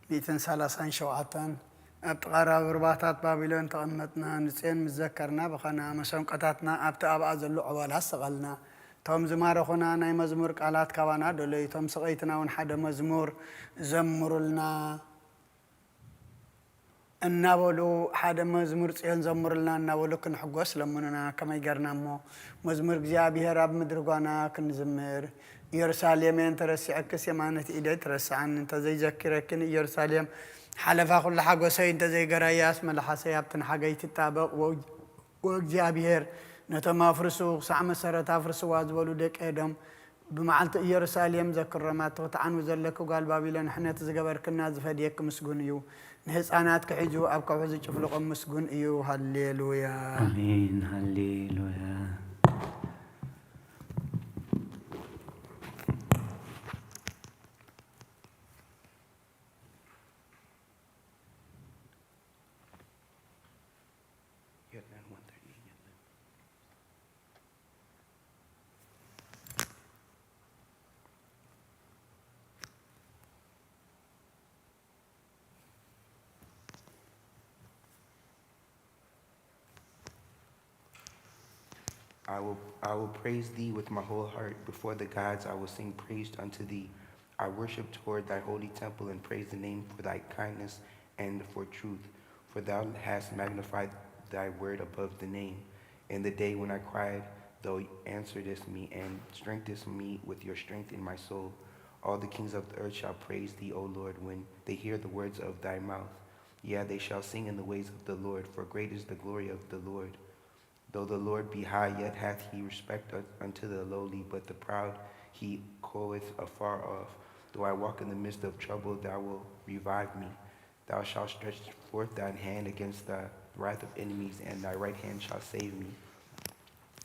ሚእትን ሰላሳን ሸውዓተን። ኣብ ጥቓ ርባታት ባቢሎን ተቐመጥና፣ ንጽዮን ምስ ዘከርና በኸና፣ መሰንቆታትና ኣብቲ ኣብኣ ዘሎ ዕዋላ ሰቐልና። እቶም ዝማረኹና ናይ መዝሙር ቃላት ካባና ደለዩ፣ እቶም ሰቐይትና እውን ሓደ መዝሙር ዘምሩልና እናበሉ፣ ሓደ መዝሙር ጽዮን ዘምሩልና እናበሉ ክንሕጎስ ለምኑና። ከመይ ጌርና እሞ መዝሙር እግዚኣብሔር ኣብ ምድሪ ጓና ክንዝምር? ኢየሩሳሌመይ፣ እንተረሲዐክስ የማነት ኢደይ ትረስዓኒ፣ እንተዘይዘኪረክን ኢየሩሳሌም ሓለፋ ኩሉ ሓጎሰይ፣ እንተዘይገራያስ መልሓሰይ ኣብትን ሓገይ ትጣበቕ። ወ-፣ ወእግዚኣብሔር ነቶም ኣፍርሱ ክሳዕ መሰረት ኣፍርስዋ ዝበሉ ደቂ ኤዶም ብመዓልቲ ኢየሩሳሌም ዘክሮም። ኣቲ ክትዓንዊ ዘለኪ ጓል ባቢሎን፣ ሕነቲ ዝገበርክና ዝፈድየኪ ምስጉን እዩ። ንህፃናት ክሒዙ ኣብ ከውሒ ዝጭፍልቖም ምስጉን እዩ። ሃሌሉያ። ኣሜን። ሃሌሉያ። I will, I will praise thee with my whole heart. Before the gods I will sing praise unto thee. I worship toward thy holy temple and praise the name for thy kindness and for truth. For thou hast magnified thy word above the name. In the day when I cried, thou answeredest me and strengthenedest me with your strength in my soul. All the kings of the earth shall praise thee, O Lord, when they hear the words of thy mouth. Yeah, they shall sing in the ways of the Lord, for great is the glory of the Lord. Though the Lord be high, yet hath he respect un-, unto the lowly, but the proud he goeth afar off. Though I walk in the midst of trouble, thou wilt revive me. Thou shalt stretch forth thine hand against the wrath of enemies, and thy right hand shall save me.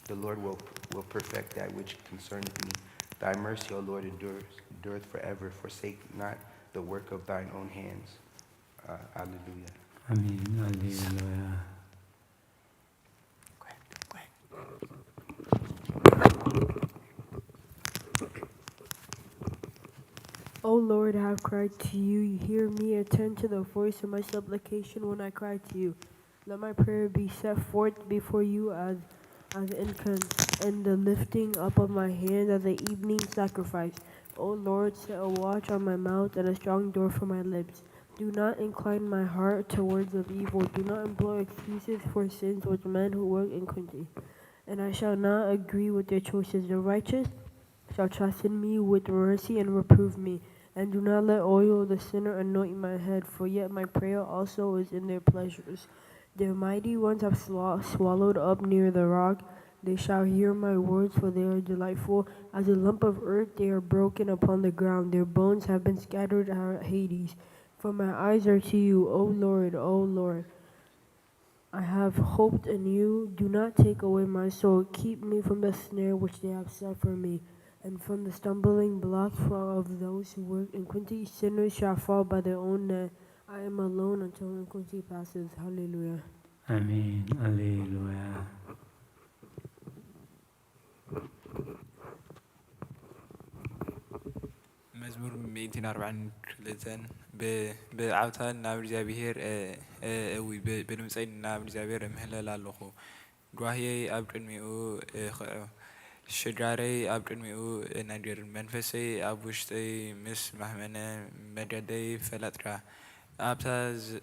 The Lord will, will perfect that which concerneth me. Thy mercy, O Lord, endureth, endureth forever. Forsake not the work of thine own hands. Uh, Alleluia. ኣሜን። ሃሌሉያ። O Lord, I have cried to you. You hear me. Attend to the voice of my supplication when I cry to you. Let my prayer be set forth before you as, as incense, and the lifting up of my hand as an evening sacrifice. O Lord, set a watch on my mouth and a strong door for my lips. Do not incline my heart to words of evil. Do not employ excuses for sins with men who work iniquity. And I shall not agree with their choices. The righteous shall chasten me with mercy and reprove me. And do not let oil of the sinner anoint my head, for yet my prayer also is in their pleasures. Their mighty ones have swa-, swallowed up near the rock. They shall hear my words, for they are delightful. As a lump of earth they are broken upon the ground. Their bones have been scattered at Hades. For my eyes are to you, O Lord, O Lord. I have hoped in you. Do not take away my soul. Keep me from the snare which they have set for me, and from the stumbling block for, of those who work iniquity. Sinners shall fall by their own net. I am alone until iniquity passes. Hallelujah. ኣሜን። ሃሌሉያ። መዝሙር ሚእትን ኣርባዕን ክልተን። ብ-፣ ብዓውታ ናብ እግዚኣብሄር፣ እ፣ እ፣ እዊ፣ ብ-፣ ብድምፀይ ናብ እግዚኣብሄር እምህለል ኣለኹ። ጓህየይ ኣብ ቅድሚኡ እኽዑ፣ ሽጋረይ ኣብ ቅድሚኡ እነግር። መንፈሰይ ኣብ ውሽጠይ ምስ ማህመነ፣ መገደይ ፈለጥካ። ኣብታ ዝ-፣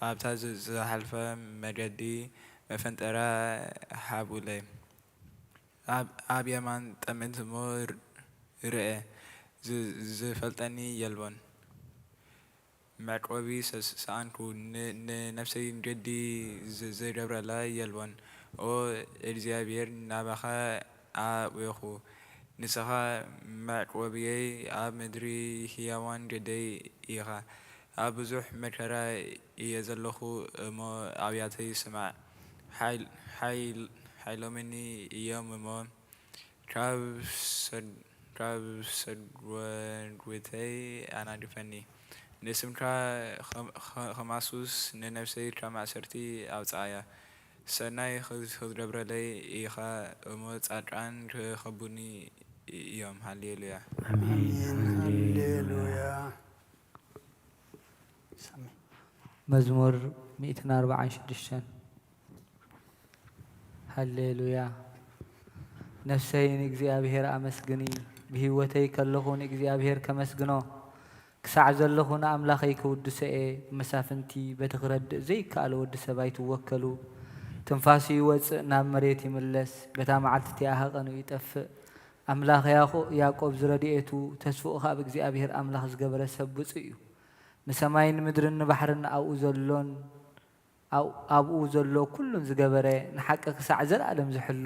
ኣብታ ዝ-፣ ዝሓልፈ መገዲ መፈንጠራ ሃቡለይ። ኣብ፣ ኣብ የማን ጠምት እሞ ር-፣ ርኤ፣ ዝ-፣ ዝፈልጠኒ የልቦን። መዕቆቢ ሰ-፣ ሰኣንኩ፣ ን-፣ ንነፍሰይ ገዲ ዘ-፣ ዘይገብረላ የልቦን። ኦ እግዚኣብሔር፣ ናባኻ ኣውየኹ፣ ንስኻ መዕቆብየይ፣ ኣብ ምድሪ ህያዋን ገደይ ኢኻ። ኣብ ብዙሕ መከራ እየ ዘለኹ እሞ፣ ኣብያተይ ስማዕ። ሓይል-፣ ሓይል-፣ ሓይሎምኒ እዮም እሞ፣ ካብ ሰድ-፣ ካብ ሰጎጉተይ ኣናግፈኒ። ንስምካ ኸም-፣ ኸ-፣ ኸማሱስ፣ ንነፍሰይ ካብ ማእሰርቲ ኣውጽኣያ። ሰናይ ኽት-፣ ኽትገብረለይ ኢኻ እሞ፣ ጻድቃን ክኸቡኒ እዮም። ሃሌሉያ። ኣሜን። ኣሜን። ሃሌሉያ። ሃሌሉያ። መዝሙር ሚእትን ኣርባዓን ሽዱሽተን። ሃሌሉያ። ነፍሰይ ንእግዚኣብሔር ኣመስግኒ፣ ብህይወተይ ከለኹ ንእግዚኣብሔር ከመስግኖ፣ ክሳዕ ዘለኹ ንኣምላኸይ ክውድሶ እየ። መሳፍንቲ በቲ ክረድእ ዘይከኣል ወዲ ሰብ ኣይትወከሉ። ትንፋሱ ይወጽእ፣ ናብ መሬት ይምለስ፣ በታ መዓልቲ እቲኣ ሃቐኑ ይጠፍእ። ኣምላኽ ያዕቆ-፣ ያዕቆብ ዝረድኤቱ፣ ተስፍኡ ኸኣ ኣብ እግዚኣብሔር ኣምላኽ ዝገበረ ሰብ ብፁዕ እዩ። ንሰማይን ምድርን ንባሕርን ኣብኡ ዘሎን፣ ኣብ-፣ ኣብኡ ዘሎ ኩሉን ዝገበረ፣ ንሓቂ ክሳዕ ዘለኣለም ዝሕሉ፣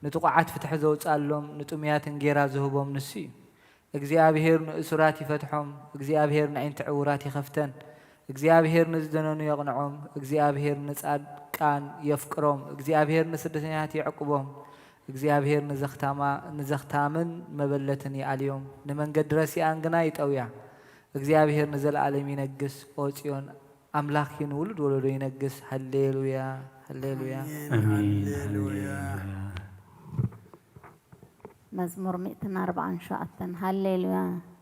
ንጥቑዓት ፍትሒ ዘውጽኣሎም፣ ንጥሙያት እንጌራ ዝህቦም ንሱ እዩ። እግዚኣብሔር ንእሱራት ይፈትሖም፣ እግዚኣብሔር ነዒንቲ ዕዉራት ይኸፍተን፣ እግዚኣብሔር ንዝደነኑ የቕንዖም፣ እግዚኣብሔር ንጻድቃን የፍቅሮም፣ እግዚኣብሔር ንስደተኛታት የዕቁቦም፣ እግዚኣብሔር ንዘኽታማ-፣ ንዘኽታምን መበለትን ይኣልዮም፣ ንመንገዲ ረሲኣን ግና ይጠውያ። እግዚኣብሔር ንዘለኣለም ይነግስ። ኦ ጽዮን፣ ኣምላኽኪ ንውሉድ ወለዶ ይነግስ። ሃሌሉያ፣ ሃሌሉያ። ኣሜን፣ ኣሜን፣ ሃሌሉያ። ሃሌሉያ። መዝሙር ሚእትን ኣርባዓን ሸውዓተን። ሃሌሉያ፣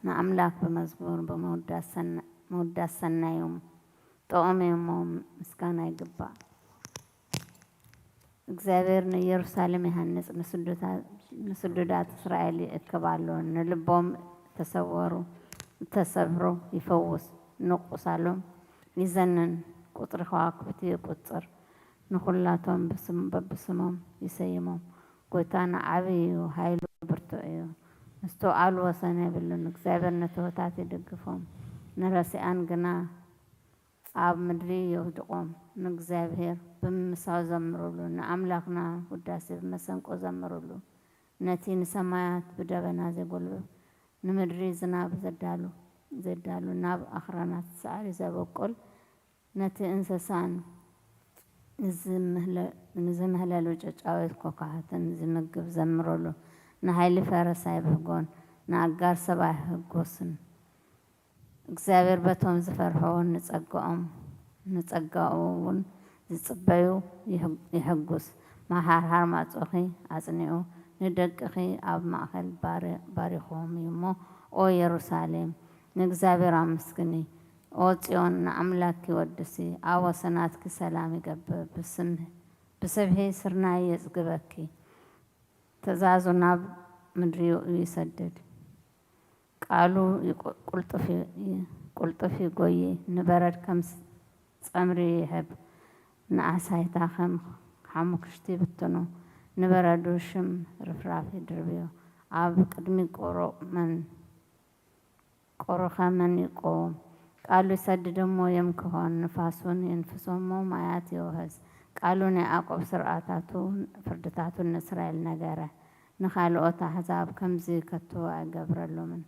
ንኣምላኽ ብመዝሙር ብምውዳስ ሰና-፣ ምውዳስ ሰናይ እዩ፣ ጥዑም እዩ እሞ ምስጋና ይግባእ። እግዚኣብሔር ንኢየሩሳሌም ይሃንጽ፣ ንስዱታ-፣ ንስዱዳት እስራኤል ይእክብ ኣሎ። ንልቦም እተሰወሩ፣ እተሰብሩ ይፈውስ፣ ንቁሳሎም ይዘንን፣ ቁጽሪ ከዋክብቲ ይቁጽር፣ ንኹላቶም ብስም-፣ በብስሞም ይሰይሞም። ጎይታና ዓቢ እዩ፣ ኃይሉ ብርቱዕ እዩ። ምስትውዓሉ ወሰን የብሉን። እግዚኣብሔር ንትሑታት ይድግፎም፣ ንረሲኣን ግና ኣብ ምድሪ የውድቖም። ንእግዚኣብሔር ብምምሳው ዘምሩሉ፣ ንኣምላኽና ውዳሴ ብመሰንቆ ዘምሩሉ። ነቲ ንሰማያት ብደበና ዜጐልብብ፣ ንምድሪ ዝናብ ዘዳሉ፣ ዘዳሉ፣ ናብ ኣኽራናት ሳዕሪ ዘበቁል፣ ነቲ እንስሳን ንዝምህለ-፣ ንዝምህለሉ ጨጫዊት ኮኾሓትን ዝምግብ ዘምሩሉ። ንኃይሊ ፈረስ ኣይብህጎን፣ ንኣጋር ሰብ ኣይህጎስን። እግዚኣብሔር በቶም ዝፈርሕዎ ንጸግኦም፣ ንጸጋኡ እውን ዝጽበዩ ይህ-፣ ይሕጉስ። መሓርሓር ማዕጾኺ ኣጽኒዑ፣ ንደቅኺ ኣብ ማእከል ባሪ-፣ ባሪኽዎም እዩ እሞ፣ ኦ የሩሳሌም፣ ንእግዚኣብሔር ኣመስግኒ። ኦ ጽዮን፣ ንኣምላክኪ ወድሲ፣ ኣብ ወሰናትኪ ሰላም ይገብር፣ ብስም-፣ ብስብሒ ስርናይ የጽግበኪ። ትእዛዙ ናብ ምድሪ ይሰድድ፣ ቃሉ ይቁ-፣ ቁልጡፍ ይ-፣ ይ-፣ ቁልጡፍ ይጎዪ፣ ንበረድ ከም ስ-፣ ጸምሪ ይህብ፣ ንኣሳይታ ከም ሓሙኽሽቲ ይብትኖ፣ ንበረዱ ሽም ርፍራፍ ይድርብዮ። ኣብ ቅድሚ ቁሩቕ መን፣ ቁሩኸ መን ይቆውም? ቃሉ ይሰድድ እሞ የምክኾን፣ ንፋሱን የንፍሶ እሞ ማያት የውህዝ። ቃሉ ንያዕቆብ ስርዓታቱ፣ ፍርድታቱን ንእስራኤል ነገረ። ንኻልኦት ኣሕዛብ ከምዚ ከቶ ኣይገብረሎምን፣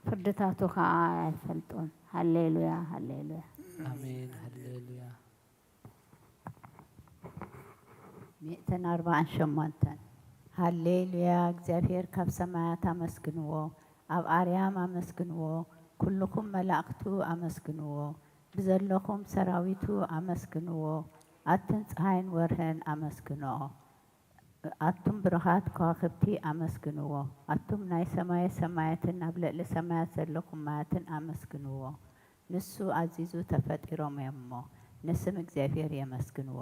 ፍርድታቱ ኸኣ ኣይፈልጡን። ሃሌሉያ፣ ሃሌሉያ። ኣሜን፣ ሃሌሉያ። ሚእትን ኣርባዓን ሸሞንተን። ሃሌሉያ፣ እግዚኣብሔር ካብ ሰማያት ኣመስግንዎ፣ ኣብ ኣርያም ኣመስግንዎ፣ ኩልኹም መላእኽቱ ኣመስግንዎ፣ ብዘለኹም ሰራዊቱ ኣመስግንዎ፣ ኣትን ፀሃይን ወርህን ኣመስግንኦ። ኣቱም ብሩኻት ከዋኽብቲ ኣመስግንዎ፣ ኣቱም ናይ ሰማየ ሰማያትን ኣብ ልዕሊ ሰማያት ዘለኹም ማያትን ኣመስግንዎ። ንሱ ኣዚዙ ተፈጢሮም እዮም እሞ፣ ንስም እግዚኣብሔር የመስግንዎ።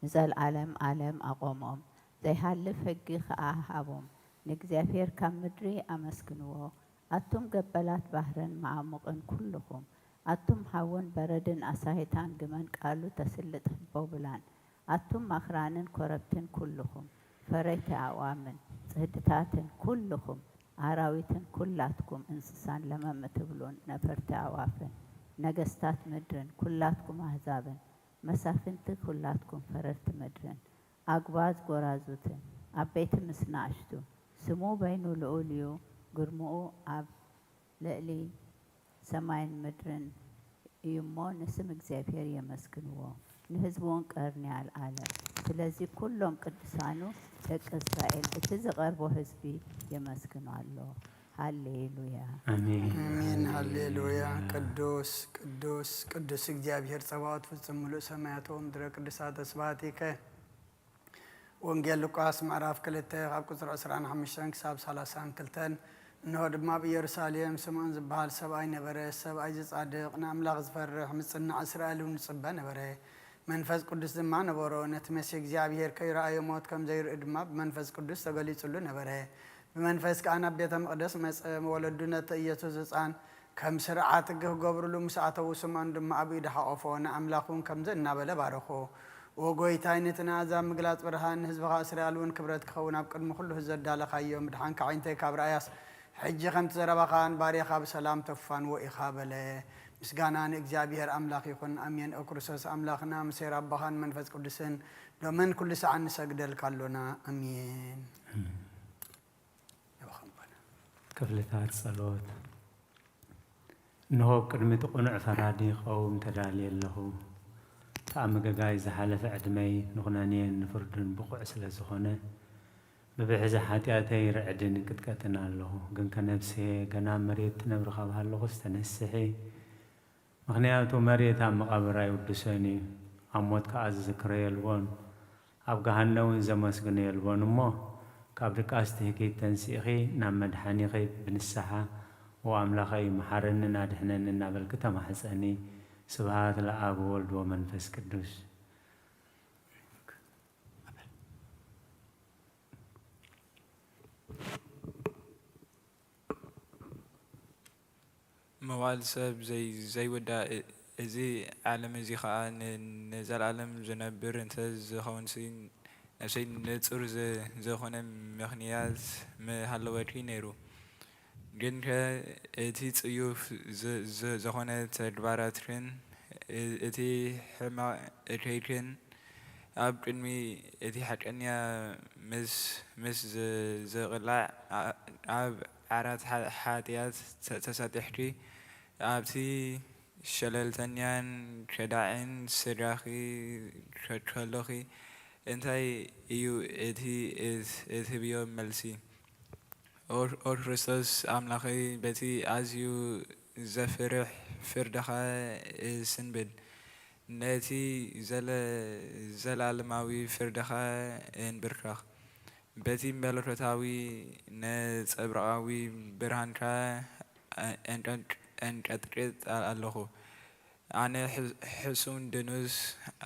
ንዘለዓለም ዓለም ኣቖሞም፣ ዘይሃልፍ ሕጊ ኸኣ ሃቦም። ንእግዚኣብሔር ካብ ምድሪ ኣመስግንዎ፣ ኣቱም ገበላት ባሕርን መዓሙቕን ኩልኹም፣ ኣቱም ሓውን በረድን ኣሳሂታን ግመን ቃሉ ተስልጥ ህቦብላን፣ ኣቱም ኣኽራንን ኮረብትን ኩልኹም፣ ፈረይቲ ኣእዋምን ጽህድታትን ኩልኹም፣ ኣራዊትን ኩላትኩም እንስሳን ለመም እትብሉን ነፈርቲ ኣዕዋፍን፣ ነገስታት ምድርን ኩላትኩም ኣህዛብን፣ መሳፍንቲ ኩላትኩም ፈረርቲ ምድርን፣ ኣጉባዝ ጎራዙትን፣ ዓበይቲ ምስ ንኣሽቱ፣ ስሙ በይኑ ልኡል እዩ፣ ግርምኡ ኣብ ልዕሊ ሰማይን ምድርን እዩ እሞ፣ ንስም እግዚኣብሔር የመስግንዎ፣ ንህዝቡ እውን ቀርኒ ኣልዓለ። ስለዚ ኩሎም ቅዱሳኑ ደቂ እስራኤል፣ እቲ ዝቐርቦ ህዝቢ የመስግኖ ኣሎ። ሃሌሉያ። ኣሜን። ኣሜን። ሃሌሉያ። ሃሌሉያ። ቅዱስ፣ ቅዱስ፣ ቅዱስ እግዚኣብሔር ጸባኦት፣ ፍጹም ምሉእ ሰማያት ወምድረ ቅዱሳተ ስብሐቲከ። ወንጌል ሉቃስ ምዕራፍ ክልተ ካብ ቁጽሪ ዕስራን ሓሙሽተን ክሳብ ሰላሳን ክልተን። እንሆ ድማ ኣብ ኢየሩሳሌም ስምዖን ዝበሃል ሰብኣይ ነበረ። ሰብኣይ ዝጻድቕ፣ ንኣምላኽ ዝፈርሕ፣ ምጽናዕ እስራኤል እውን ዝጽበ ነበረ። መንፈስ ቅዱስ ድማ ነበሮ። ነቲ መሲሕ እግዚኣብሔር ከይረኣዮ ሞት ከም ዘይርኢ ድማ ብመንፈስ ቅዱስ ተገሊጹሉ ነበረ። ብመንፈስ ከኣ ናብ ቤተ መቕደስ መጸ። ወለዱ ነቲ ኢየሱስ ህጻን ከም ስርዓት ክገብሩሉ ምስ ኣተዉ፣ ስምዖን ድማ ኣብ ኢዱ ሓቖፎ፣ ንኣምላኽ እውን ከምዚ እናበለ ባረኾ። ኦ ጐይታይ፣ ነቲ ንኣሕዛብ ምግላጽ ብርሃን፣ ንህዝብኻ እስራኤል እውን ክብረት ክኸውን ኣብ ቅድሚ ኩሉ ህዝቢ ዘዳለኻዮ፣ ምድሓንካ ኣዒንተይ ካብ ረኣያስ፣ ሕጂ ከምቲ ዘረባኻን ባርያኻ ብሰላም ተፋንዎ ኢኻ በለ። ምስጋና ንእግዚኣብሔር ኣምላኽ ይኹን፣ ኣሜን። ኦ ክርስቶስ ኣምላኽና፣ ምስ ኄር ኣቦኻን መንፈስ ቅዱስን፣ ሎምን ኩሉ ሰዓን ንሰግደልካ ኣሎና። ኣሜን። ክፍልታት ጸሎት። እንሆ፣ ኣብ ቅድሚ እቲ ቅኑዕ ፈራዲ ክቐውም ተዳልየ ኣለኹ። እቲ ኣብ ምገጋይ ዝሓለፈ ዕድመይ ንኹነኔን ንፍርዱን ብቑዕ ስለ ዝኾነ፣ ብብሕዚ ሓጢኣተይ ርዕድን ቅጥቀጥን ኣለኹ። ግንከ ነፍስየ ገና ኣብ መሬት ትነብሪ ካብ ሃለኹስ ተነስሒ። ምኽንያቱ መሬት ኣብ መቓብር ኣይውድሶን እዩ፣ ኣብ ሞት ከኣ ዝዝክሮ የልቦን። ኣብ ገሃነም እውን ዘመስግኖ የልቦን እሞ፣ ካብ ድቃስ ትህኪት ተንሲእኺ ናብ መድሓኒኺ ብንስሓ፣ "ኦ ኣምላኸይ፣ መሓረንን ኣድሕነንን" እናበልኪ ተማሕጸኒ። ስብሃት ለኣብ ወወልድ ወመንፈስ ቅዱስ። መዋእል ሰብ ዘይ-፣ ዘይውዳእ እ-፣ እዚ ዓለም እዚ ኸኣ ን-፣ ንዘለኣለም ዝነብር እንተ ዝኸውንሲ፣ ነፍሰይ ንጹር ዘ-፣ ዘኾነ ምኽንያት ምሃለወትኪ ነይሩ። ግንከ እቲ ጽዩፍ ዘ-፣ ዘ-፣ ዘኾነ ተግባራትክን እ-፣ እቲ ሕማቕ እከይክን ኣብ ቅድሚ እቲ ሓቀኛ ምስ፣ ምስ ዝ-፣ ዝቕላዕ ኣ-፣ ኣብ ዓራት ሓ-፣ ሓጢኣት ተ-፣ ተሳጢሕኪ፣ ኣብቲ ሸለልተኛን ከዳዕን ስድራኺ ከ-፣ ከሎኺ፣ እንታይ እዩ እቲ እት-፣ እትህብዮ መልሲ? ኦ፣ ኦ ክርስቶስ ኣምላኸይ፣ በቲ ኣዝዩ ዘፍርሕ ፍርድኻ እስንብድ፣ ነቲ ዘለ-፣ ዘለኣለማዊ ፍርድኻ እንብርከኽ። በቲ መለኮታዊ ነጸብራቓዊ ብርሃንካ ኣንቀጥ-፣ ኣንቀጥቅጥ ኣለኹ። ኣነ ሕ-፣ ሕሱም ድኑስ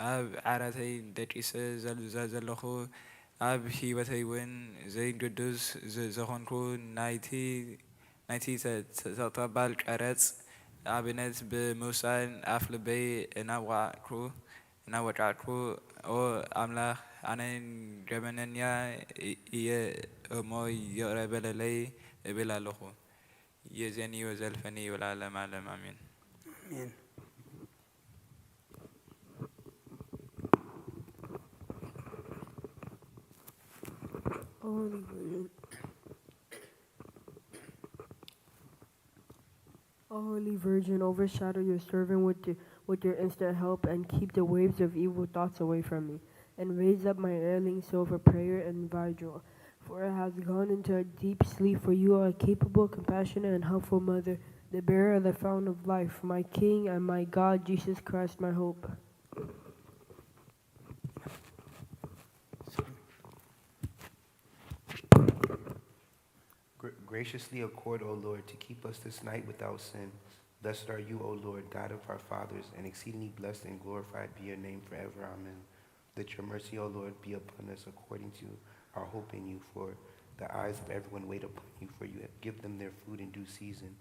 ኣብ ዓራተይ ደቂሰ ዘል-፣ ዘ-፣ ዘለኹ፣ ኣብ ህይወተይ እውን ዘይግዱስ ዘ-፣ ዘኾንኩ፣ ናይቲ፣ ናይቲ ተ-፣ ተ-፣ ተቐባል ቀረጽ ኣብነት ብምውሳድ ኣፍ ልበይ እናወቃዕኩ፣ እናወቃዕኩ፣ "ኦ ኣምላኽ፣ ኣነ ገበነኛ እየ እሞ ይቕረ በለለይ" እብል ኣለኹ። የዜኒ ወዘልፈኒ ወለዓለመ ዓለም ኣሜን። ኣሜን። O Holy Virgin, O Holy Virgin, overshadow your servant with your, with your instant help and keep the waves of evil thoughts away from me. And raise up my erring soul for prayer and vigil, for it has gone into a deep sleep, for you are a capable, compassionate, and helpful mother, the bearer of the fountain of life, my King and my God, Jesus Christ, my hope. Gr-, graciously accord, O Lord, to keep us this night without sin. Blessed are you, O Lord, God of our fathers, and exceedingly blessed and glorified be your name forever. Amen. Let your mercy, O Lord, be upon us according to our hope in you. For the eyes of everyone wait upon you, for you have give them their food in due season.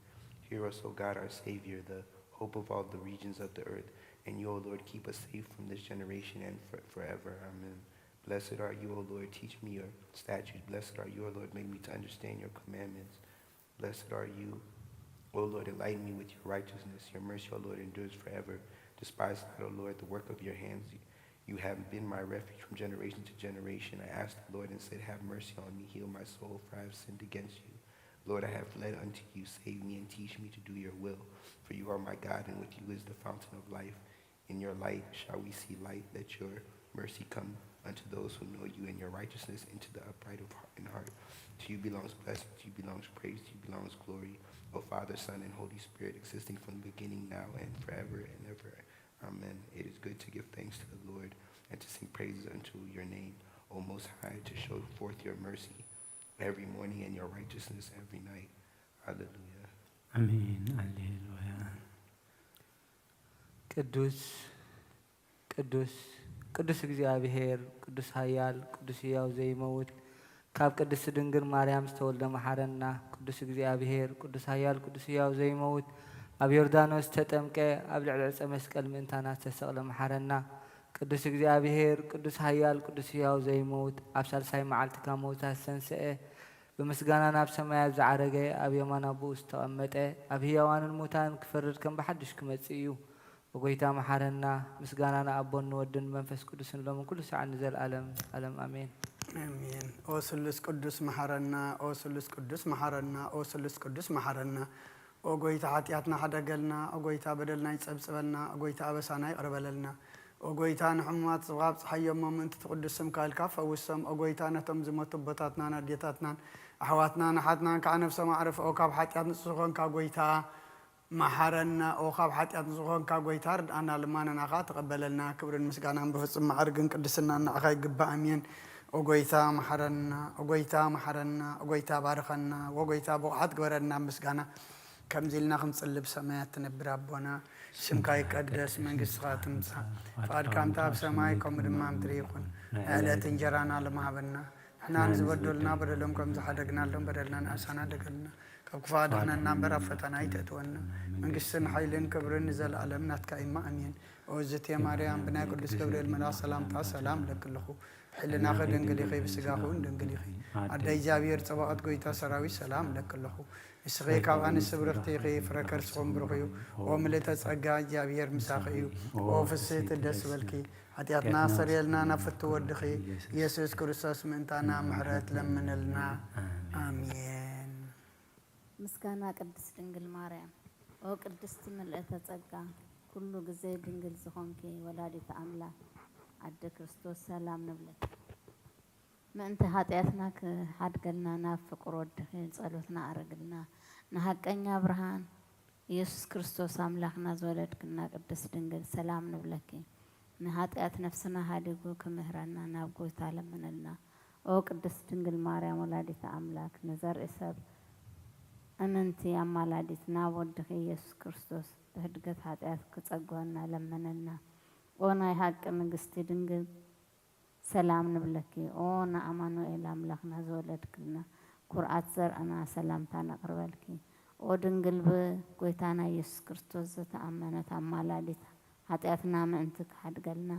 Hear us, O God, our Savior, the hope of all the regions of the earth. And you, O Lord, keep us safe from this generation and for-, forever. Amen. Blessed are you, O Lord, teach me your statutes. Blessed are you, O Lord, make me to understand your commandments. Blessed are you, O Lord, enlighten me with your righteousness. Your mercy, O Lord, endures forever. Despise not, O Lord, the work of your hands. You have been my refuge from generation to generation. I asked the Lord and said, "Have mercy on me, heal my soul, for I have sinned against you." Lord, I have fled unto you. Save me and teach me to do your will. For you are my God, and with you is the fountain of life. In your light shall we see light. Let your mercy come unto those who know you, and your righteousness into the upright of heart, in heart. To you belongs blessing, to you belongs praise, to you belongs glory, O Father, Son, and Holy Spirit, existing from the beginning, now, and forever and ever. Amen. It is good to give thanks to the Lord and to sing praises unto your name, O Most High, to show forth your mercy every morning and your righteousness every night. ሃሌሉያ። ኣሜን። ሃሌሉያ። ቅዱስ ቅዱስ ቅዱስ እግዚኣብሔር፣ ቅዱስ ኃያል፣ ቅዱስ ሕያው ዘይመውት፣ ካብ ቅድስት ድንግል ማርያም ዝተወልደ መሓረና። ቅዱስ እግዚኣብሔር፣ ቅዱስ ኃያል፣ ቅዱስ ሕያው ዘይመውት፣ ኣብ ዮርዳኖስ ዝተጠምቀ፣ ኣብ ልዕሊ ዕፀ መስቀል ምእንታና ዝተሰቕለ መሓረና። ቅዱስ እግዚኣብሔር፣ ቅዱስ ኃያል፣ ቅዱስ ሕያው ዘይመውት፣ ኣብ ሳልሳይ መዓልቲ ካብ መውታት ዝተንስአ፣ ብምስጋና ናብ ሰማያት ዝዓረገ፣ ኣብ የማን ኣቦኡ ዝተቐመጠ፣ ኣብ ህያዋንን ሙታንን ክፈርድ ከም ብሓድሽ ክመጽእ እዩ። ኦጎይታ መሓረና። ምስጋና ንኣቦን ንወድን ንመንፈስ ቅዱስን ሎምን ኩሉ ሰዓት ንዘለኣለም ኣለም ኣሜን። ኣሜን። ኦ ስሉስ ቅዱስ መሓረና፣ ኦ ስሉስ ቅዱስ መሓረና፣ ኦ ስሉስ ቅዱስ መሓረና። ኦ ጎይታ ሓጢኣትና ሓደገልና፣ ኦ ጎይታ በደልና ይጸብጽበልና፣ ኦ ጎይታ ኣበሳና ይቕርበለልና። ኦ ጎይታ ንሕሙማት ዝባብ ጸሓዮም ምእንቲ ትቕዱስ ስምካ ኢልካ ፈውሶም። ኦ ጎይታ ነቶም ዝሞቱ ኣቦታትናን ኣዴታትናን ኣሕዋትናን ኣሓትናን ከዓ ነፍሶም ኣዕርፍ። ኦ ካብ ሓጢኣት ንጹህ ዝኾንካ ጎይታ መሓረና። ኦ ካብ ሓጢኣት ንጹህ ዝኾንካ ጎይታ ርድኣና፣ ልማናና ከዓ ተቐበለልና። ክብርን ምስጋናን ብፍጹም ማዕርግን ቅድስናን ንዓኻ ይግባእ። ኣሜን። ኦ ጎይታ መሓረና፣ ኦ ጎይታ መሓረና፣ ኦ ጎይታ ባርኸና፣ ኦ ጎይታ ብቑዓት ግበረና ምስጋና። ከምዚ ኢልና ክንጽሊ ብሰማያት ትነብር ኣቦና፣ ስምካ ይቀደስ፣ መንግስትኻ ትምጻእ፣ ፍቓድካ ከምታ ኣብ ሰማይ ከምኡ ድማ ምድሪ ይኹን። ናይ ዕለት እንጀራና ሎም ሃበና፣ ንሕና ንዝበደሉና በደሎም ከም ዝሓደግናሎም በደልና ንኣሳና ደገልና፣ ካብ ክፉእ ኣድሕነና እምበር ኣብ ፈተና ኣይተእትወና። መንግስትን ሓይልን ክብርን ንዘለኣለም ናትካ እማ ኣሜን። ኦዝቴ ማርያም ብናይ ቅዱስ ገብርኤል መልኣኽ ሰላምታ ሰላም እለኪ ኣለኹ። ብሕልናኺ ድንግል ኢኺ፣ ብስጋኺ እውን ድንግል ኢኺ። ኣደ እግዚኣብሔር ጸባኦት ጎይታ ሰራዊት ሰላም እለኪ ኣለኹ። ንስኺ ካብ ኣንስቲ ብርኽቲ ኢኺ፣ ፍረ ከርስኹም ብሩኽ እዩ። ኦ ምልእተ ጸጋ እግዚኣብሔር ምሳኺ እዩ። ኦ ፍስህቲ ደስ በልኪ፣ ሓጢኣትና ኣስተሰርየልና፣ ናብ ፍቱ ወድኺ ኢየሱስ ክርስቶስ ምእንታና ምሕረት ለምንልና። ኣሜን። ምስጋና ቅድስት ድንግል ማርያም። ኦ ቅድስቲ ምልእተ ጸጋ፣ ኩሉ ግዜ ድንግል ዝኾንኪ ወላዲተ ኣምላኽ ኣደ ክርስቶስ ሰላም ንብለኪ። ምእንቲ ሓጢኣትና ክሓድገልና ናብ ፍቁር ወድኺ ጸሎትና ኣረግልና። ንሓቀኛ ብርሃን ኢየሱስ ክርስቶስ ኣምላኽና ዝወለድክልና ቅድስት ድንግል ሰላም ንብለኪ። ንሓጢኣት ነፍስና ሓዲጉ ክምህረና ናብ ጎይታ ለምንልና። ኦ ቅድስት ድንግል ማርያም ወላዲተ ኣምላክ፣ ንዘርኢ ሰብ እምንቲ ኣማላዲት ናብ ወድኺ ኢየሱስ ክርስቶስ ብሕድገት ሓጢኣት ክጸግወና ለምንልና። ኦ ናይ ሓቂ ንግስቲ ድንግል ሰላም ንብለኪ። ኦ ንኣማኑኤል ኣምላኽና ዝወለድክልና ኩርዓት ዘርእና ሰላምታ ነቕርበልኪ። ኦ ድንግል ብጎይታና ኢየሱስ ክርስቶስ ዝተኣመነት ኣማላዲት ሓጢኣትና ምእንቲ ክሓድገልና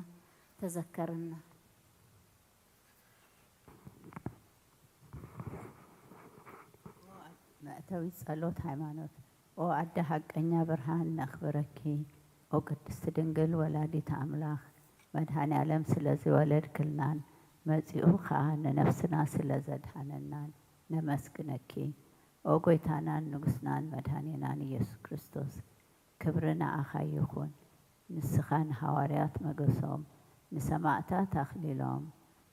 ተዘከርና። መእተዊ ጸሎት ሃይማኖት። ኦ ኣደ ሓቀኛ ብርሃን ነኽብረኪ። ኦ ቅድስቲ ድንግል ወላዲት ኣምላኽ መድኃኔ ዓለም ስለ ዝወለድክልናን መጺኡ ኸኣ ንነፍስና ስለ ዘድሓነናን ነመስግነኪ። ኦ ጎይታናን ንጉስናን መድኃኔናን ኢየሱስ ክርስቶስ ክብሪ ንዓኻ ይኹን። ንስኻ ንሃዋርያት መገሶም፣ ንሰማዕታት ኣኽሊሎም፣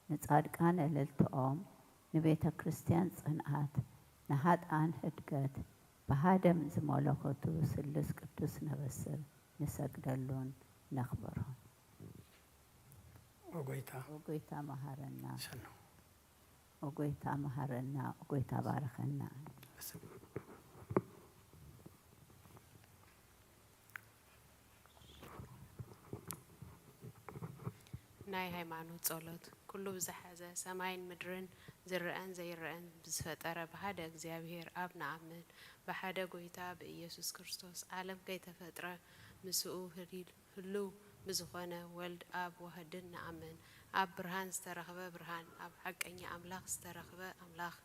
ንጻድቃን እልልትኦም፣ ንቤተ ክርስቲያን ጽንዓት፣ ንሃጥኣን ህድገት፣ ብሃደም ዝመለኮቱ ስሉስ ቅዱስ ነበስር ንሰግደሉን ነኽብሮን። ኦ ጎይታ ኦ ጎይታ መሃረና፣ ሰኑ ኦ ጎይታ መሃረና፣ ኦ ጎይታ ባርኸና። ናይ ሃይማኖት ጸሎት። ኩሉ ብዝሓዘ ሰማይን ምድርን ዝረኣን ዘይረኣን ብዝፈጠረ ብሓደ እግዚኣብሔር ኣብ ንኣምን። ብሓደ ጎይታ ብኢየሱስ ክርስቶስ ዓለም ከይተፈጥረ ምስኡ ህሊል ህልው ብዝኾነ ወልድ ኣብ ዋህድን ንኣምን። ኣብ ብርሃን ዝተረኽበ ብርሃን፣ ኣብ ሓቀኛ ኣምላኽ ዝተረኽበ ኣምላኽ፣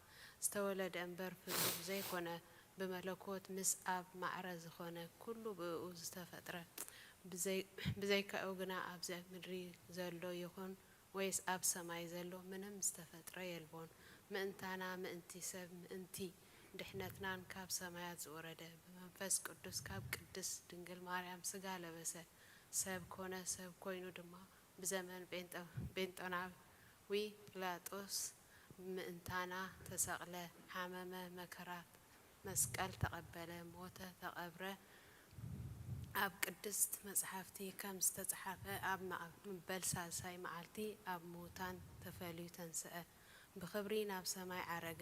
ዝተወለደ እምበር ፍጡር ዘይኮነ፣ ብመለኮት ምስ ኣብ ማዕረ ዝኾነ ኩሉ ብእኡ ዝተፈጥረ፣ ብዘይ-፣ ብዘይካኡ ግና ኣብዚ ምድሪ ዘሎ ይኹን ወይስ ኣብ ሰማይ ዘሎ ምንም ዝተፈጥረ የልቦን። ምእንታና፣ ምእንቲ ሰብ፣ ምእንቲ ድሕነትናን ካብ ሰማያት ዝወረደ፣ ብመንፈስ ቅዱስ ካብ ቅድስት ድንግል ማርያም ሥጋ ለበሰ፣ ሰብ ኮነ፣ ሰብ ኮይኑ ድማ ብዘመን ጴንጠ-፣ ጴንጦናዊ ጲላጦስ ምእንታና ተሰቕለ፣ ሓመመ፣ መከራ መስቀል ተቐበለ፣ ሞተ፣ ተቐብረ። ኣብ ቅድስት መጽሓፍቲ ከም ዝተጻሕፈ ኣብ መበል ሳልሳይ መዓልቲ ኣብ ምዉታን ተፈልዩ ተንስአ፣ ብኽብሪ ናብ ሰማይ ዓረገ፣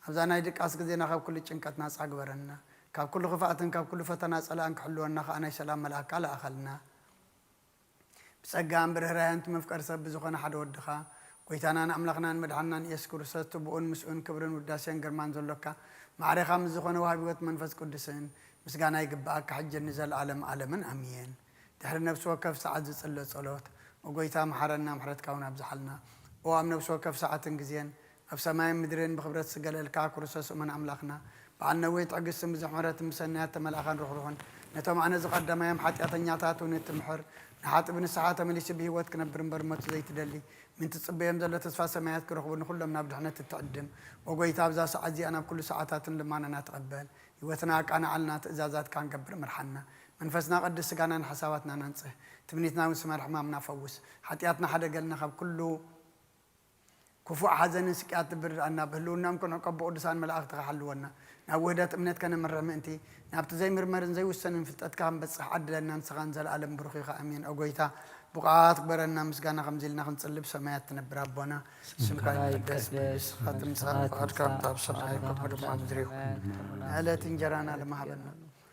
ኣብዛ ናይ ድቃስ ግዜና ካብ ኩሉ ጭንቀት ናጻ ግበረና። ካብ ኩሉ ክፍኣትን ካብ ኩሉ ፈተና ጸላእን ክሕልወና ከኣ ናይ ሰላም መልኣካ ለኣኸልና። ብጸጋን ብርህራሄን እቲ መፍቀሪ ሰብ ብዝኾነ ሓደ ወድኻ፣ ጎይታናን ኣምላኽናን መድሓንናን ኢየሱስ ክርስቶስ፣ እቲ ብኡን ምስኡን ክብርን ውዳሴን ግርማን ዘሎካ፣ ማዕሬኻ ምስ ዝኾነ ወሃቢ ህይወት መንፈስ ቅዱስን፣ ምስጋና ይግብኣካ፣ ሕጂ ንዘለኣለም ዓለምን ኣሜን። ድሕሪ ነፍሲ ወከፍ ሰዓት ዝጽለ ጸሎት፣ ኦ ጎይታ፣ መሓረና፣ ምሕረትካ እውን ኣብዝሓልና። ኦ ኣብ ነፍሲ ወከፍ ሰዓትን ግዜን፣ ኣብ ሰማይን ምድርን ብኽብረት ዝገለልካ ክርስቶስ እሙን ኣምላኽና፣ በዓል ነዊሕ ትዕግስትን ብዙሕ ምሕረትን ብሰናያት ተመልኣኻን ርሕሩሕን፣ ነቶም ኣነ ዝቐደማዮም ሓጢኣተኛታት እውን እትምሕር፣ ንሓጢእ ብንስሓ ተመሊሱ ብህይወት ክነብር እምበር ሞት ዘይትደሊ፣ ምእንቲ ትጽበዮም ዘሎ ተስፋ ሰማያት ክረኽቡ ንኹሎም ናብ ድሕነት እትዕድም፣ ኦ ጎይታ፣ ኣብዛ ሰዓት እዚኣ ናብ ኩሉ ሰዓታትን ልማናና ተቐበል። ህይወትና ኣቃንዓልና፣ ትእዛዛትካ ክንገብር ምርሓና። መንፈስና ቀድስ፣ ስጋናን ሓሳባትናን ኣንጽህ። ትምኒትና እውን ስመር፣ ሕማምና ፈውስ። ሓጢኣትና ሓደገልና፣ ካብ ኩሉ ክፉእ ሓዘንን ስቅያት ብርድኣና፣ ብህልውናኦም ክንዕቀቦ ቅዱሳን መላእኽትኻ ሓልወና። ናብ ውህደት እምነት ከነምርሕ ምእንቲ፣ ናብቲ ዘይምርመርን ዘይውሰንን ፍልጠትካ ክንበጽሕ ዓድለና። ንስኻ ንዘለኣለም ብሩኽ ኢኻ። ኣሜን። ኦ ጎይታ፣ ብቑዓት ግበረና፣ ምስጋና ከምዚ ኢልና ክንጽሊ። ብሰማያት ትነብር ኣቦና፣ ስምካ ይትቀደስ፣ መንግስትኻ ትምጻእ፣ ፍቓድካ ከምቲ ኣብ ሰማይ ከምኡ ድማ ምድሪ ይኹን። ዕለት እንጀራና ለመሃበና።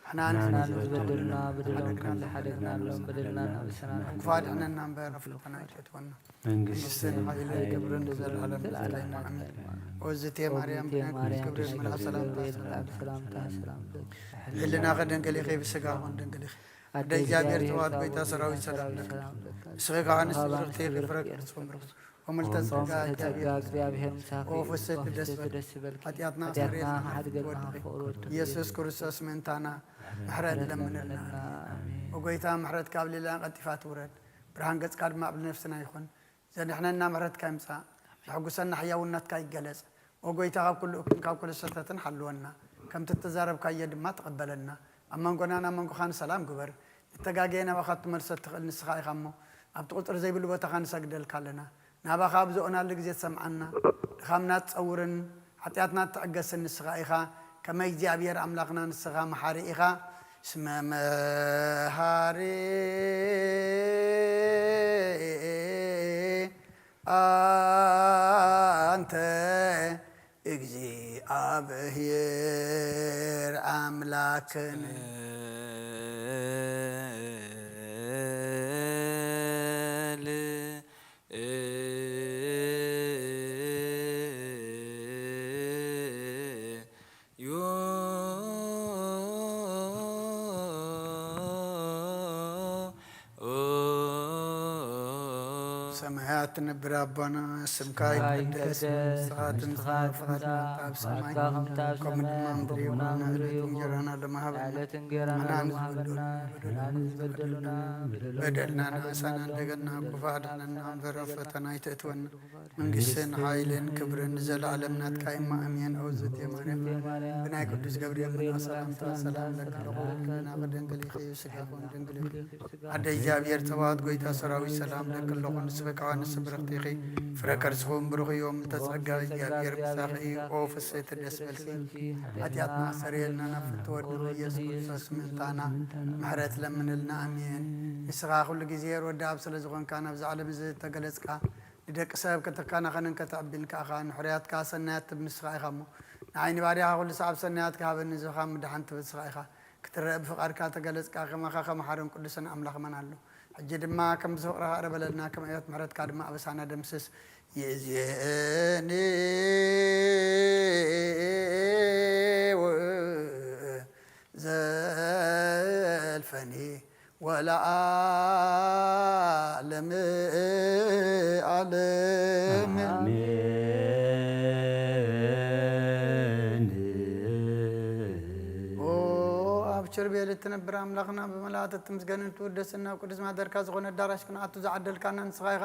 ንሕና ንዝበደሉና በደሎም ከም ዝሓደግናሎም በደልና ንኣበሰና። ክፉእ ኣድሕነና እምበር፣ ኣብ ፈተና ኣይተእትወና። መንግስትን መንግስትን ሓይልን ሓይልን ክብርን ክብርን ንዘለኣለም ንዘለኣለም ንዘለኣለም ኣሜን። ኣሜን። ኦዝቴ ማርያም፣ ኦዝቴ ብናይ ማርያም፣ ክብርን ብናይ ምልኣት ክብርን ሰላምታ ምልኣት ሰላምታ ሰላም ሰላምታ ሰላም ለኪ። ለኪ። ህልናኺ ድንግል ኢኺ፣ ብስጋኺ እውን ድንግል ኢኺ። ኣደ ኣደ እግዚኣብሔር፣ እግዚኣብሔር፣ ተዋህዶ ጎይታ፣ ተዋህዶ ሰራዊት፣ ሰራዊት፣ ሰላም ለኪ። ሰላም ለኪ። ንስኺ ከኣ ንስብርኽቲ ኢኺ፣ ፍረ ከርሲ እውን ብሩኽ። ወምልተ ጸጋ፣ ጸጋ፣ እግዚኣብሔር ምሳኺ እዩ። እግዚኣብሔር ምሳኺ እዩ። ኦ ፍስሕቲ፣ ደስ በልኪ። ደስ በልኪ። ሓጢኣትና ሓጢኣትና ሓድገልና፣ ክፍቅር ወድኺ። ክፍቅር ወድኺ። ኢየሱስ ክርስቶስ ምእንታና ምሕረት ምሕረት ለምንልና። ለምንልና። ኣሜን። ኦ ጎይታ፣ ምሕረትካ ኣብ ልዕሌና ቀልጢፋ ትውረድ። ብርሃን ገጽካ ድማ ኣብ ነፍስና ይኹን። ዘድሕነና ምሕረትካ ይምጻእ። ዘሐጉሰና ሕያውነትካ ይገለጽ። ኦ ጎይታ፣ ካብ ኩሉ እኩን ካብ ኩሉ ስሕተትን ሓልወና። ከምቲ እተዛረብካዮ ድማ ተቐበለና። ኣብ መንጎናን ኣብ መንጎኻን ሰላም ግበር። ንተጋገየ ናባኻ ክትመልሶ እትኽእል ንስኻ ኢኻ እሞ፣ ኣብቲ ቁጽሪ ዘይብሉ ቦታኻ ንሰግደልካ ኣለና። ናባኻ ኣብ ዝኦናሉ ግዜ ትሰምዓና። ድኻምና ትጸውርን ሓጢኣትና ትዕገስን ንስኻ ኢኻ። ከመይ እግዚኣብሔር ኣምላኽና ንስኻ መሓሪ ኢኻ። እስመ መሃሪ ኣንተ እግዚኣብሔር ኣምላክን። ሰማያት ትነብር ኣቦና፣ ስምካ ይትቀደስ፣ መንግስትኻ ትምጻእ፣ ፍቓድካ ኣብ ሰማይ ከምኡ ድማ ምድሪ ይኹን። ዕለት እንጀራና ለመሃበና፣ ንሕና ንዝበደሉና በደልና ንኣሳና፣ እንደገና ክፉእ ኣድሕነና እምበር፣ ኣብ ፈተና ኣይተእትወና። መንግስትን ሓይልን ክብርን ንዘለኣለም ናትካ እማ፣ ኣሜን። ኦዝቴ ማርያም፣ ብናይ ቅዱስ ገብርኤል መልኣኽ ሰላምታ ሰላም ለኪ፣ ልዑል ህልናኺ ድንግል ኢኺ፣ ስጋኺ እውን ድንግል እዩ። ኣደ እግዚኣብሔር፣ ጸባኦት ጎይታ ሰራዊት፣ ሰላም ለኪ ኣለኹ። ንስኺ ከኣ ንስብርኽቲ ኢኺ፣ ፍረ ከርስኺ እውን ብሩኽ እዩ። ምልተ ጸጋ፣ እግዚኣብሔር ምሳኺ እዩ። ኦ ፍስሕቲ፣ ደስ በልኪ፣ ሓጢኣትና ኣስተሰርየልና፣ ናብ ፍትወ ወድኺ ኢየሱስ ክርስቶስ ምእንታና ምሕረት ለምንልና። ኣሜን። ንስኻ ኩሉ ግዜ ርወዲ ኣብ ስለ ዝኾንካ፣ ናብዚ ዓለም እዚ ተገለጽካ፣ ንደቂ ሰብ ከተከናኸንን ከተዕቢን ከኣኻ፣ ንሕሩያትካ ሰናያት ትብ ንስኻ ኢኻ እሞ፣ ንዓይ ንባርያኻ ኩሉ ሰዓብ ሰናያት ክሃበኒ፣ ንዝኻ ምድሓን ትብ ንስኻ ኢኻ። ክትረአ ብፍቓድካ ተገለጽካ፣ ከማኻ ከመሓርን ቅዱስን ኣምላኽ መን ኣሎ? ሕጂ ድማ ከምዚ ፍቕርኻ ይቕረ በለልና፣ ከም ዕቤት ምሕረትካ ድማ ኣበሳና ደምስስ። ይእዜኒ ዘልፈኒ ወለዓለመ ዓለም። ኣሜን። ኦ ኣብ ቸርቤል እትነብር ኣምላኽና፣ ብመላእክት እትምስገንን እትውደስን፣ ናብ ቅዱስ ማደርካ ዝኾነ ኣዳራሽ ክንኣቱ ዝዓደልካና ንስኻ ኢኻ።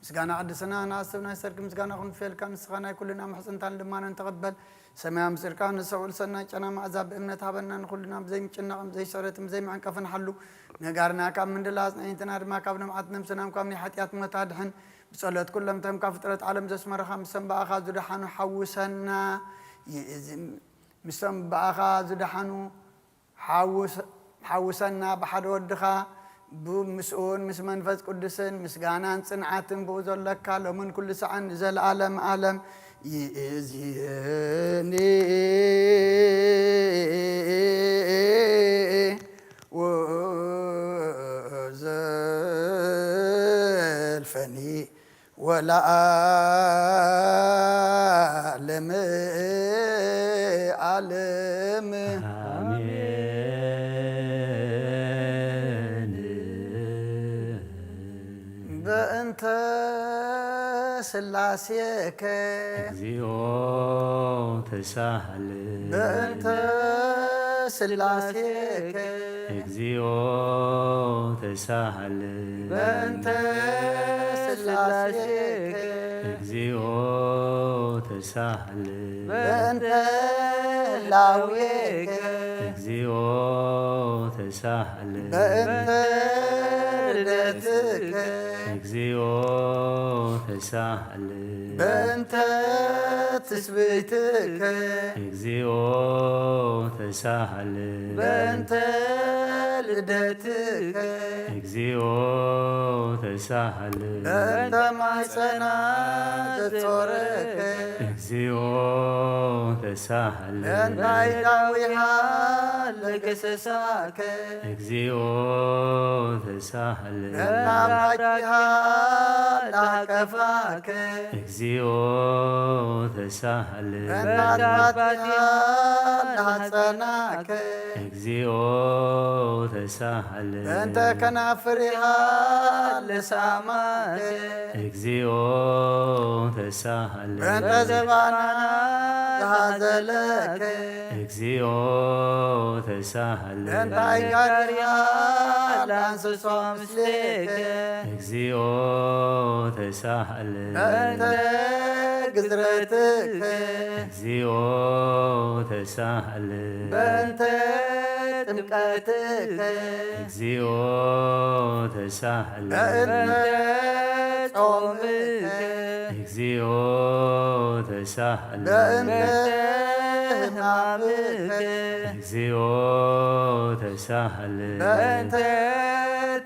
ምስጋና ቅድስና ንኣስብ፣ ናይ ሰርክ ምስጋና ክንፌልካ፣ ንስኻ ናይ ኩልና ምሕጽንታን ልማናን ተቐበል። ሰማያዊ ምስጢርካ ንሰውል ሰናይ ጨና መኣዛ ብእምነት ሃበና። ንኹልና ብዘይምጭናቕን ብዘይስዕረትን ብዘይመዕንቀፍን ሓሉ። ነጋርና ካብ ምንድላ ኣጽናኒትና ድማ ካብ ነብዓት ነብስና ካብ ናይ ሓጢኣት ሞት ኣድሕን። ብጸሎት ኩሎም እቶም ካብ ፍጥረት ዓለም ዘስመረኻ ምስቶም ብኣኻ ዝደሓኑ ሓውሰና። ይእዝም ምስቶም ብኣኻ ዝደሓኑ ሓውስ-፣ ሓውሰና ብሓደ ወድኻ፣ ብ-፣ ምስኡን ምስ መንፈስ ቅዱስን ምስጋናን ጽንዓትን ብኡ ዘለካ ሎምን ኩሉ ሰዓን ንዘለኣለም ዓለም። ይእዜኒ ወዘልፈኒ ወለዓለመ ዓለም። ኣሜን። በእንተ ስላሴከ እግዚኦ ተሳሃለ። በእንተ ስላሴከ እግዚኦ ተሳሃለ። በእንተ ስላሴከ እግዚኦ ተሳሃለ። በእንተ ህላዌከ እግዚኦ ተሳሃለ። በእንተ ልደትከ እግዚኦ ተሳሃለ። በእንተ ትስብእትከ እግዚኦ ተሳሃለ። በእንተ ልደትከ እግዚኦ ተሳሃለ። በእንተ ማሕፀና ዘጾረከ እግዚኦ ተሳሃለ። በእንተ ኣይዳዊሃ ለገሰሳከ እግዚኦ ተሳሃለ። በእንተ ኣብራኪሃ ላቀፋከ እግዚኦ ተሳሃለ። በእንተ ኣባቲሃ ላጸናከ እግዚኦ ተሳሃለ። በእንተ ከናፍሪሃ ለሳማከ እግዚኦ ተሳሃለ። በእንተ ዘባናና ዝሃዘለከ እግዚኦ ተሳሃለ። በእንተ ኣይጋሪሃ ላንስሶ ምስሌከ እግዚኦ ተሳሃለ። በእንተ ግዝረትከ እግዚኦ ተሳሃለ። በእንተ ጥምቀትከ እግዚኦ ተሳሃለ። በእንተ ጾምከ እግዚኦ ተሳሃለ። በእንተ ሕማምከ እግዚኦ ተሳሃለ። በእንተ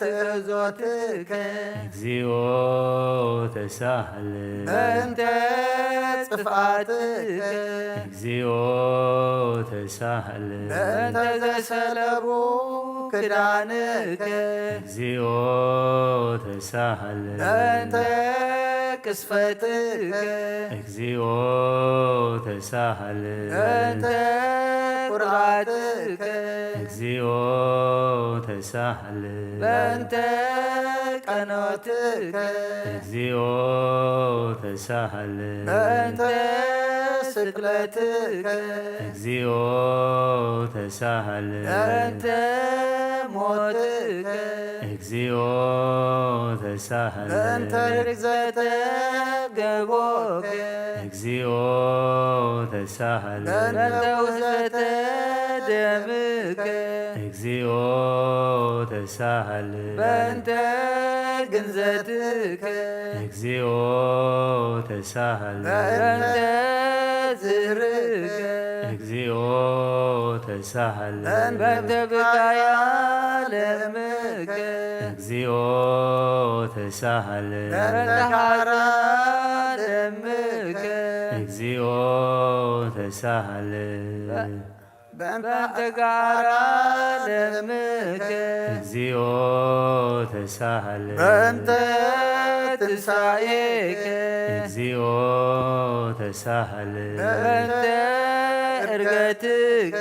ትእዞትከ እግዚኦ ተሳሃለ። በእንተ ጽፍኣትከ እግዚኦ ተሳሃለ። በእንተ ዘሰለቡ ክዳንከ እግዚኦ ተሳሃለ። በእንተ ቅስፈትከ እግዚኦ ተሳሃለ። በእንተ ኩርዓትከ እግዚኦ ተሳሃለ። በእንተ ቀኖትከ እግዚኦ ተሳሃለ። በእንተ ስቅለትከ እግዚኦ ተሳሃለ። በእንተ ሞትከ እግዚኦ ተሳሃለ። በእንተ ርግዘተ ገቦከ እግዚኦ ተሳሃለ። በእንተ ውህዘተ ደምከ እግዚኦ ተሳሃለ። በእንተ ግንዘትከ እግዚኦ ተሳሃለ። በእንተ ዝህርከ እግዚኦ ተሳሃለ። በእንተ ብካያ ለምከ እግዚኦ ተሳሃለ። በእንተ ሓራ ለምከ እግዚኦ ተሳሃለ። በእንተ ጋራ ለምከ እግዚኦ ተሳሃለ። በእንተ ትንሳኤከ እግዚኦ ተሳሃለ። በእንተ ዕርገትከ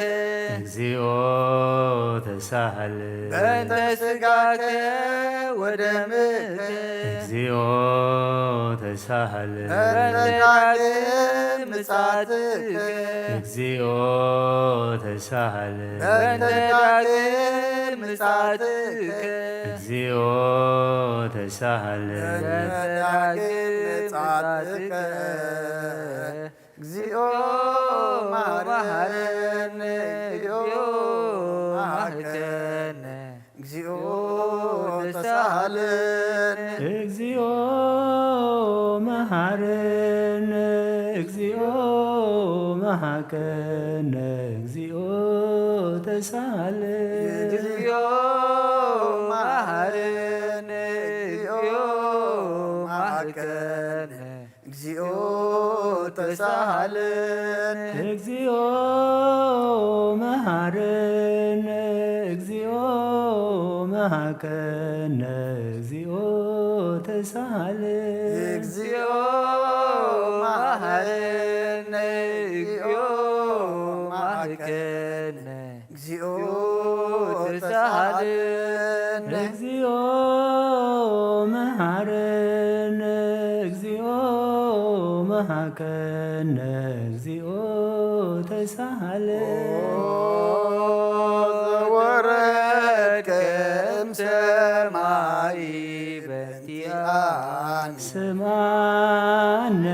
እግዚኦ ተሳሃለ። በእንተ ስጋከ ወደምከ እግዚኦ ተሳሃለ። በእንተ ዳግም ምጽኣትከ እግዚኦ ተሳሃለ። በእንተ ዳግም ምጽኣትከ እግዚኦ ተሳሃለ። በእንተ ዳግም ምጽኣትከ እግዚኦ መሐረነ፣ እግዚኦ መሐረነ፣ እግዚኦ ተሳሃለነ። እግዚኦ መሐረነ፣ እግዚኦ መሐረነ፣ እግዚኦ ተሳሃለነ። እግዚኦ መሐረነ፣ እግዚኦ መሐረነ፣ እግዚኦ ተሳሃለነ። እግዚኦ መሃረነ። እግዚኦ መሃከነ። እግዚኦ ተሳሃለነ። እግዚኦ መሃረነ። እግዚኦ መሃከነ። እግዚኦ ተሳሃለነ። እግዚኦ መሃረነ። እግዚኦ መሃከነ። እግዚኦ ተሳሃለነ። ኦ ዘወረድከ እምሰማይ በ ኪዳን። ስማነ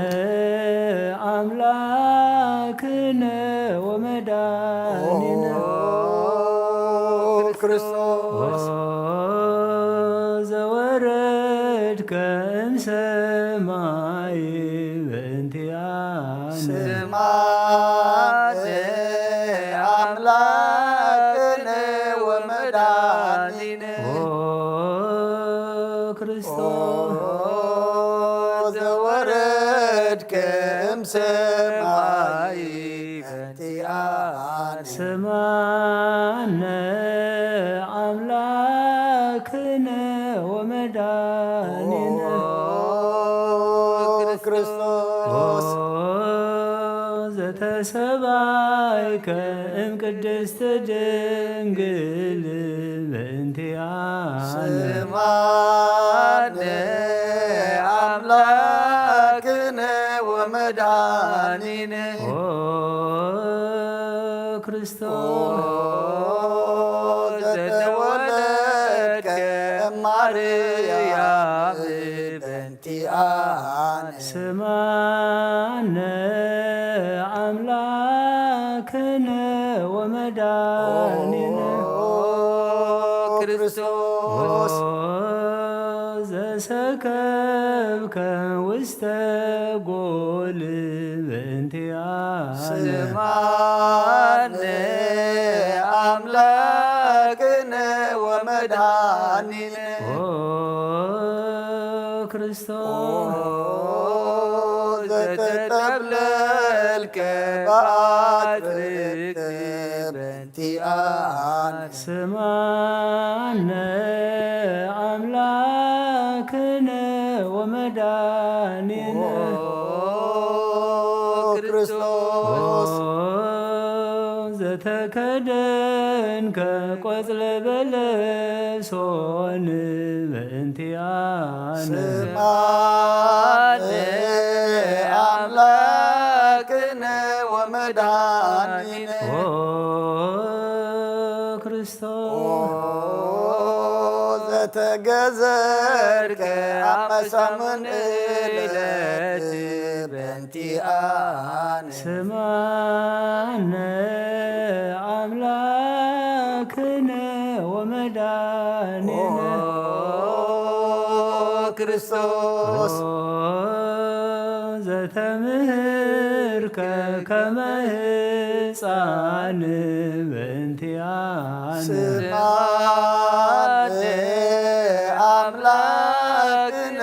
አምላክነ ወመድኃኒነ ኦ ክርስቶስ። ኦ ዘወረድከ እምሰማይ በእንቲአነ። ስማነ አምላክነ ወመድኃኒነ። ኦ ክርስቶስ። ኦ ዘወረድከ እምሰማይ በእንቲአነ። ስማነ አምላክነ ወመድኃኒነ። ኦ ክርስቶስ። ኦ ዘተሰባይከ እምቅድስት ድንግል በእንቲአነ። ስማነ አምላክነ ወመድኃኒነ። ኦ ክርስቶስ። ኦ ዘተወለድከ እማርያም በእንቲአነ። ስማነ አምላክነ ወመድኃኒነ። ኦ ክርስቶስ። ኦ ዘሰከብከ ውስተ ጎል በእንቲአነ። ስማነ አምላክነ ወመድኃኒነ። ኦ ክርስቶስ። ኦ ዘተጠብለልከ በአትርክት በእንቲአነ። ስማነ አምላክነ ወመድኃኒነ። ኦ ክርስቶስ። ኦ ዘተከደንከ ቆጽለ በለሶን በእንቲአነ። ስማነ አምላክነ ወመድኃኒነ። ኦ ክርስቶስ። ኦ ዘተገዘርከ አብ መሳምን ዕለት በእንቲአነ። ስማነ አምላክነ ወመድኃኒነ። ኦ ክርስቶስ። ኦ ዘተምህርከ ከመ ሕፃን በእንቲአነ። ስማነ አምላክነ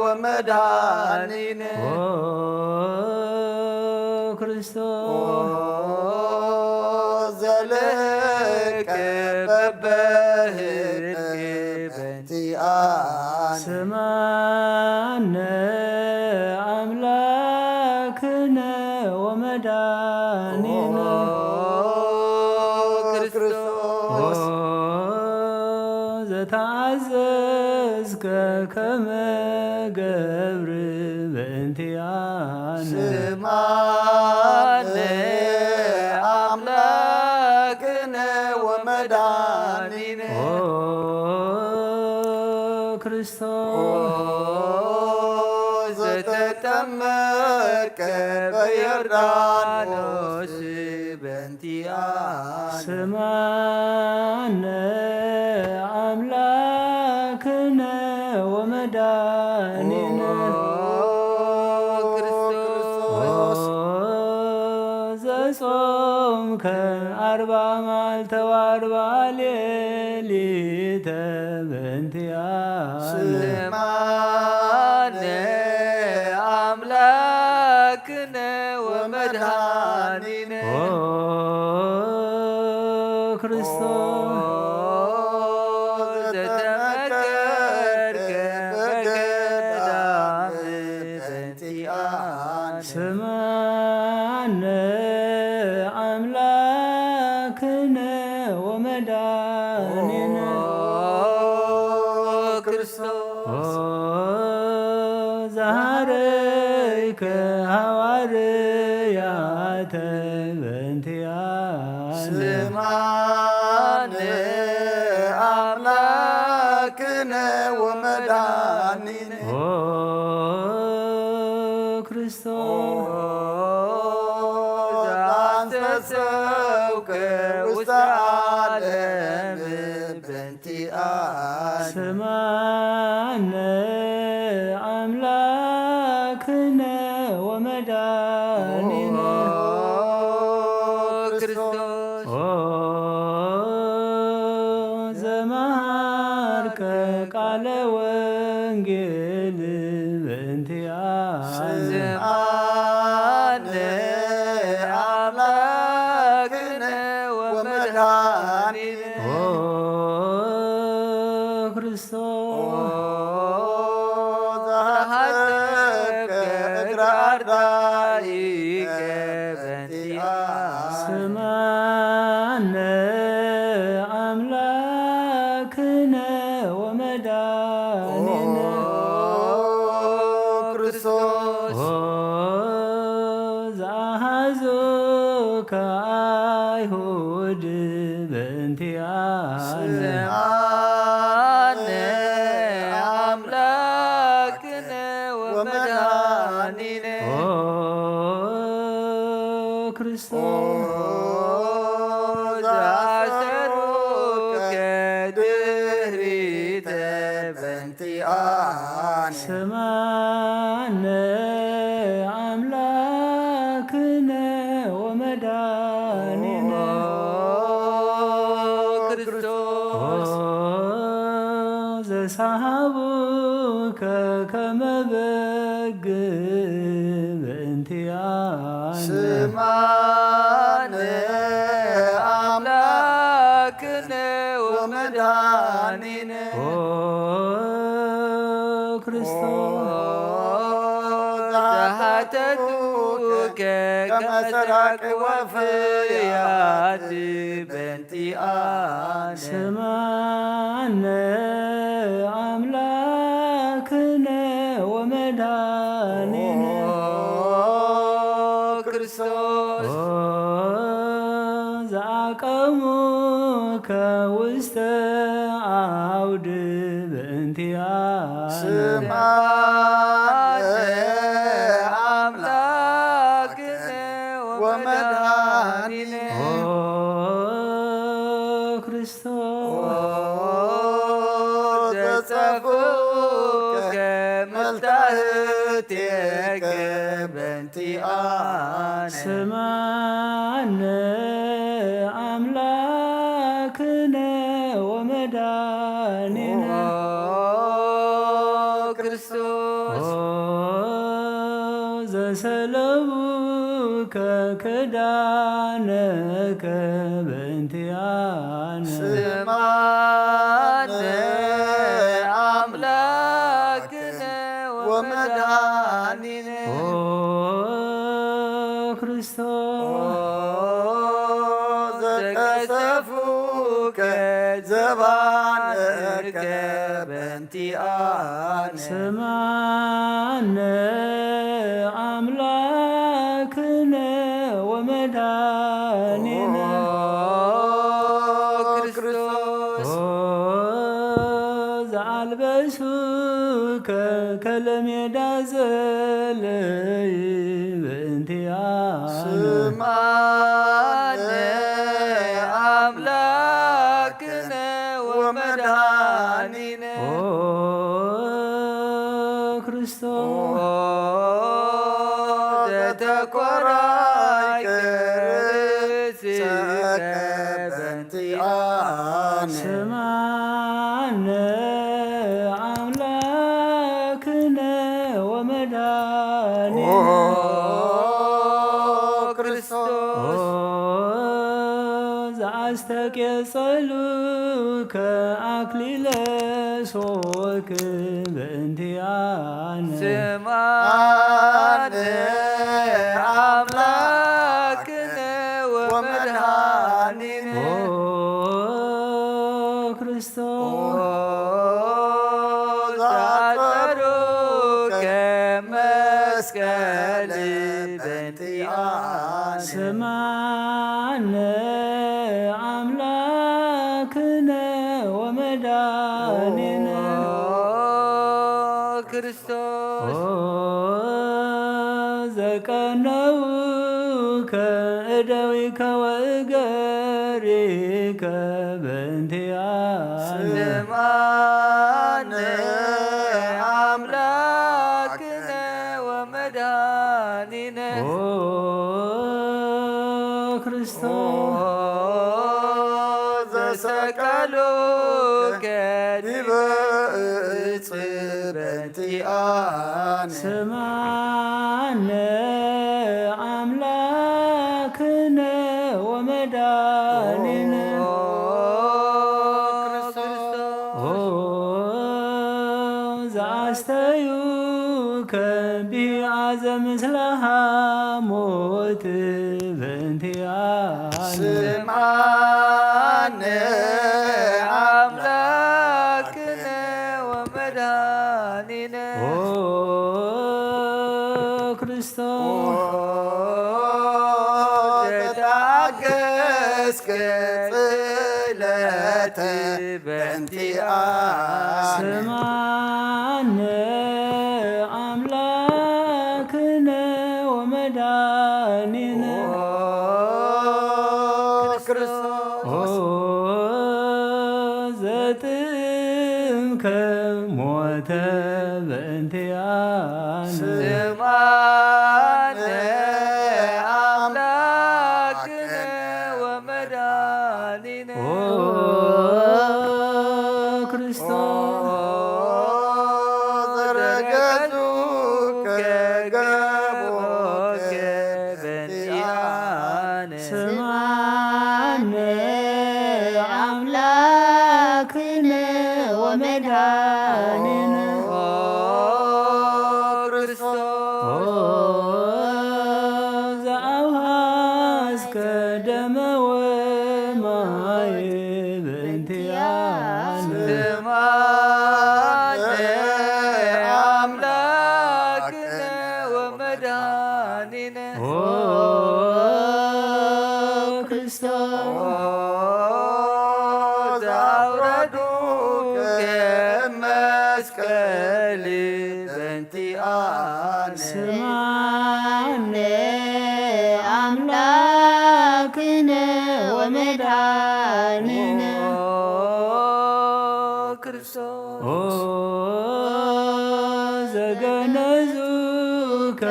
ወመድኃኒነ። ኦ ክርስቶስ። ኦ ዘለቀ በበህድግ በእንቲአነ። ስማነ አምላክነ ወመድኃኒነ። ኦ ክርስቶስ። ኦ ዘተአዘዝከ ከመ ገብር በእንቲአነ። ስማነ አምላክነ ወመድኃኒነ። ኦ ክርስቶስ። ኦ ዘተጠመቀ በዮርዳኖስ በእንቲአነ። ስማነ አምላክነ ወመድኃኒነ። ኦ ክርስቶስ። ኦ ዘጾምከ አርባ መዓልተ ወአርባ ሌሊተ በእንቲአነ። ስማነ አምላክ ክርስቶስ። ኦ ዘሃረይከ ሃዋርያተ በእንቲኣነ። ስምዓነ ኣምላክነ ወመድኃኒነ። ኦ ክርስቶስ። ኦ ዘአስተሰውከ ውስተ ዓለም በእንቲኣነ። ስምዓነ ኣምላክነ ወመድኃኒነ። ኦ ክርስቶስ። ኦ ዘመሃርከ ቃለ ወንጌል በእንቲኣነ። ስምዓነ ኣምላክነ ወመድኃኒነ። ኦ ክርስቶስ። ኦ ዘሃሰብከ እግረ ኣርዳኢከ በእንቲኣነ። ስምዓነ ኣምላክነ ወመድኃኒነ። ኦ ክርስቶስ። ኦ ዘአሃዙከ አይሁድ በእንቲኣነ። ስምዓነ ኣምላክነ ወመድኃኒነ። ኦ ክርስቶስ። ኦ ዘአሰሩከ ድህሪተ በእንቲኣነ። ስምዓነ ኣምላክነ ወመድኃኒነ። ኦ ክርስቶስ። ኦ ዘሰሃቡከ ከመ በግ በእንቲኣነ። ስምዓነ ኣምላክነ ወመድኃኒነ። ኦ ክርስቶስ። ኦ ዘሓተቱከ ከመ ሰራቂ ወፍያት በእንቲኣነ። ስምዓነ ኣምላክነ ወመድኃኒነ። ኦ ክርስቶስ። ኦ ዘአቀሙከ ውስተ አውድ በእንቲኣነ። ስምዓነ ኣምላክነ ወመድኃኒነ። ኦ ክርስቶስ። ኦ ዘጸፍኡከ መልታህቴከ በእንቲኣነ። ስምዓነ ኣምላክነ ወመድኃኒነ። ኦ ክርስቶስ። ኦ ዘሰለቡከ ክዳነከ በእንቲኣነ። ስምዓነ ኣምላክነ ወመድኃኒነ። ኦ ክርስቶስ። ኦ ዘቀሰፉከ ዘባንከ በእንቲኣነ። ስምዓነ ኣምላክነ ወመድኃኒነ። ኦ ክርስቶስ። ኦ ዘአልበሱከ ከለሜዳ ዘለይ በእንቲኣነ። ስምዓነ ኣምላክነ ወመድኃኒነ። ኦ ክርስቶስ። ኦ ዘተኮራይከ ርእስከ በእንቲኣነ። ስምዓነ ኣምላክነ ወመድኃኒነ። ኦ ክርስቶስ። ኦ ዘአስተቄጸሉከ አክሊለ ሶክ በእንቲኣነ። ስምዓነ አምላክነ ወመድኃኒነ። ኦ ክርስቶስ። ኦ በእንቲኣነ። ስማነ ኣምላክነ ወመድኃኒነ። ኦ ክርስቶስ። ኦ ዘቀነውከ እደዊከ ወእገሪከ በእንቲኣነ። ስማነ ኣምላክነ ወመድኃኒነ። ኦ ክርስቶስ። ኦ ዘሰቀሉከ ዲበ እጽ በእንቲኣነ። ስማነ ኣምላክነ ወመድኃኒነ። ኦ ክርስቶስ። ኦ ዘኣስተዩከ ቢአዘ ምስለ ሐሞት በእንቲኣነ። ስምዓነ ኣምላክነ ወመድኃኒነ። ኦ ክርስቶስ። ኦ ዘተኣገስከ ጽለተ በእንቲኣነ። ስምዓነ ኣምላክነ ወመድኃኒነ። ኦ ክርስቶስ። ኦ ዘጥምከ ሞተ በእንቲኣነ። ስምዓነ ኣምላክነ ወመድኃኒነ። ኦ ክርስቶስ። ኦ ዘረገጹከ ገቦከ በእንቲኣነ። ስምዓነ ኣምላክነ ወመድኃኒነ። ኦ ክርስቶስ። ኦ ዘኣውሃስከ ደመ ወማይ በእንቲኣነ። ስምዓነ ኣምላክነ ወመድኃኒነ። ኦ ክርስቶስ። ኦ ዘኣውረዱከ መስቀል በእንቲኣነ። ስምዓነ ኣምላክነ ወመድኃኒነ። ኦ ክርስቶስ። ኦ ዘገነዙከ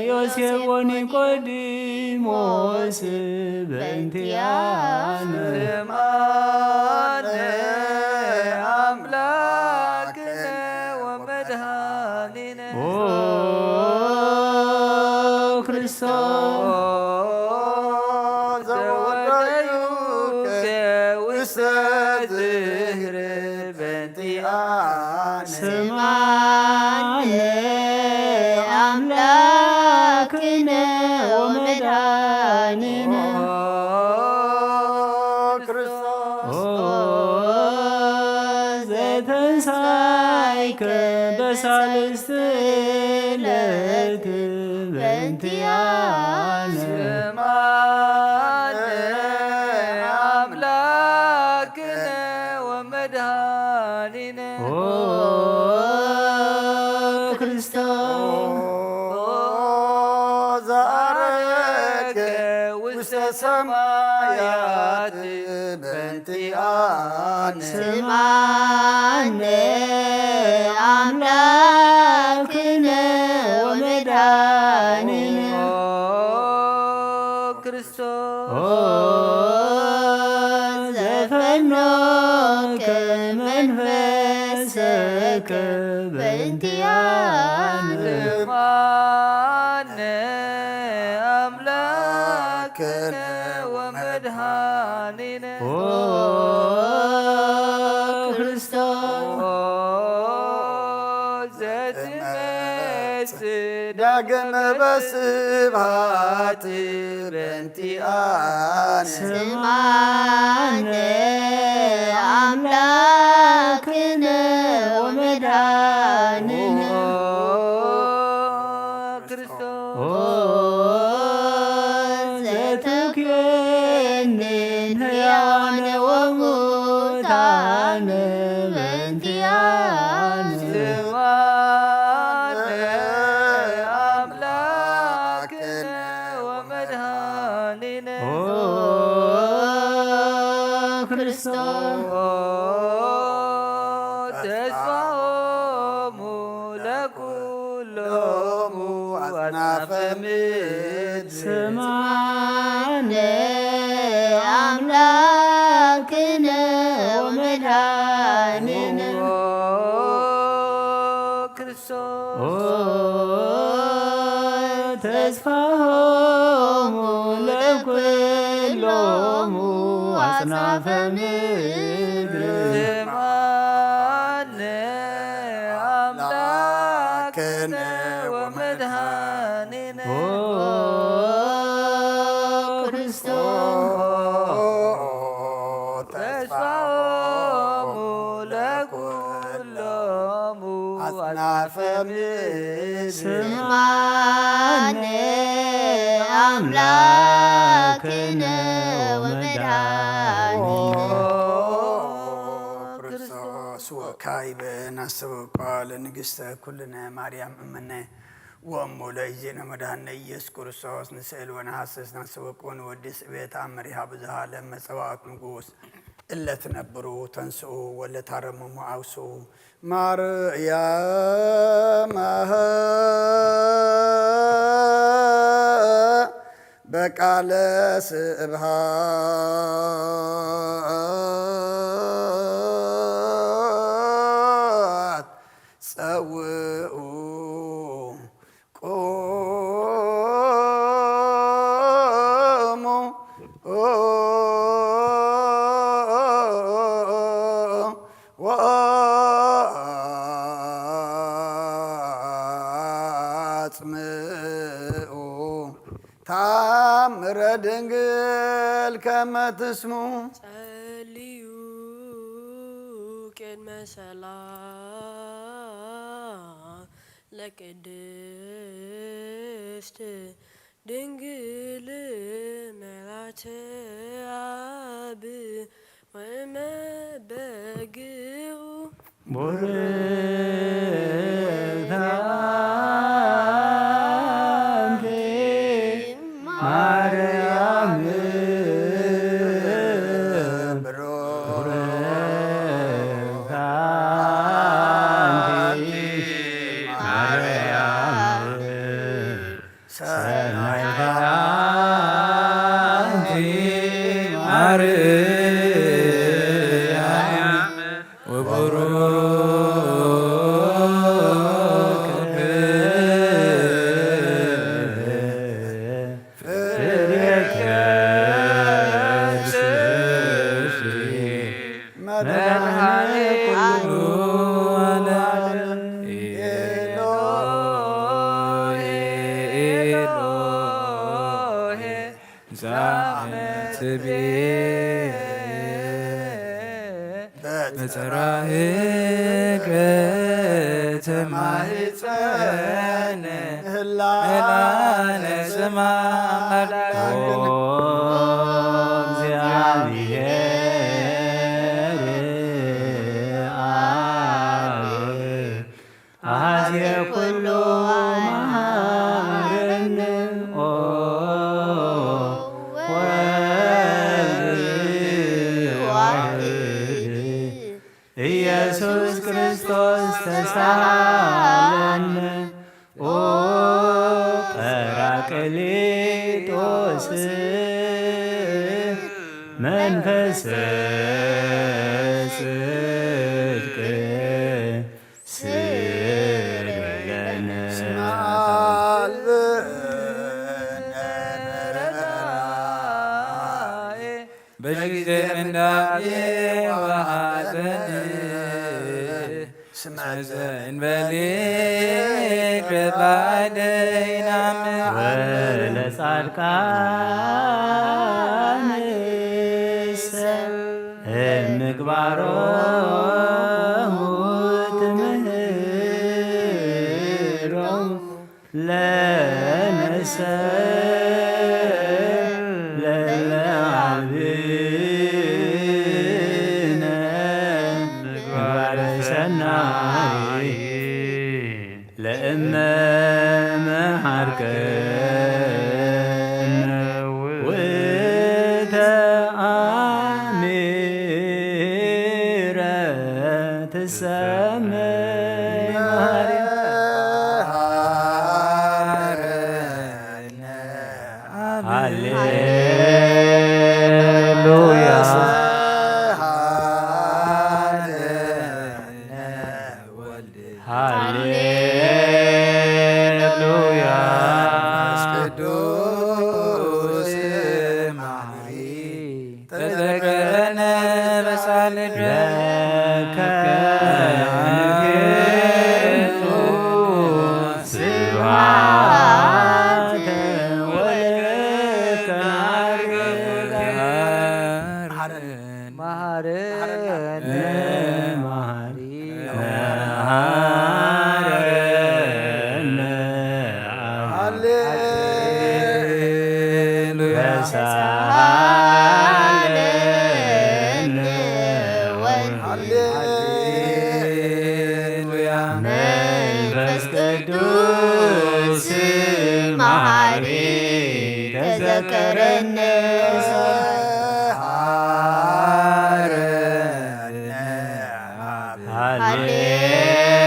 ዮሴፍ ወኒቆዲሞስ በእንቲኣነ። ስምዓነ ኣምላክነ ወመድኃኒነ። ኦ ክርስቶስ። ዘወደዩከ ውስተ ዝህር በእንቲኣነ። ስምዓነ ኣምላክነ ወመድኃኒነ። ኦ ክርስቶስ። ኦ ዘተንሳይከ በሳልስት ዕለት በእንቲኣነ። ስምዓነ ኣምላክነ ወመድኃኒነ። ኦ ክርስቶስ። ኦ ዘዐረገ ውስተ ሰማያት በእንቲኣነ። ስምዓነ ኣምላክነ ወመድኃኒነ። ኦ ክርስቶስ። ኦ ዘፈኖከ መንፈሰከ በእንቲኣነ። ስምዓነ ኣምላክነ ወመድኃኒነ። ኦ ክርስቶስ። ኦ ዘትመጽእ ዳግም በስብሐት በእንቲኣነ። ስምዓነ ኣምላክነ ወመድኃኒነ። ኦ ክርስቶስ። ኩሎሙ ኣጽናፈ ምድር። ስማነ ኣምላክነ ወመድኃኒነ። ኦ ክርስቶስ። ኦ ተስፋሆሙ ለኩሎሙ ኣጽናፈ ምድር። ስማነ ኣምላክነ ወመድኃኒነ። ኦ ክርስቶስ። ተስፋሆሙ ለኩሎሙ ኣጽናፈ ምድር። ስማነ ኣምላክነ ወመድኃኒነ። ኦ ክርስቶስ ወካዕበነ አስተበቁዐ ለንግሥተ ኩልነ ማርያም እምነ ወእሙ ለእግዚእነ መድኃኒነ ኢየሱስ ክርስቶስ። ንስእል ወነሐስስ፣ ነስተበቁዕ ወንወድስ ዕቤት አመሪሃ ብዙኃ ለመ ጸባኦት ንጉሥ እለ ትነብሩ ተንስኡ ወለ ታረምሙ አውስኡ። ማርያም አሐ በቃለ ስብሐት ጸውኡ ቁሙ ወአጽምዑ ተአምረ ድንግል ከመ ትስምዑ። ጸልዩ ቅድመ ሰላ ለቅድስት ድንግል ምሕረት አብ ወመ በግኡ። ቡርክት አንቲ ማርያም፣ ቡርክት አንቲ ማርያም፣ ሰናይት አንቲ ማርያም፣ ወቡሩክ ፍሬ ከርስኪ መድኃኔ ኩሉ ዓለም። ኤሎሄ፣ ኤሎሄ፣ ዛመ ትቤ በጽራህከ ተማህፀነ ህላነ ስማ አምላክነ። ኦ እግዚአብሔር አብ አዜ ኩሉ መሐረነ። ኦ ወልድ ዋሕድ ኢየሱስ ክርስቶስ ተሳሃለነ። ኦ ጳራቅሊጦስ መንፈሰ ጽድቅ ስእለነ። እስመ አልብነ ርኅራኄ በጊዜ ምንዳቤ ወሐዘን። እስመ ዘእንበሌከ ባዕደ ኢናምን። ወለጻድቃንሰ እምግባሮሙ ትምህሮሙ ለነሰ ለለዓብነ ምግባረ ሰናይ። ለእመ መሓርከነ ውእተ አሚረ ትሰመይ ማርያም። ሃሌሉያ። መንፈስ ቅዱስ መሐሪ ተዘከረነ በሳልደ ለከ ስብሐት ወለከ መሐረነ መሐሪ ሃሌሉያ። ተሳሃለነ ወልድ ሃሌሉያ። መንፈስ ቅዱስ መሐሪ ተዘከረነ።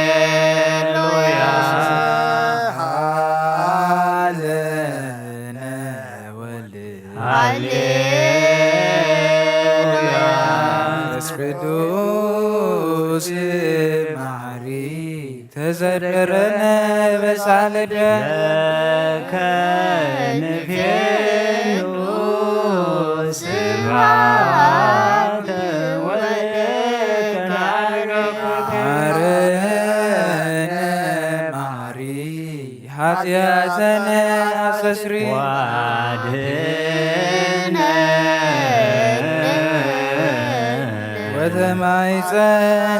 ሃሌሉያ። ሃሌነ ወልድ ሃሌሉያ። መንፈስ ቅዱስ መሐሪ ተዘከረነ በሳልደ ለከ ንፌኑ ስብሐተ ወለከ ናረክከ። መሐረነ መሐሪ ኃጢአተነ አስተስሪ ዋድነ ወተማይፀ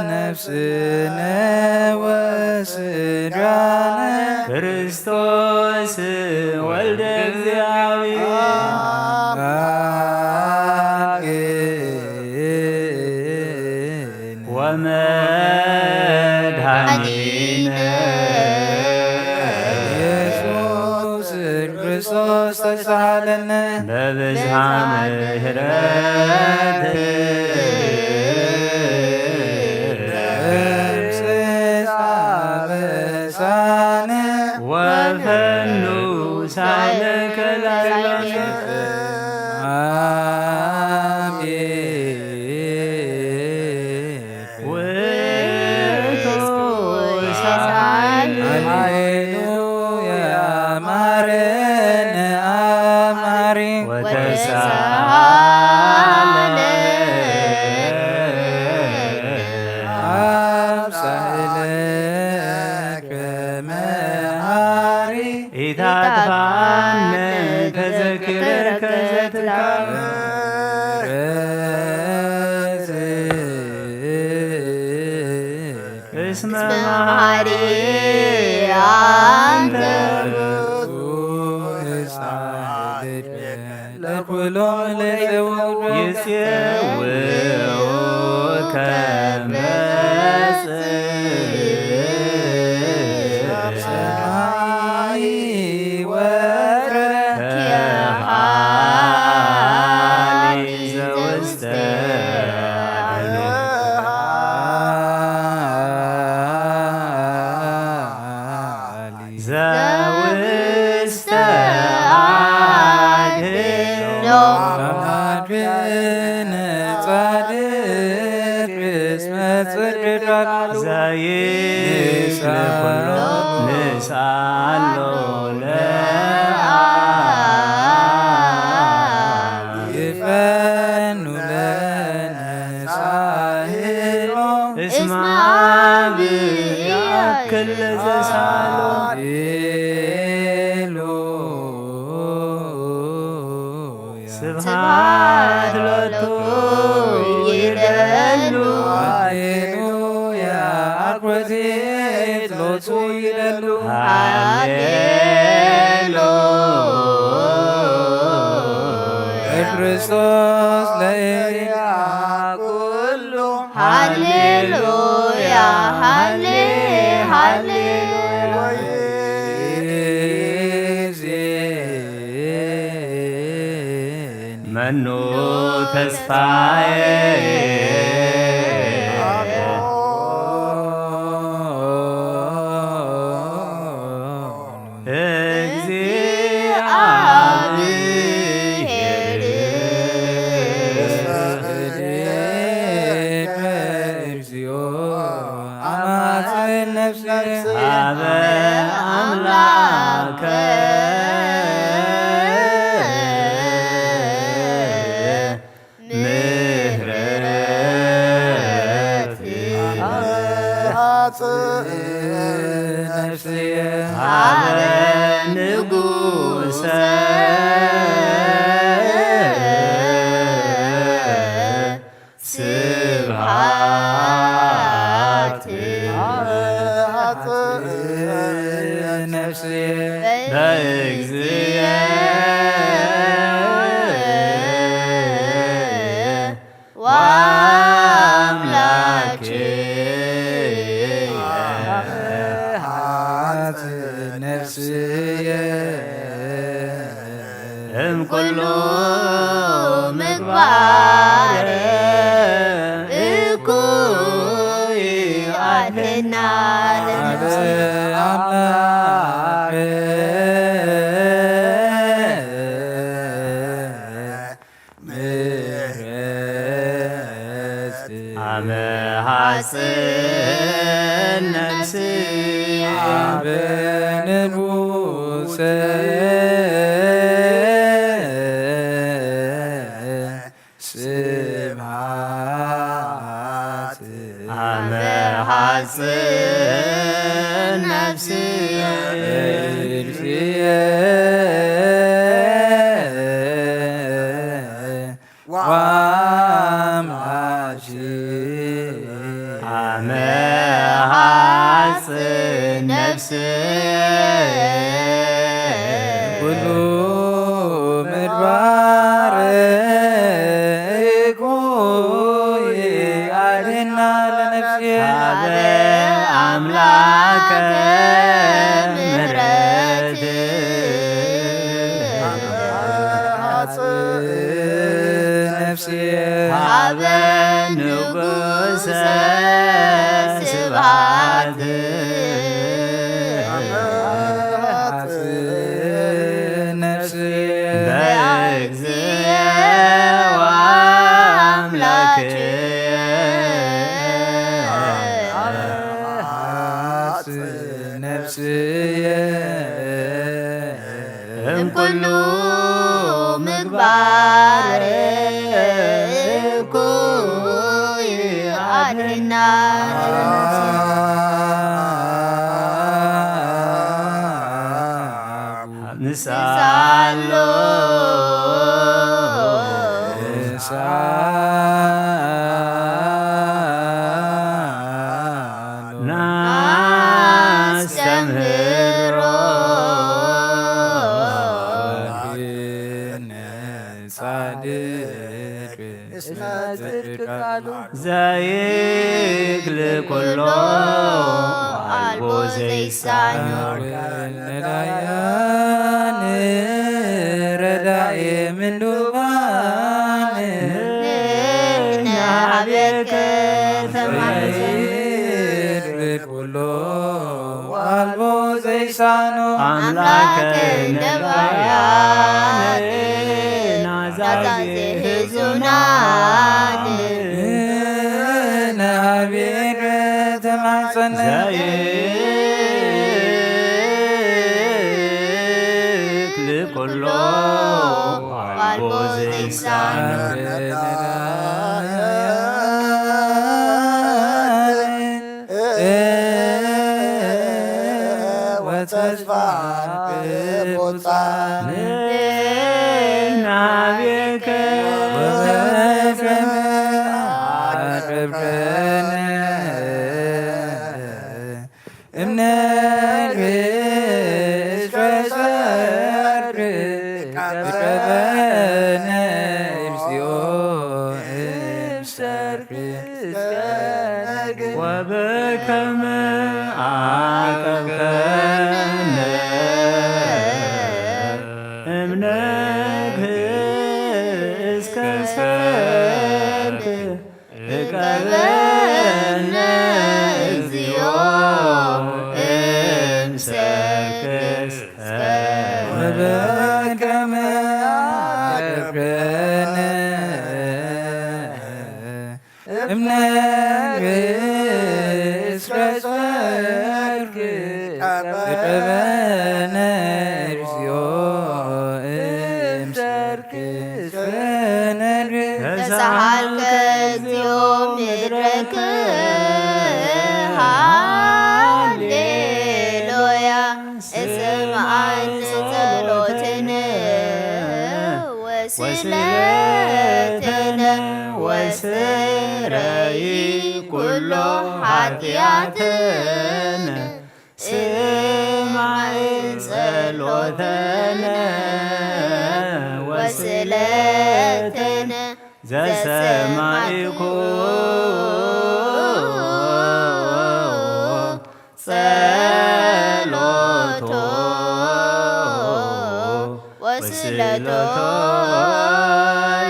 ነፍስነ ወስጋነ ክርስቶስ ወልደ እግዚአብሔር አምላክ ወመድኃኒነ ኢየሱስ ክርስቶስ ተሳሃለነ በብዝሃ ምሕረት ደምስስ አበሳነ ወፈኑ ሳለከ ላዕለ አሜን። ውእቱ ሳል ሃሌሉያ። ማረነ አማሪ ወተሳሃለ አብሳይለ ከመሃሪ ኢታጥፋነ ተዘክረከ ዘትካም እስመ መሐሪ አንተ ለኩሎም ለይጽውዑ ይጽውዑከ መጽእ ሰማይ ወረ ከሃሊ ዘውስተ ዘውስተ አድህኖ አምላክነ ጻድቅ እስመ ጽድቅ ቃሉ ዘይስለ ኩሎ ንስአሎ ለአብ ይፈኑ ለነ ሳህሎ እስመ አብ ያክል ለዘሳሎ ሃሌሉያ። ስብሐት ሎቱ ይደሉ ሃሌሉያ። አክብሮት ሎቱ ይደሉ ሃሌሉያ። ለክርስቶስ ለእግዚአ ኩሉ ሃሌሉያ። ሃሌ ሃሌሉያ። መኑ ተስፋዬ እግዚአብሔር እግዚኦ አማጽን ነፍሴ ሀበ ኣምላከ ምሕረት ሃጽእ ነፍስየ ሃበ ንጉሰ ስብሃት ሃጽእ ነፍስየ በእግዚየ ወአምላኬ ሃጽእ ነፍስየ እምኩሉ ምግባር እኩይ ኣድህና ለነፍሲ ኣምላክ ምሕረት ኣመ ሃጽን ነፍሲ ኣበ ንጉሰ ስብሃት ኣመ ሃጽን ነፍሲ እልፍየ ወአምላኪ ኣመ ሃጽን ነፍሲ ኩሉ ምግባር እኩይ ኣድህና ለነፍሲ ሃበ ኣምላከ ምሕረት ሃጽእ ነፍሲ ሃበ ንጉሰ ስብሃት ሃጽእ ነፍሲ በእግዚእ ወአምላክ ሃጽእ ነፍስየ እምኩሉ ምግባር እኩይ ኣድህና ንሳሎ ናስተምህሮ ጻድቅ እስመ ጽድቅ ቃሉ ዘይክል ኩሎ አልቦ ዘይሳኖ ነዳያን ረዳኢ ምንዱባን ንሕና አቤከ ተማሕፀን ዘይክል ኩሎ አልቦ ዘይሳኖ አምላከ ነባያን ናዛዜ ህዙናን ንሃቤከ ተማሕፀነ ዘይክል ኩሎ አልቦ ዘይሳኖ ወተስፋ ቅቡጻን ናቤከ ወበከመ አቅርበነ እምነግር እስከ ሰርክ ቀበነ እግዚኦ እምሰርክ እስከ ነግር ወበከመ አቀብከነ እምነግር እስከ ሰርክ እቀበነ እግዚኦ እምሰርክ እስከ ወበከመ አቅርበነ እምነግር እስከ ሰርክ ይቅበነ እግዚኦ እምሰርክ እስከ ነድር። ተሳሃልከ እግዚኦ ምድረከ ሃሌሉያ። ስምዓኒ ጸሎትነ ወስለትነ ወስረይ ኩሎ ሓጢኣትነ። ስማዕ ጸሎተነ ወስለተነ ዘሰማዕኩ ጸሎቶ ወስለቶ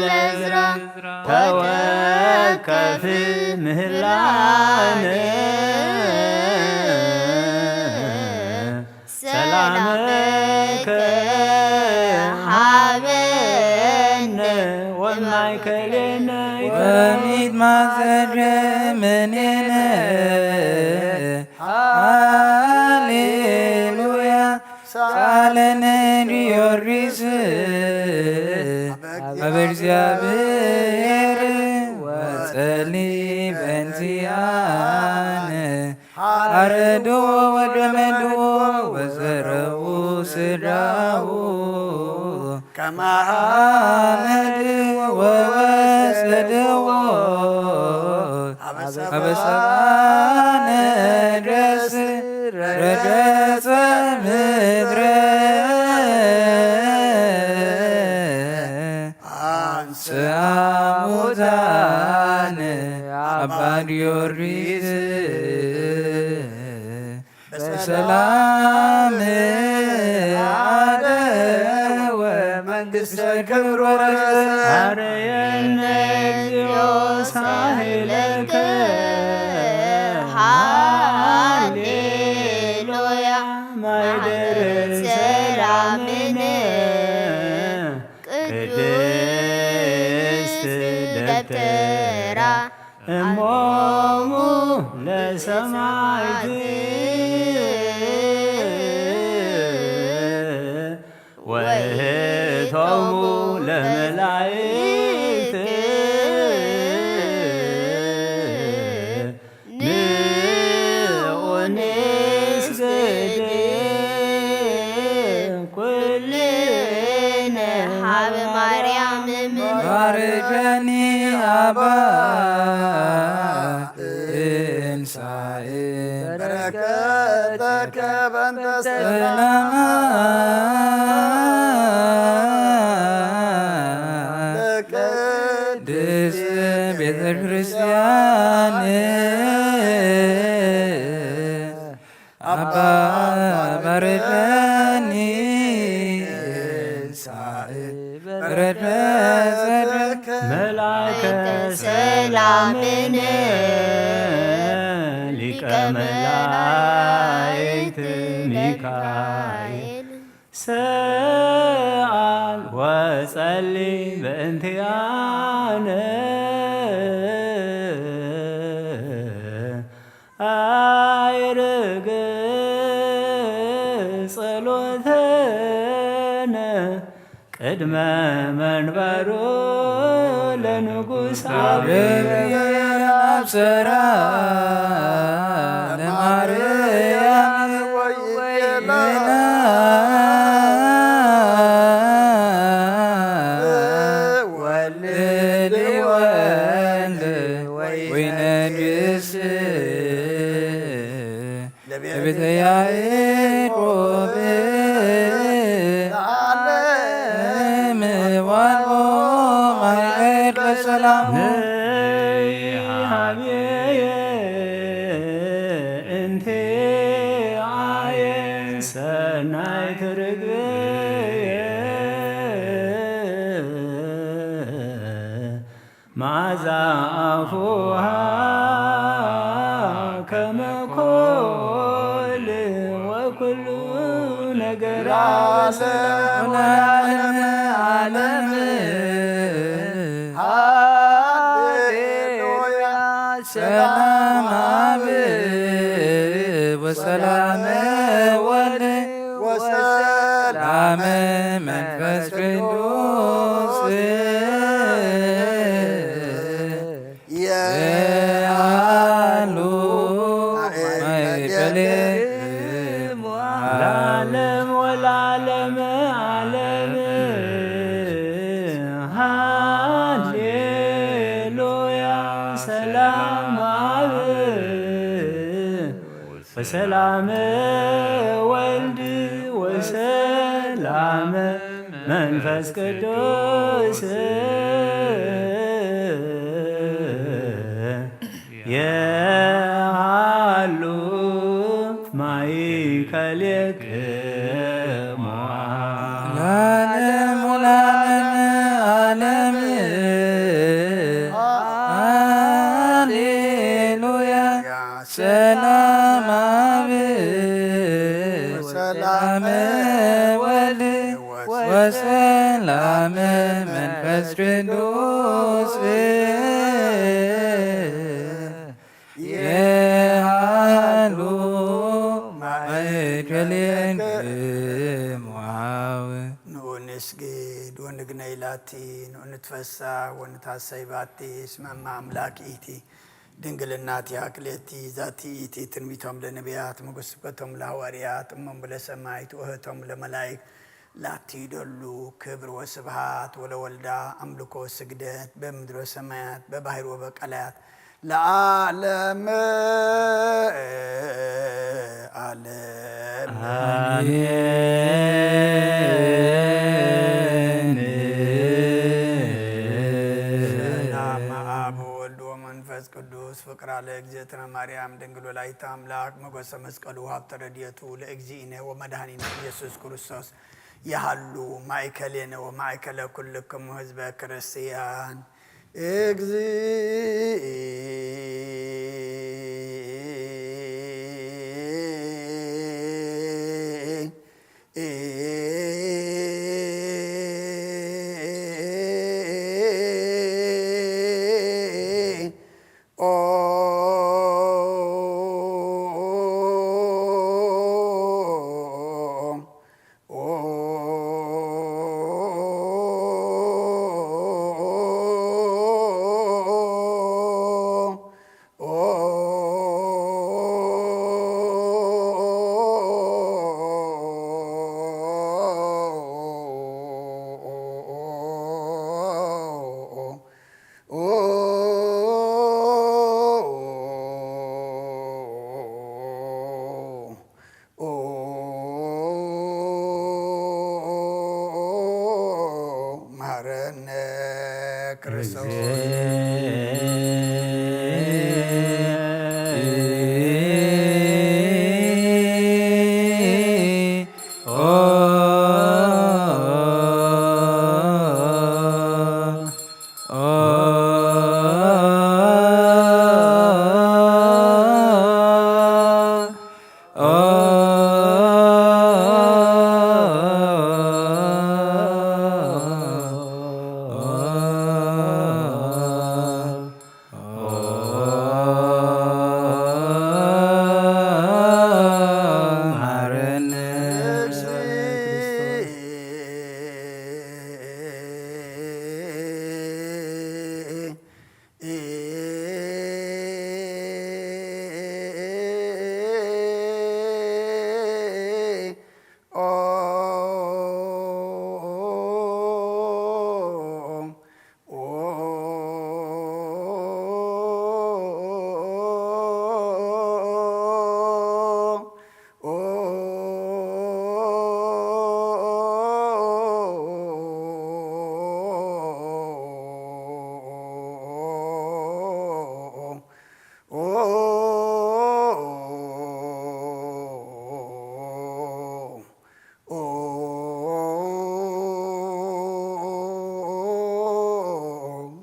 ለዝራ ተወከፍ ምህላነ ሰላመከ ሃበነ ወማእከሌነ ወሚትማዘደ ምኔነ ሃሌሉያ ሳለነ ጊዮርጊስ ኣብ እግዚኣብሔር ወጸሊ በእንቲኣነ ሓረድዎ ወደመድዎ ወዘረዉ ስድራዉ ከማሃመድ ወወሰድዎ ኣበሰባነ ድረስ ረገጸ ምድረ አንስአ ሙታነ አባ ጊዮርጊስ በሰላም አደወ መንግስተ ክብር ወረሰ። አረየነ እግዚኦ ሳህለከ ሃሌሉያ ማይደር ሰላምነ ቅድስት ደብተራ እሞሙ ለሰማዕት ወእህቶሙ ለመላእክት ንዑ ንስግድ ኩልነ ሀበ ማርያም እምን ባርከኒ አባ ትንሳኤ በረከተከ በእንተ ሰላማ ለቅድስት ቤተ ክርስቲያን አባ ባርከኒ ትንሳኤ በረከተከ መልአከ ሰላምነ ሊቀ መላእክት ሚካኤል ሰአል ወጸሊ በእንቲአነ አይርግ ጸሎተነ ቅድመ መንበሩ ለንጉሥ አብርሃም አብሰራ ለማርያም ወይላ ወልድ ወልድ ወይነግስ ለቤተ ያዕቆብ ለዓለም ዋልቦ ማይቀድ በሰላሙ ነይ ሀቤየ እንቲ አየ ሰናይ ትርግብየ መዓዛ አፉሃ ከመ ኮል ወኩሉ ነገር ለዓለመ ዓለም። ሃሌሉያ። ሰላም አብ ወሰላም አብ መንፈስ ቅዱስ የሃሉ ማእከሌክሙ ለዓለም ወለዓለመ ዓለም። ሃሌሉያ። ሰላም አብ ወሰላም ወልድ ወሰላም መንፈስ ቅዱስ የሃሉ ማእከሌክሙ ለዓለም ወለዓለመ ዓለም። ሃሌሉያ። ሰላም አብ ወሰላም ወልድ ወሰላም መንፈስ ቅዱስ የሃሉ ማእከሌክሙ። ንዑ ንስግድ ወንግነይ ላቲ፣ ንዑ ንትፈሳ ወንታሰይ ባቲ፣ እስመ እመ አምላክ ኢቲ ድንግልና ቲሃ ክልኤቲ። ዛቲ ኢቲ ትንቢቶም ለነቢያት፣ መጎስበቶም ለሐዋርያት፣ እሞም ለሰማይት፣ ውህቶም ለመላይክ፣ ላቲ ይደሉ ክብር ወስብሃት ወለወልዳ አምልኮ ስግደት በምድር ወሰማያት በባህር ወበቀላያት ለዓለመ ዓለም። አሜን። ሰላም አብ ወወልድ ወመንፈስ ቅዱስ ፍቅራ ለእግዝእትነ ማርያም ድንግል ወላዲተ አምላክ ሞገሰ መስቀሉ ሀብተ ረድኤቱ ለእግዚእነ ወመድኃኒነ ኢየሱስ ክርስቶስ የሃሉ ማእከሌነ ወማእከለ ኩልክሙ ህዝበ ክርስቲያን። እግዚእ መሐረነ ክርስቶስ።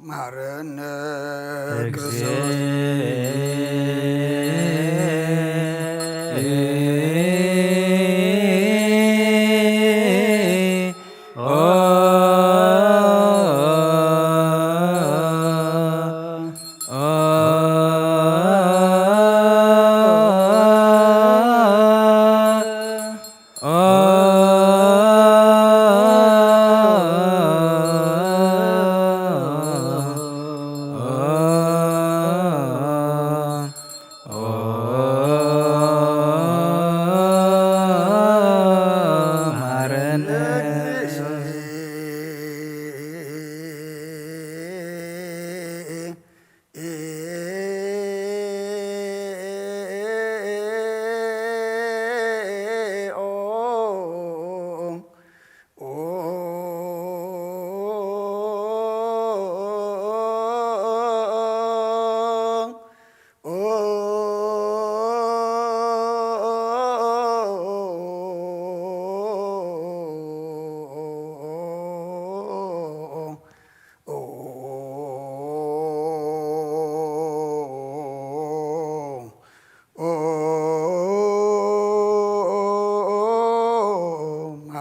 መሐረነ ክርስቶስ።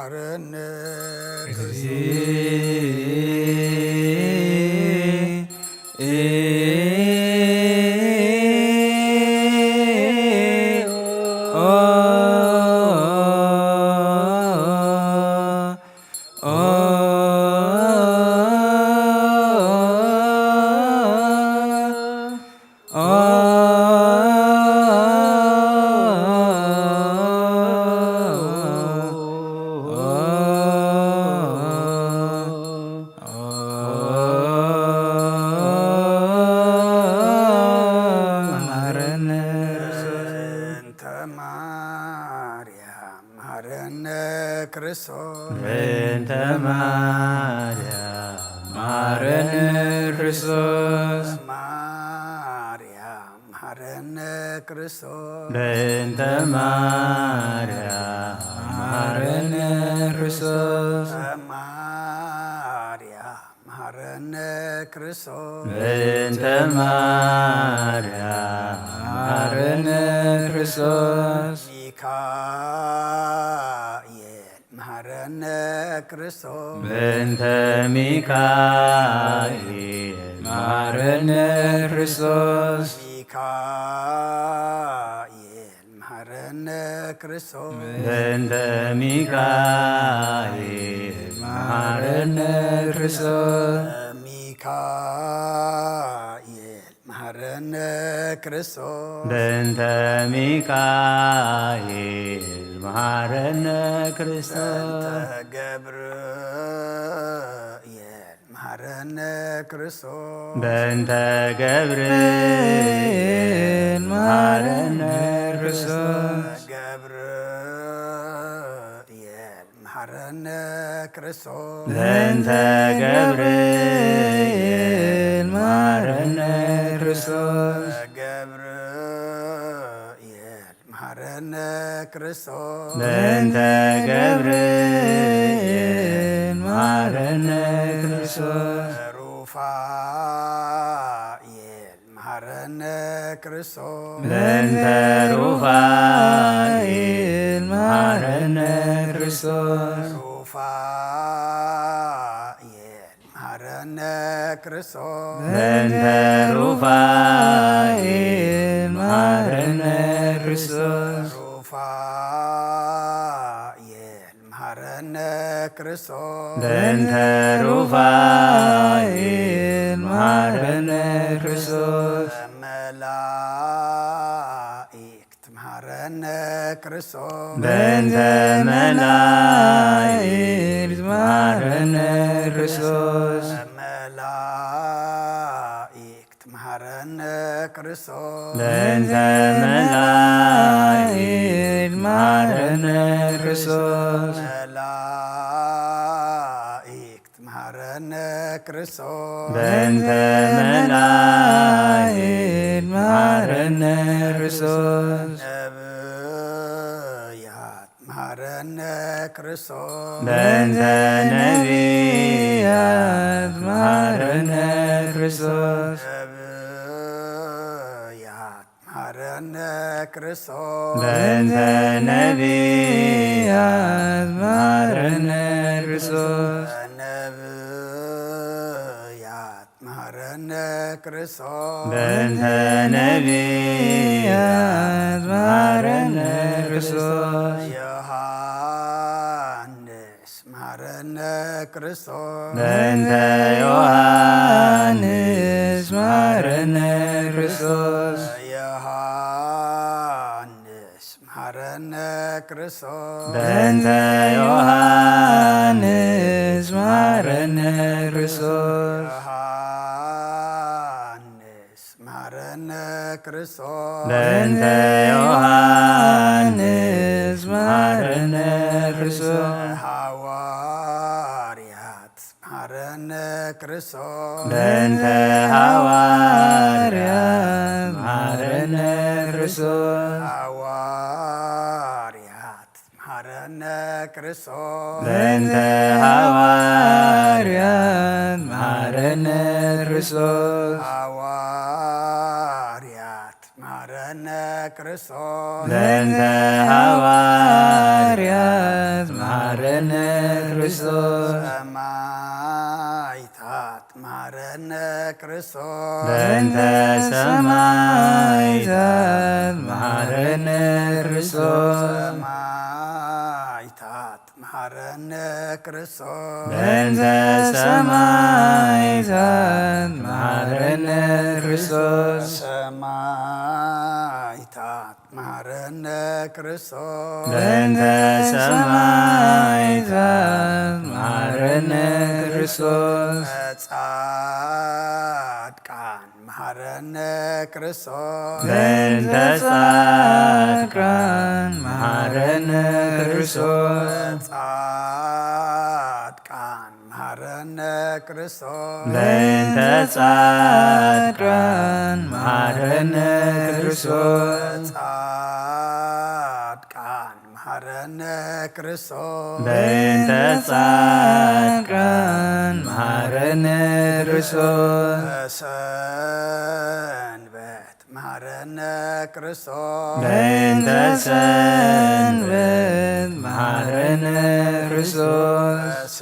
መሐረነ እግዚእ በእንተ ማርያም መሐረነ ክርስቶስ። በእንተ ማርያም መሐረነ ክርስቶስ። ማርያም መሐረነ ክርስቶስ። በእንተ ማርያም መሐረነ ክርስቶስ። ማርያም መሐረነ ክርስቶስ። በእንተ ማርያም መሐረነ ክርስቶስ። ሚካኤል መሐረነ ክርስቶስ። በእንተ ሚካኤል መሐረነ ክርስቶስ። ሚካኤል መሐረነ ክርስቶስ። በእንተ ሚካኤል መሐረነ ክርስቶስ። ሚካኤል መሐረነ ክርስቶስ። በእንተ ሚካኤል መሐረነ ክርስቶስ። በእንተ ገብርኤል መሐረነ ክርስቶስ። በእንተ ገብርኤል መሐረነ ክርስቶስ። ገብርኤል መሐረነ ክርስቶስ። በእንተ ገብርኤል መሐረነ ክርስቶስ። ገብርኤል መሐረነ ክርስቶስ። በእንተ ገብርኤል መሐረነ ክርስቶስ። ሩፋኤል መሐረነ ክርስቶስ። በእንተ ሩፋኤል መሐረነ ክርስቶስ። ሩፋኤል መሐረነ ክርስቶስ። በእንተ ሩፋኤል መሐረነ ክርስቶስ። ሩፋኤል መሐረነ ክርስቶስ። በእንተ ሩፋኤል መሐረነ ክርስቶስ። መላእክት መሐረነ ክርስቶስ። በእንተ መላእክት መሐረነ ክርስቶስ። መላእክት መሐረነ ክርስቶስ። በእንተ መላእክት መሐረነ ክርስቶስ። መላእክት መሐረነ ክርስቶስ። በእንተ መላእክት መሐረነ ክርስቶስ። ነብያት መሐረነ ክርስቶስ። በእንተ ነቢያት መሐረነ ክርስቶስ። ነብያት መሐረነ ክርስቶስ። በእንተ ነቢያት መሐረነ ክርስቶስ። ነብያት መሐረነ ክርስቶስ። በእንተ ነቢያት መሐረነ ክርስቶስ። ዮሐንስ መሐረነ ክርስቶስ። በእንተ ዮሐንስ መሐረነ ክርስቶስ። ዮሐንስ መሐረነ ክርስቶስ። በእንተ ዮሐንስ መሐረነ ክርስቶስ። ዮሐንስ መሐረነ ክርስቶስ። በእንተ ዮሐንስ መሐረነ ክርስቶስ። ሐዋርያት መሐረነ ክርስቶስ። በእንተ ሐዋርያት መሐረነ ክርስቶስ። ሐዋርያት መሐረነ ክርስቶስ። በእንተ ሐዋርያት መሐረነ ክርስቶስ። ሐዋርያት መሐረነ ክርስቶስ። በእንተ ሐዋርያት መሐረነ ሰማዕታት መሃረነ ክርስቶስ። በእንተ ሰማዕታት መሃረነ ክርስቶስ። ሰማዕታት መሃረነ ክርስቶስ። በእንተ ሰማዕታት መሃረነ ክርስቶስ። ሰማዕታት መሃረነ ክርስቶስ። በእንተ ሰማዕታት መሃረነ ክርስቶስ። ጻድቃን መሃረነ ክርስቶስ። በእንተ ጻድቃን መሃረነ ክርስቶስ። ጻድቃን መሃረነ ክርስቶስ። በእንተ ጻድቃን መሃረነ ክርስቶስ። ጻድቃን መሃረነ ክርስቶስ። በእንተ ጻድቃን መሃረነ ክርስቶስ። በሰንበት መሃረነ ክርስቶስ። በእንተ ሰንበት መሃረነ ክርስቶስ።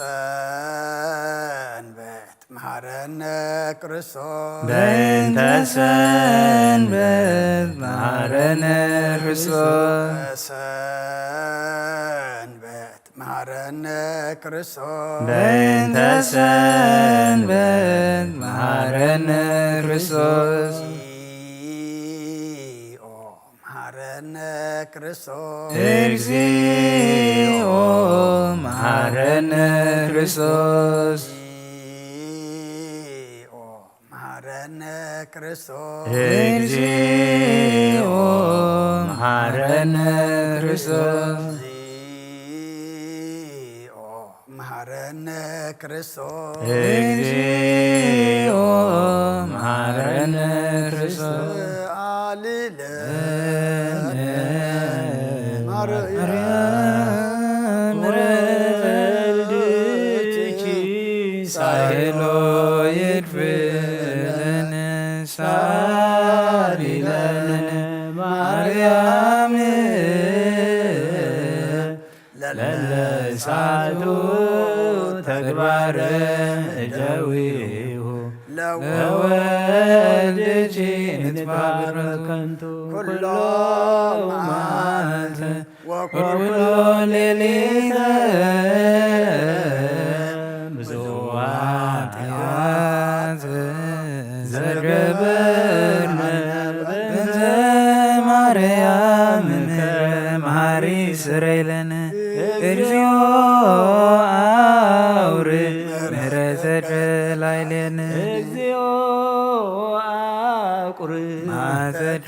በሰንበት መሃረነ ክርስቶስ። በእንተ ሰንበት መሃረነ ክርስቶስ። በሰንበት መሃረነ ክርስቶስ። በእንተ ሰንበት መሃረነ ክርስቶስ። እግዚኦ መሃረነ ክርስቶስ። እግዚኦ መሃረነ ክርስቶስ። እግዚኦ መሃረነ ክርስቶስ። እግዚኦ መሃረነ ክርስቶስ። እግዚኦ መሃረነ ክርስቶስ። እግዚኦ መሃረነ ክርስቶስ። አልለነ ማርያም ወልድኪ ሳይሎ ይድፍለነ ሳሊለነ ማርያም ለለሳቱ ተግባረ እደዊሁ ለወልድኪ ንትባረክ ከንቱ ኩሎ መዓልት ወኩሎ ሌሊተ ብዙ ኃጢአት ዘገበርነ በእንተ ማርያም መሐሪ ስረይ ለነ። እግዚኦ አውርድ ምሕረተከ ላዕሌነ። እግዚኦ አቁርብ መዓተከ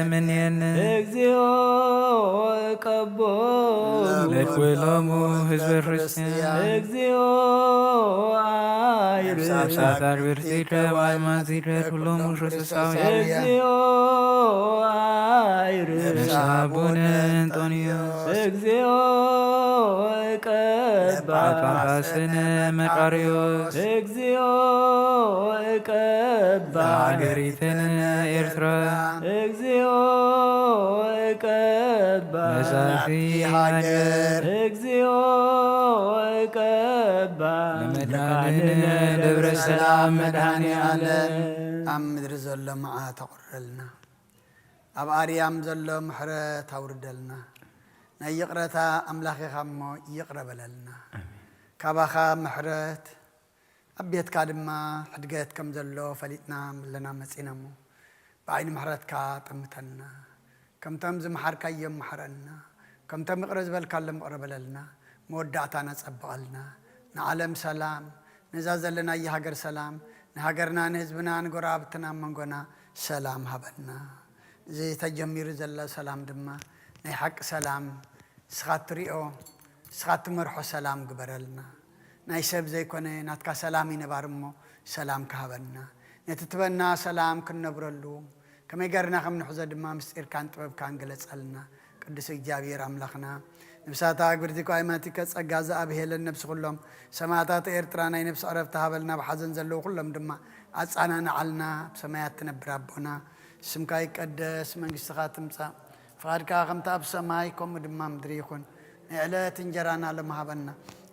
እምኔነ። እግዚኦ ቀቦ ለኩሎሙ ህዝበ ክርስቲያን። እግዚኦ አይርብ ነፍሳት አግብርቲከ ወአማቲከ ኩሎሙ ክርስቲያን። እግዚኦ አይርብ ነፍስ አቡነ እንጦንዮስ። እግዚኦ ቀባ ጳጳስነ መቃርዮስ። እግዚኦ ቀባ ሀገሪትነ ኤርትራ። እግዚኦ ቀባ መሳፍንቲ ሀገር። እግዚኦ ቀባ ለመድኃኒነ ደብረ ሰላም መድኃኔ ዓለም። ኣብ ምድሪ ዘሎ መዓት ኣቑርረልና፣ ኣብ ኣርያም ዘሎ ምሕረት ኣውርደልና። ናይ ይቕረታ ኣምላኽ ኢኻ እሞ ይቕረ በለልና። ካባኻ ምሕረት ኣብ ቤትካ ድማ ሕድገት ከም ዘሎ ፈሊጥና ኣለና መጺና እሞ፣ ብዓይኒ ምሕረትካ ጠምተና። ከምቶም ዝመሓርካዮም መሓረና። ከምቶም ይቕረ ዝበልካሎም ይቕረ በለልና። መወዳእታና ጸብቐልና። ንዓለም ሰላም፣ ነዛ ዘለናያ ሃገር ሰላም፣ ንሃገርና፣ ንህዝብና፣ ንጎረባብትና፣ ኣብ መንጎና ሰላም ሃበና። እዚ ተጀሚሩ ዘሎ ሰላም ድማ ናይ ሓቂ ሰላም፣ ንስኻ እትሪኦ፣ ንስኻ እትመርሖ ሰላም ግበረልና። ናይ ሰብ ዘይኮነ ናትካ ሰላም እዩ ነባሪ እሞ ሰላም ክሃበና። ነቲ ትበና ሰላም ክንነብረሉ፣ ከመይ ገርና ከም ንሕዞ ድማ ምስጢርካን ጥበብካን ግለጸልና። ቅዱስ እግዚኣብሔር ኣምላኽና፣ ነፍሳት ኣግብርቲ ኳይማቲከ ጸጋ ዝኣብሄለን ነብሲ ኩሎም ሰማዕታት ኤርትራ ናይ ነብሲ ዕረፍቲ ሃበልና፣ ብሓዘን ዘለዉ ኩሎም ድማ ኣጻናንዓልና። ኣብ ሰማያት ትነብር ኣቦና፣ ስምካ ይቀደስ፣ መንግስትኻ ትምጻእ፣ ፍቓድካ ከምቲ ኣብ ሰማይ ከምኡ ድማ ምድሪ ይኹን። ናይ ዕለት እንጀራና ሎም ሃበና፣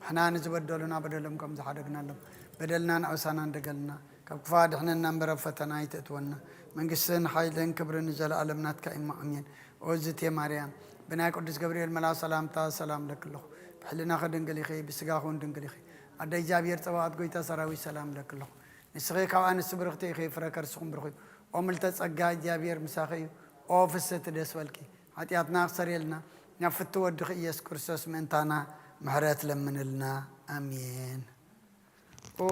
ንሕና ንዝበደሉና በደሎም ከም ዝሓደግናሎም፣ በደልና ንዕውሳና እንደገልና፣ ካብ ክፋ ድሕነና እምበር ኣብ ፈተና ኣይትእትወና። መንግስትን ሓይልን ክብርን ንዘለኣለም ናትካ እዩ እሞ፣ ኣሜን። ኦዝቴ ማርያም፣ ብናይ ቅዱስ ገብርኤል መልኣኽ ሰላምታ ሰላም ለኪ ኣለኹ። ብሕልናኺ ድንግል ኢኺ፣ ብስጋኺ እውን ድንግል ኢኺ። ኣደ እግዚኣብሔር ጸባኦት፣ ጎይታ ሰራዊት፣ ሰላም ለኪ ኣለኹ። ንስኺ ካብ ኣንስቲ ብርኽቲ ኢኺ፣ ፍረ ከርስኹም ብሩኽ እዩ። ኦ ምልተ ጸጋ፣ እግዚኣብሔር ምሳኺ እዩ። ኦ ፍስሕቲ፣ ደስ በልኪ። ሓጢኣትና ክሰርየልና፣ ናብ ፍቲ ወድኺ ኢየሱስ ክርስቶስ ምእንታና ምሕረት ለምንልና። ኣሜን። ኦ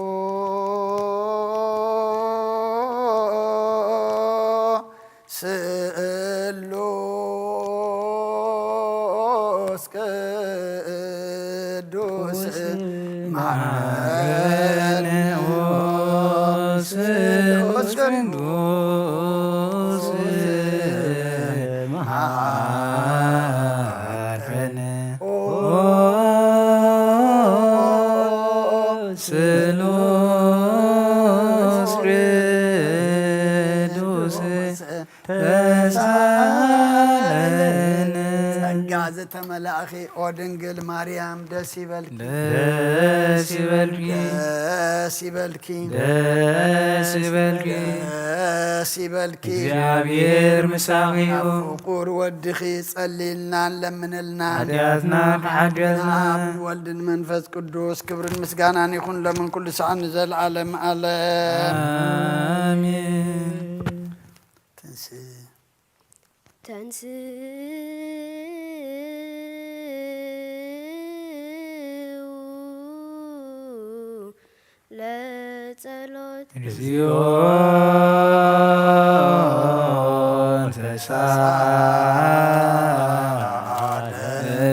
ስሉስ ቅዱስ መሐረነ። ኦ ስሉስ ቅዱስ መሐረነ። ኦ ስሉስ ቅዱስ ተሳለነ። ጸጋ ዝተመላእኺ ኦ ድንግል ማርያም፣ ደስ ይበልኪ። ደስ ይበልኪ። ደስ ይበልኪ። ደስ ይበልኪ። ደስ ይበልኪ። እግዚኣብሔር ምሳኺ እዩ። ኣብ ፍቁር ወድኺ ጸልይልና፣ ለምንልና። ሓጢኣትና ክሓድገልና። ኣብ ወልድን መንፈስ ቅዱስ ክብርን ምስጋናን ይኹን፣ ለምን ኩሉ ሰዓት ንዘለዓለም ዓለም። ኣሜን። ተንስ ተንስኡ ለጸሎት። እግዚኦ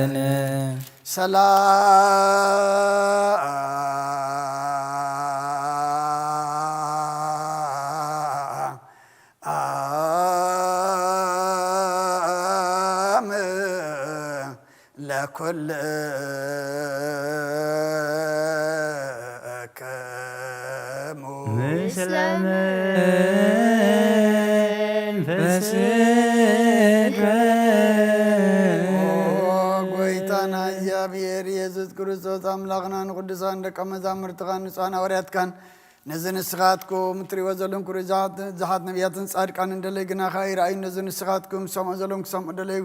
ተሳለን። ሰላም ለኩልክሙ። ምስለ መንፈስከ። ኦ ጎይታና እግዚኣብሔር ኢየሱስ ክርስቶስ፣ ኣምላኽና፣ ንቅዱሳን ደቀ መዛሙርትኻን ንጹሓን ሃዋርያትካን፣ ነዚ ንስኻትኩም እትርእይዎ ዘለኹም ክብሪ ብዙሓት፣ ብዙሓት ነቢያትን ጻድቃንን ደለዩ፣ ግናኻ ይረኣዩ። ነዚ ንስኻትኩም ትሰምዑ ዘለኹም ክሰምዑ ደለዩ፣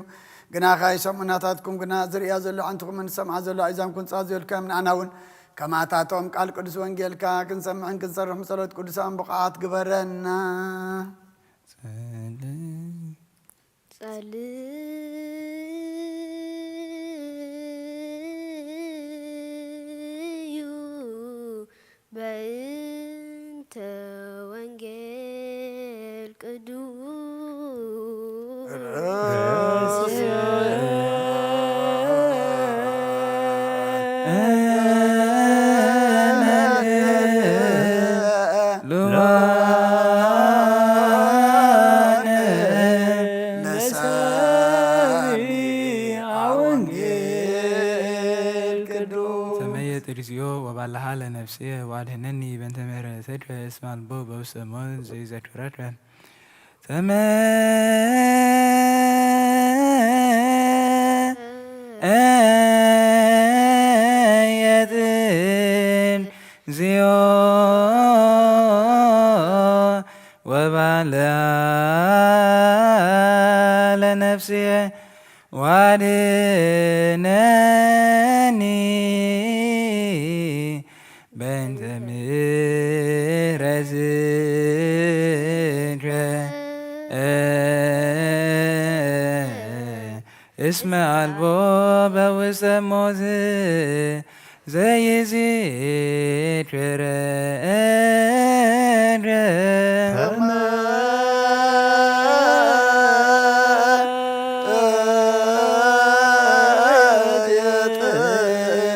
ግናኻ ይሰምዑ። ናታትኩም ግና ዝርእያ ዘሎ ኣዕንትኹምን ዝሰምዓ ዘሎ ኣእዛንኩም ጻ ዝበልካዮም፣ ንኣና እውን ከማታቶም ቃል ቅዱስ ወንጌልካ ክንሰምዕን ክንሰርሕን ብጸሎት ቅዱሳን ብቑዓት ግበረና። ጸልዩ በእንተ ወንጌል ቅዱስ። ተመየጥ እግዚኦ ወባልሃ ለነፍስየ ወአድህነኒ በእንተ ምሕረትከ እስመ አልቦ በውስተ ሞት ዘይዘክረከ። ተመየጥ እግዚኦ ወባልሃ ለነፍስየ ወአድነኒ በእንተ ምሕረትከ እስመ አልቦ በውስተ ሞት ዘይዝክረከ። ተመየጥ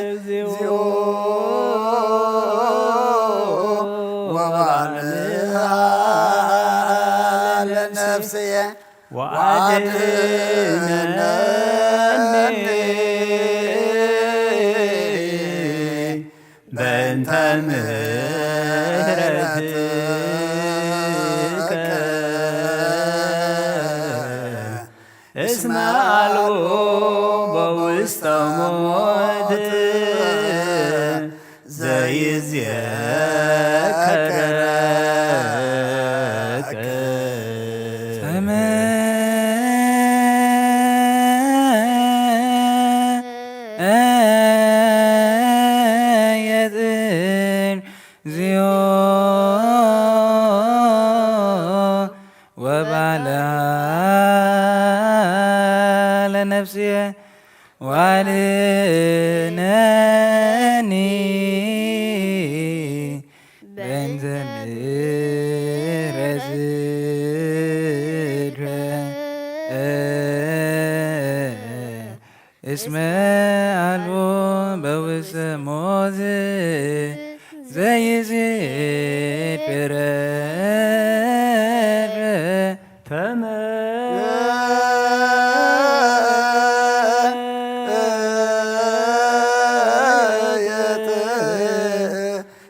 እግዚኦ ወባልሃ ለነፍስየ ወአድነኒ በእንተ ምሕረትከ እስመ አልቦ በውስተ ሞት ነኒ በእንተ ምሕረትከ እስመ አልቦ በውስተ ሞት ዘይዜከረ ተመ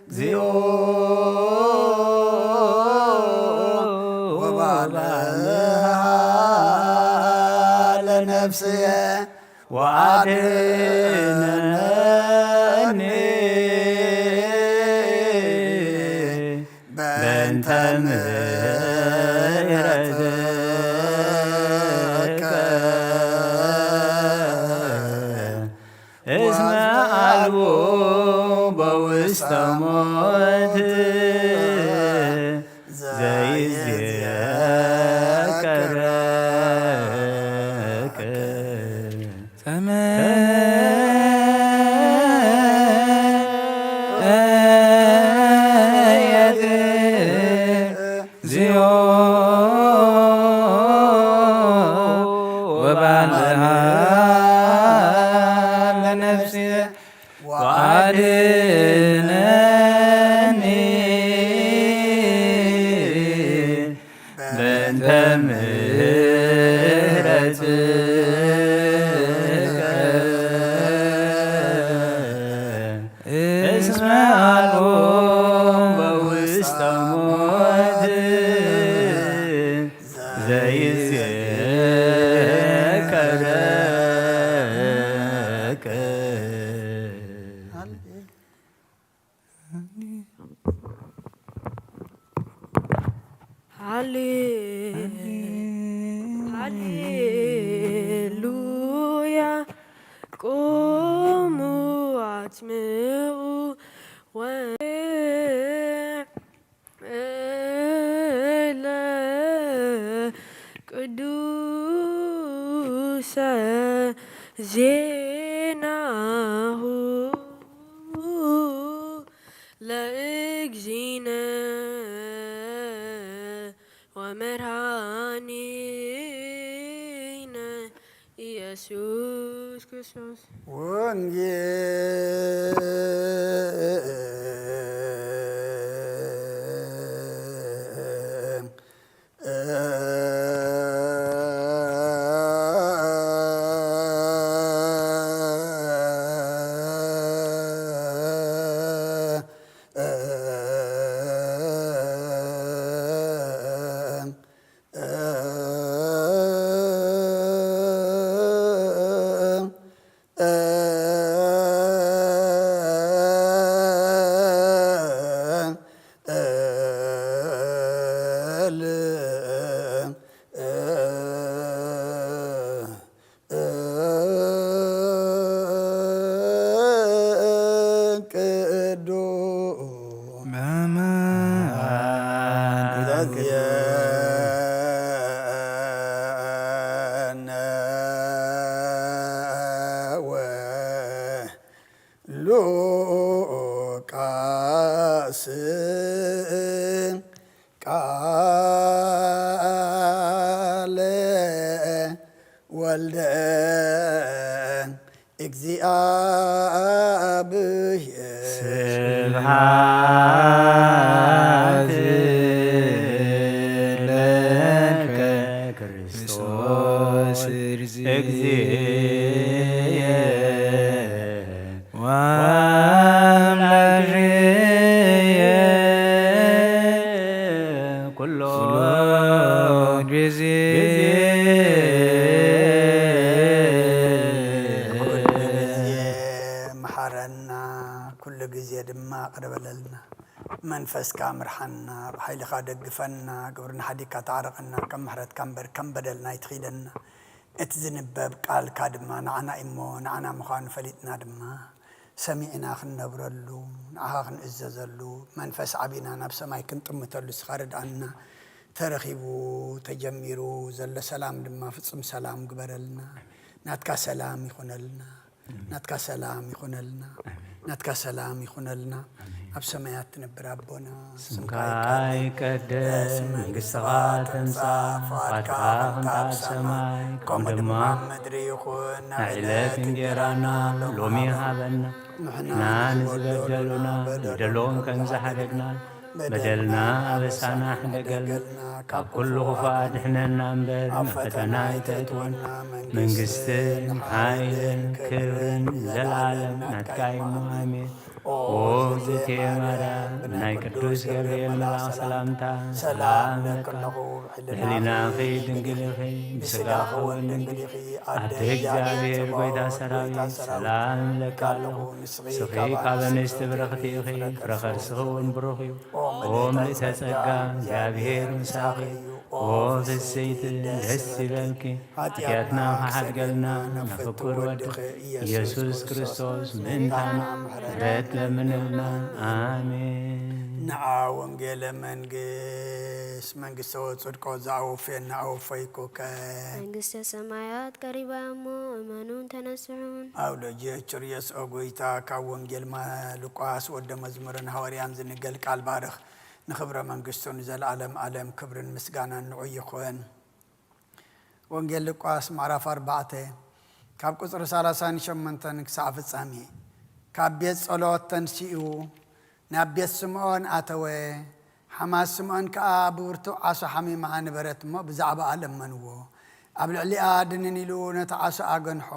እግዚኦ ወባልሃ ለነፍስየ ወአድነኒ በእንተ ምሕረትከ እስመ አልቦ በውስተ ሞት ዘይዜከረከ። ተመየጥ እግዚኦ ወባልሃ ለነፍስየ ወአድነኒ በእንተ ምሕረትከ እስመ አልቦ በውስተ ሞት ዘይዜከረከ። ሃሌ-፣ ሃሌሉያ። ቁሙ አጽምዑ ወ-፣ እለ ቅዱሰ ዜናሁ ለእግዚእነ ወመድኃኒነ ኢየሱስ ክርስቶስ። ወንጌል ቅዱስ ዘዚአነ ወሉቃስ ቃለ ወልደ እግዚአብሔር። ስብሐት ለከ ክርስቶስ እግዚእየ ወአምላክየ ኩሎ ጊዜ። ኩሉ ግዜ መሓረና፣ ኩሉ ግዜ ድማ ቅረ በለልና። መንፈስካ ምርሓና፣ ብሓይልኻ ደግፈና፣ ግብርና ሓዲግካ ተዓረቐና፣ ከም ምሕረትካ እምበር ከም በደልና ኣይትኺደና። እቲ ዝንበብ ቃልካ ድማ ንዓና እዩ'ሞ፣ ንዓና ምዃኑ ፈሊጥና ድማ ሰሚዕና ክንነብረሉ፣ ንዓኻ ክንእዘዘሉ፣ መንፈስ ዓቢና ናብ ሰማይ ክንጥምተሉ ንስኻ ርድኣና። ተረኺቡ ተጀሚሩ ዘሎ ሰላም ድማ ፍጹም ሰላም ግበረልና። ናትካ ሰላም ይኹነልና። ናትካ ሰላም ይኹነልና። ናትካ ሰላም ይኹነልና። ኣብ ሰማያት ትነብር ኣቦና፣ ስምካ ይቀደስ፣ መንግስትኻ ትምጻእ፣ ፍቓድካ ከምቲ ኣብ ሰማይ፣ ከምኡ ድማ ኣብ ምድሪ ይኹን። ናይ ዕለት እንጀራና ሎሚ ሃበና። ንሕና ንዝበደሉና በደሎም ከም ዝሓደግና፣ በደልና ኣበሳና ሕደገልና፣ ካብ ኩሉ ክፉእ ኣድሕነና እምበር፣ ናብ ፈተና ኣይተእትወና። መንግስትን ሓይልን ክብርን ዘለዓለም ናትካ እዩ እሞ፣ ኣሜን። ኦ እግዝእትየ ማርያም፣ ብናይ ቅዱስ ገብርኤል መልኣኽ ሰላምታ ሰላም እብለኪ ኣለኹ። ብሕሊናኺ ድንግል ኢኺ፣ ብስጋኺ እውን ድንግል ኢኺ። ኣደ እግዚኣብሔር፣ ጸባኦት፣ ጎይታ ሰራዊት፣ ሰላም እብለኪ ኣለኹ። ንስኺ ካብ ኣንስቲ ብርኽቲ ኢኺ፣ ፍረ ከርስኺ እውን ብሩኽ እዩ። ኦ ምልእተ ጸጋ፣ እግዚኣብሔር ምሳኺ እዩ። ኦ ፍስሕቲ፣ ደስ ይበልኪ። ሓጢኣትና ክሓድገልና፣ ናብ ፍቁር ወድኺ ኢየሱስ ክርስቶስ ምእንታና ምሕረት ለምንልና። ኣሜን። ንዓ ወንጌለ መንግስት፣ መንግስተ ወጽድቆ ዘኣወፍየና ኣወፈይኩከ። መንግስተ ሰማያት ቀሪባ እሞ እመኑን ተነስሑን። ኣውሎጅየ ቹርየስ ኦ ጎይታ፣ ካብ ወንጌል ማ-፣ ሉቃስ ወደ መዝሙርን ሃዋርያን ዝንገል ቃል ባርኽ። ንኽብረ መንግስቱ ንዘለዓለም ዓለም ክብርን ምስጋናን ንዑ ይኹን። ወንጌል ሉቃስ ምዕራፍ ኣርባዕተ ካብ ቁጽሪ ሰላሳን ሸሞንተን ክሳዕ ፍጻሜ። ካብ ቤት ጸሎት ተንሲኡ ናብ ቤት ስምዖን ኣተወ። ሓማት ስምዖን ከኣ ብብርቱዕ ዓሶ ሓሚማ ነበረት እሞ ብዛዕባኣ ለመንዎ። ኣብ ልዕሊኣ ድንን ኢሉ ነቲ ዓሶ ኣገንሖ።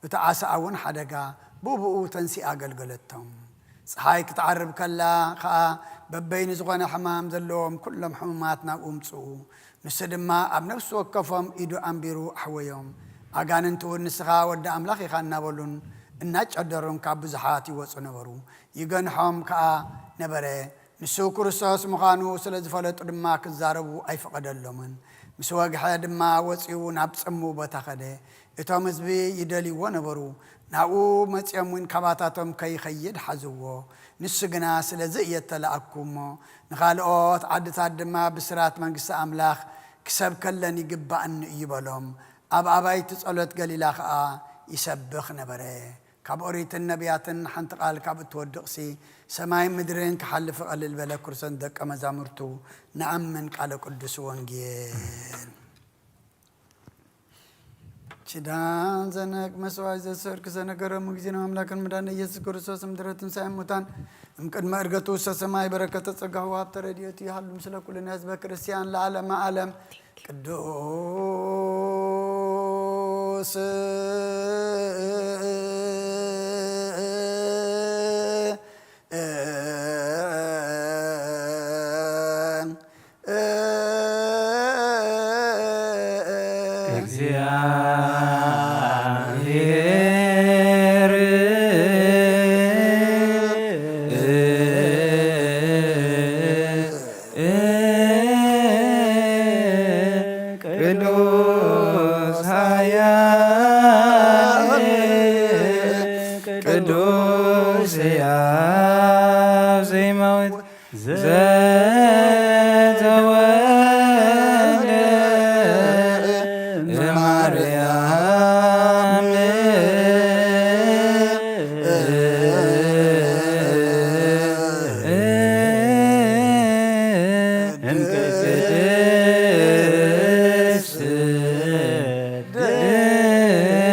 እቲ ዓሶኣ እውን ሓደጋ፣ ብኡ ብኡ ተንሲኣ ኣገልገለቶም። ጸሓይ ክትዓርብ ከላ ኸኣ በበይኑ ዝኾነ ሕማም ዘለዎም ኩሎም ሕሙማት ናብኡ ምጽኡ። ንሱ ድማ ኣብ ነፍሲ ወከፎም ኢዱ ኣንቢሩ ኣሕወዮም። ኣጋንንቲ እውን ንስኻ ወዲ ኣምላኽ ኢኻ እናበሉን እናጨደሩን ካብ ብዙሓት ይወጹ ነበሩ። ይገንሖም ከኣ ነበረ። ንሱ ክርስቶስ ምዃኑ ስለ ዝፈለጡ ድማ ክዛረቡ ኣይፈቐደሎምን። ምስ ወግሐ ድማ ወጺኡ ናብ ጽምው ቦታ ኸደ። እቶም ህዝቢ ይደልይዎ ነበሩ። ናብኡ መጺኦም እውን ካባታቶም ከይኸይድ ሓዝዎ። ንሱ ግና ስለዚ እየ እተላእኩ እሞ ንኻልኦት ዓድታት ድማ ብስራት መንግስቲ ኣምላኽ ክሰብከለን ይግባእኒ እዩ በሎም። ኣብ ኣባይቲ ጸሎት ገሊላ ኸኣ ይሰብኽ ነበረ። ካብ ኦሪትን ነቢያትን ሓንቲ ቃል ካብ እትወድቕሲ ሰማይን ምድርን ክሓልፍ ይቐልል በለ። ክርስቶስ ደቀ መዛሙርቱ ንኣምን ቃለ ቅዱስ ወንጌል። ኪዳን ዘነቅ መስዋዕት ዘሰርክ ዘነገረ ሙግዚን ኣምላክን ምዳን ኢየሱስ ክርስቶስ ምድረ ትንሳኤ ሙታን እም ቅድመ እርገቱ ውስተ ሰማይ በረከተ ጸጋሁ ወሀብተ ረድኤቱ ይሃሉ ምስለ ኩልነ ህዝበ ክርስቲያን ለዓለመ ዓለም። ቅዱስ እግዚአብሔር ቅዱስ ኃያል ቅዱስ ሕያው ዘይመውት ዘተወልደ እማርያም እምቅድስት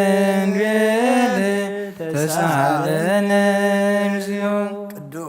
ድንግል ተሳለን እግዚኦ። ቅዱስ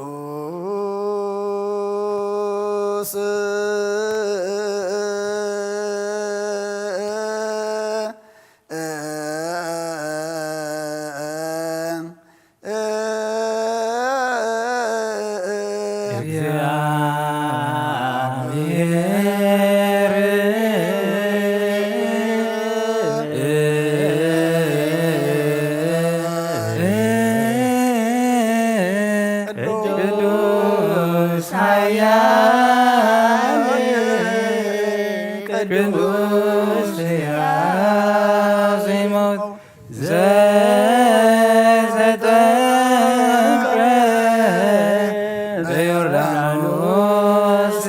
እግዚአብሔር ቅዱስ ኃያል ቅዱስ ሕያው ዘይመውት ዘተጠምቀ በዮርዳኖስ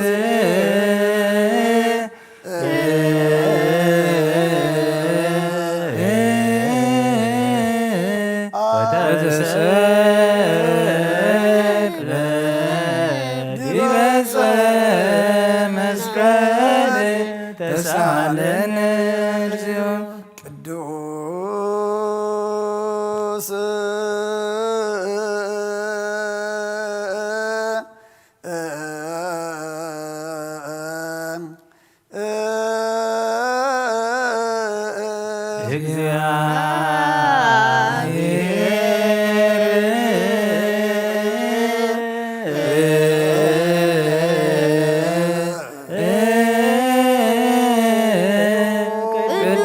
ተክለ ዲበ መስቀል ተሳለነ እግዚኦ። ቅዱስ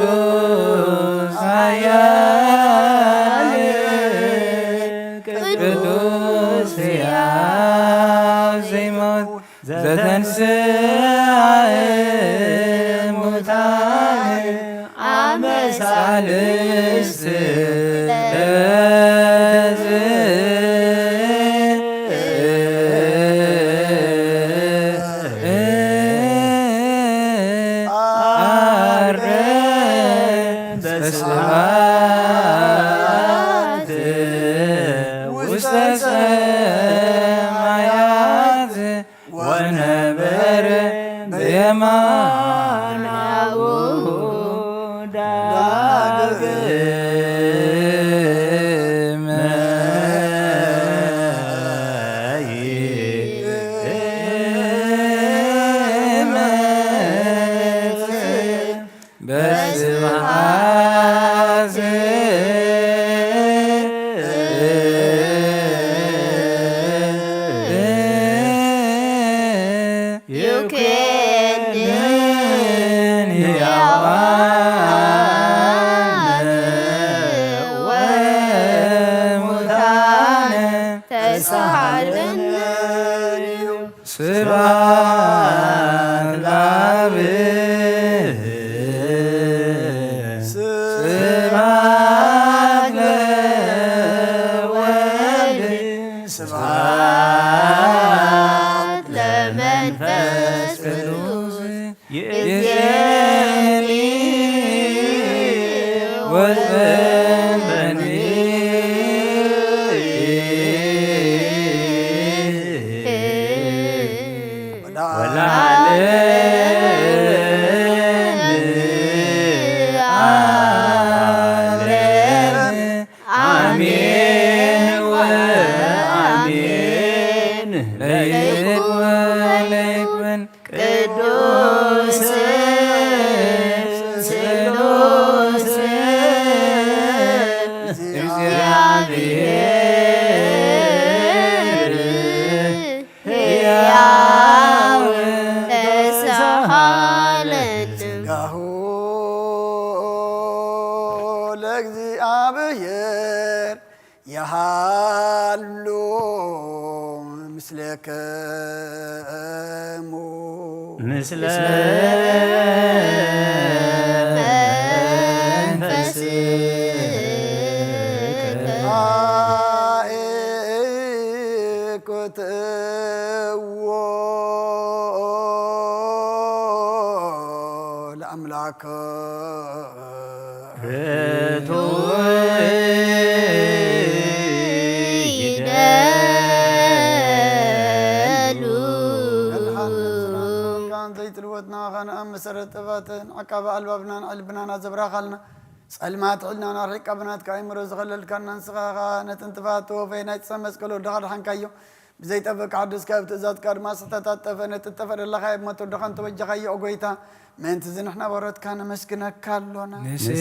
ቅዱስ ኃያል ቅዱስ ሕያው ዘይሞት ዘተንሥአ እሙታን አመ ሣልስት ለዝ አርገ በስብሐት ውስተ ሰማያት ወነበረ በየማነ አቡሁ ዳግመ ይመጽእ። በስብሐት ይኩንን ሕያዋን ወሙታን ተሳሃለነ። ስብሐት ለአብ ስብሐት ለወልድ ስብሐት ለመንፈስ ቅዱስ ይእዜኒ ወዘልፈኒ ወለዓለመ ዓለም አሜን ወአሜን። ለይኩን ለይኩን ቅዱስ ስሉስ እግዚአብሔር ሕያው ተሳሃለነ። ጸጋሁ ለእግዚአብሔር የሃሉ ምስሌክሙ ምስለ መንፈስከ አእኩትዎ ለአምላክ ርቱዕ ይደሉ። ዘይትልወጥና ኻን ኣብ መሰረት ጥበባትን ዓቃቢ ኣልባብናን ዕልብናን ኣዘብራኻልና። ጸልማት ዕልናን ኣርሒቃ ብናትካ ኣእምሮ ዝኸለልካና ንስኻ ኸኣ ነተን ጥፋት ተወፈየ ናይ ጽንዓት መስቀል ወድኻ ኣድሓንካዮ። ብዘይጠፍእ ክሓድስ ካብ ትእዛዝካ ድማ ዝተታጠፈ ነቲ እተፈደለኻዮ ብሞት ወድኻ እንተበጃኻዮ፣ ኦ ጐይታ፣ ምእንቲ እዚ ንሕና በረትካ ነመስግነካ ኣሎና። ንሴብሐከ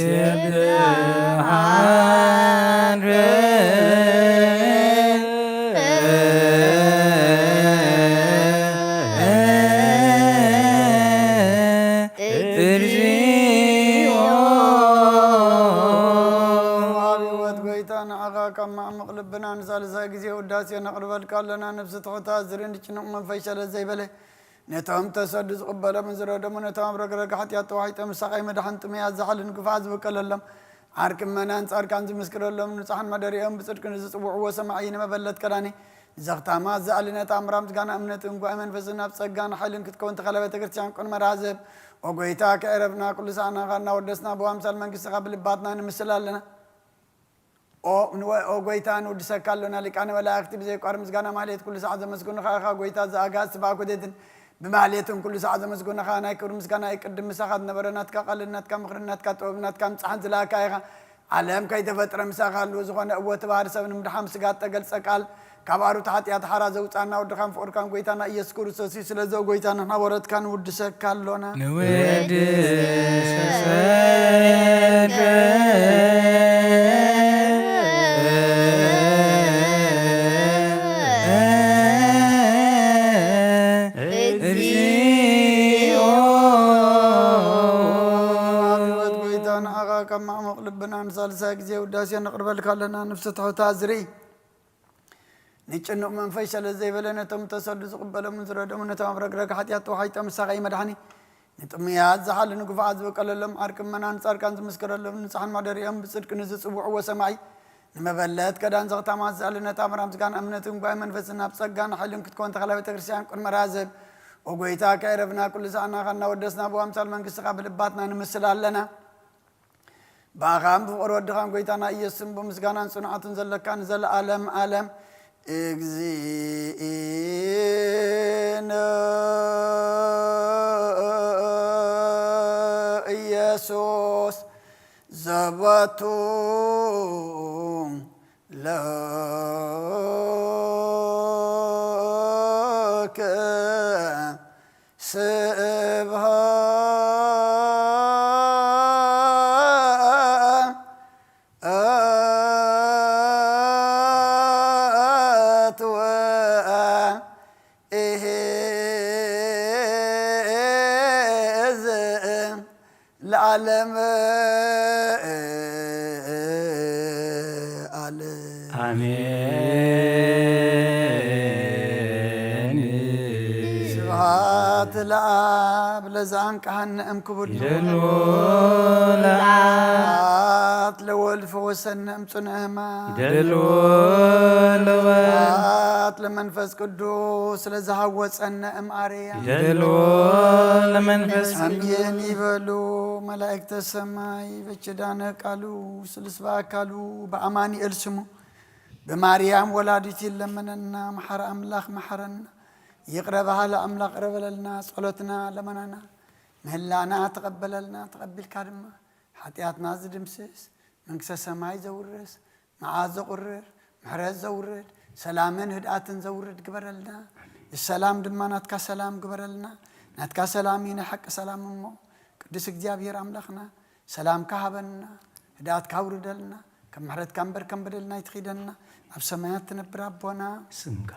እግዚኦ። ኣብ ህይወት ጐይታ ንዓኻ ካብ ማዕሙቕ ልብና ንሳልሳይ ግዜ ውዳሴ ነቕርበልካ ኣለና። ነፍሲ ትሑት፣ ዝርእ ንጭኑቕ መንፈስ ሸለል ዘይበለ፣ ነቶም ተሰዱ ዝቕበሎም ዝረደሙ፣ ነቶም ኣብ ረግረግ ሓጢኣት ተዋሒጦም ዝሳቐዩ መድሓን ጥሙያት ዝሓልን ግፉዓት ዝብቀለሎም፣ ዓርኪ ምእመናን ጻድቃን ዝምስክረሎም፣ ንጹሓን ማደሪኦም ብጽድቂ ንዝጽውዕዎ ሰማዒ ንመበለት ቀዳኒ ዘኽታማት ዝኣሊ ነታ ኣምራ ምስጋና እምነት እንጓ መንፈስን ኣብ ጸጋን ሓይልን ክትከውን ተኸለ ቤተ ክርስቲያን ቅን መርሃ ዝህብ። ኦ ጐይታ፣ ከዕረፍና ኩሉ ሰዓና ኻና ወደስና ብዋምሳል መንግስትኻ ብልባትና ንምስል ኣለና። ኦ ንወ-፣ ኦ ጎይታ፣ ንውድሰካ ኣሎና። ሊቃነ መላእክቲ ብዘይቋር ምስጋና ማህሌት ኩሉ ሰዓት ዘመስግኑኻ ኢኻ። ጎይታ ዘኣጋእዝቲ ብኣኮቴትን ብማህሌትን ኩሉ ሰዓት ዘመስግኑኻ። ናይ ክብሪ ምስጋና ይቅድም። ምሳኻ ዝነበረ ናትካ ቃልን ናትካ ምኽርን ናትካ ጥበብን ናትካ ምጽሓን ዝለኣካ ኢኻ። ዓለም ከይተፈጥረ ምሳኻ ህልው ዝኾነ እወ እቲ ባህሪ ሰብ ንምድሓን ስጋ እተገልጸ ቃል፣ ካብ ኣሩት ሓጢኣት ሓራ ዘውጻና ወድኻን ፍቑርካን ጎይታና ኢየሱስ ክርስቶስ እዩ። ስለዚ ኦ ጎይታ ንሕና ወረትካ ንውድሰካ ኣሎና። ንውድሰከ እግዚኦ። ኣቤት ጎይታ ንዓኻ ካብ ማዕሙቕ ልብና ንሳልሳይ ግዜ ውዳሴ ነቕርበልካ ኣለና። ነፍሲ ትሑታ ዝርኢ ንጭኑቕ መንፈስ ሸለል ዘይበለ ነቶም እተሰዱ ዝቕበሎምን ዝረደሙ ነቶም ኣብ ረግረግ ሓጢኣት ተዋሒጦም ንስኻ እዩ መድሓኒ። ንጥሙያት ዝሓሉ ንግፉዓት ዝበቀለሎም ዓርቂ ምእመናን ጻድቃን ዝምስክረሎም ንጹሓን መሕደሪኦም ብጽድቂ ንዝጽውዕዎ ሰማይ ንመበለት ከዳን ዘኽታማት ዝኣልነት ኣምራ ምስጋና እምነትን ጉባኤ መንፈስን ናብ ጸጋን ሓይልን ክትኮን ተኽላ ቤተ ክርስቲያን ቅድመ ራዘብ ኦ ጎይታ ከዕረፍና ኩሉ ሰዓና ኻና ወደስና ብኣምሳል መንግስትኻ ብልባትና ንምስል ኣለና። ብኣኻን ብፍቕሪ ወድኻን ጎይታና ኢየሱስን ብምስጋናን ጽንዓትን ዘለካ ንዘለኣለም ኣለም እግዚእነ ኢየሱስ ዘባቱ ለከ ስብሐት ወእሄዝ ለዓለም ዓለም። ኣሜን። ስብሐት ለአብ ለዘአንቀሐነ እምክቡድ ይደሉ ለአብ። ስብሐት ለወልድ ፈወሰነ እምጽኑዕ ሕማም። ይደሉ ለወልድ። ስብሐት ለመንፈስ ቅዱስ ለዘሃወጸነ እም አርያም። ይደሉ ለመንፈስ ቅዱስ። ኣሜን ይበሉ መላእክተ ሰማይ። በኪዳነ ቃሉ ስሉስ በአካሉ በአማኑኤል ስሙ ብማርያም ወላዲት ይለመነና። መሓረ ኣምላኽ መሓረና። ይቕረ በሃሊ ኣምላኽ ይቕረ በለልና። ጸሎትና ለመናና ምህላና ተቐበለልና። ተቐቢልካ ድማ ሓጢኣትና ዝድምስስ መንግስተ ሰማይ ዘውርስ መዓት ዘቑርር ምሕረት ዘውርድ ሰላምን ህድኣትን ዘውርድ ግበረልና። ንሰላም ድማ ናትካ ሰላም ግበረልና። ናትካ ሰላም እዩ ናይ ሓቂ ሰላም እሞ ቅዱስ እግዚኣብሔር ኣምላኽና ሰላምካ ሃበና፣ ህድኣትካ ኣውርደልና፣ ከም ምሕረትካ እምበር ከም በደልና ኣይትኺደና። ኣብ ሰማያት ትነብር ኣቦና፣ ስምካ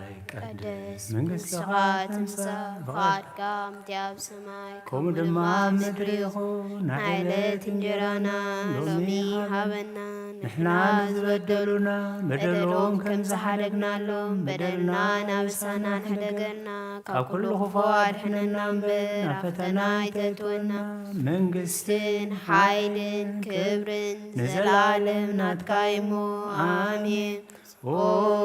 ይቀደስ፣ ይቀደስ፣ መንግስትኻ መንግስትኻ ትምጻእ፣ ትምጻእ፣ ፍቓድካ ከምቲ ኣብ ሰማይ ከምኡ ከምኡ ድማ ድማ ኣብ ኣብ ምድሪ ምድሪ ይኹን። ይኹን። ናይ ናይ ዕለት ዕለት እንጀራና እንጀራና ሎሚ ሎሚ ሃበና። ሃበና። ንሕና ንሕና ንዝበደሉና በደሎም ከም ዝሓደግናሎም በደልና ናብሳና ንሕደገና። ካብ ኩሉ ክፉ ኣድሕነና እምበር ናብ ፈተና ኣይተእትወና። መንግስትን ሓይልን ክብርን ንዘለዓለም ናትካ እዩ እሞ። ኣሜን። ኦ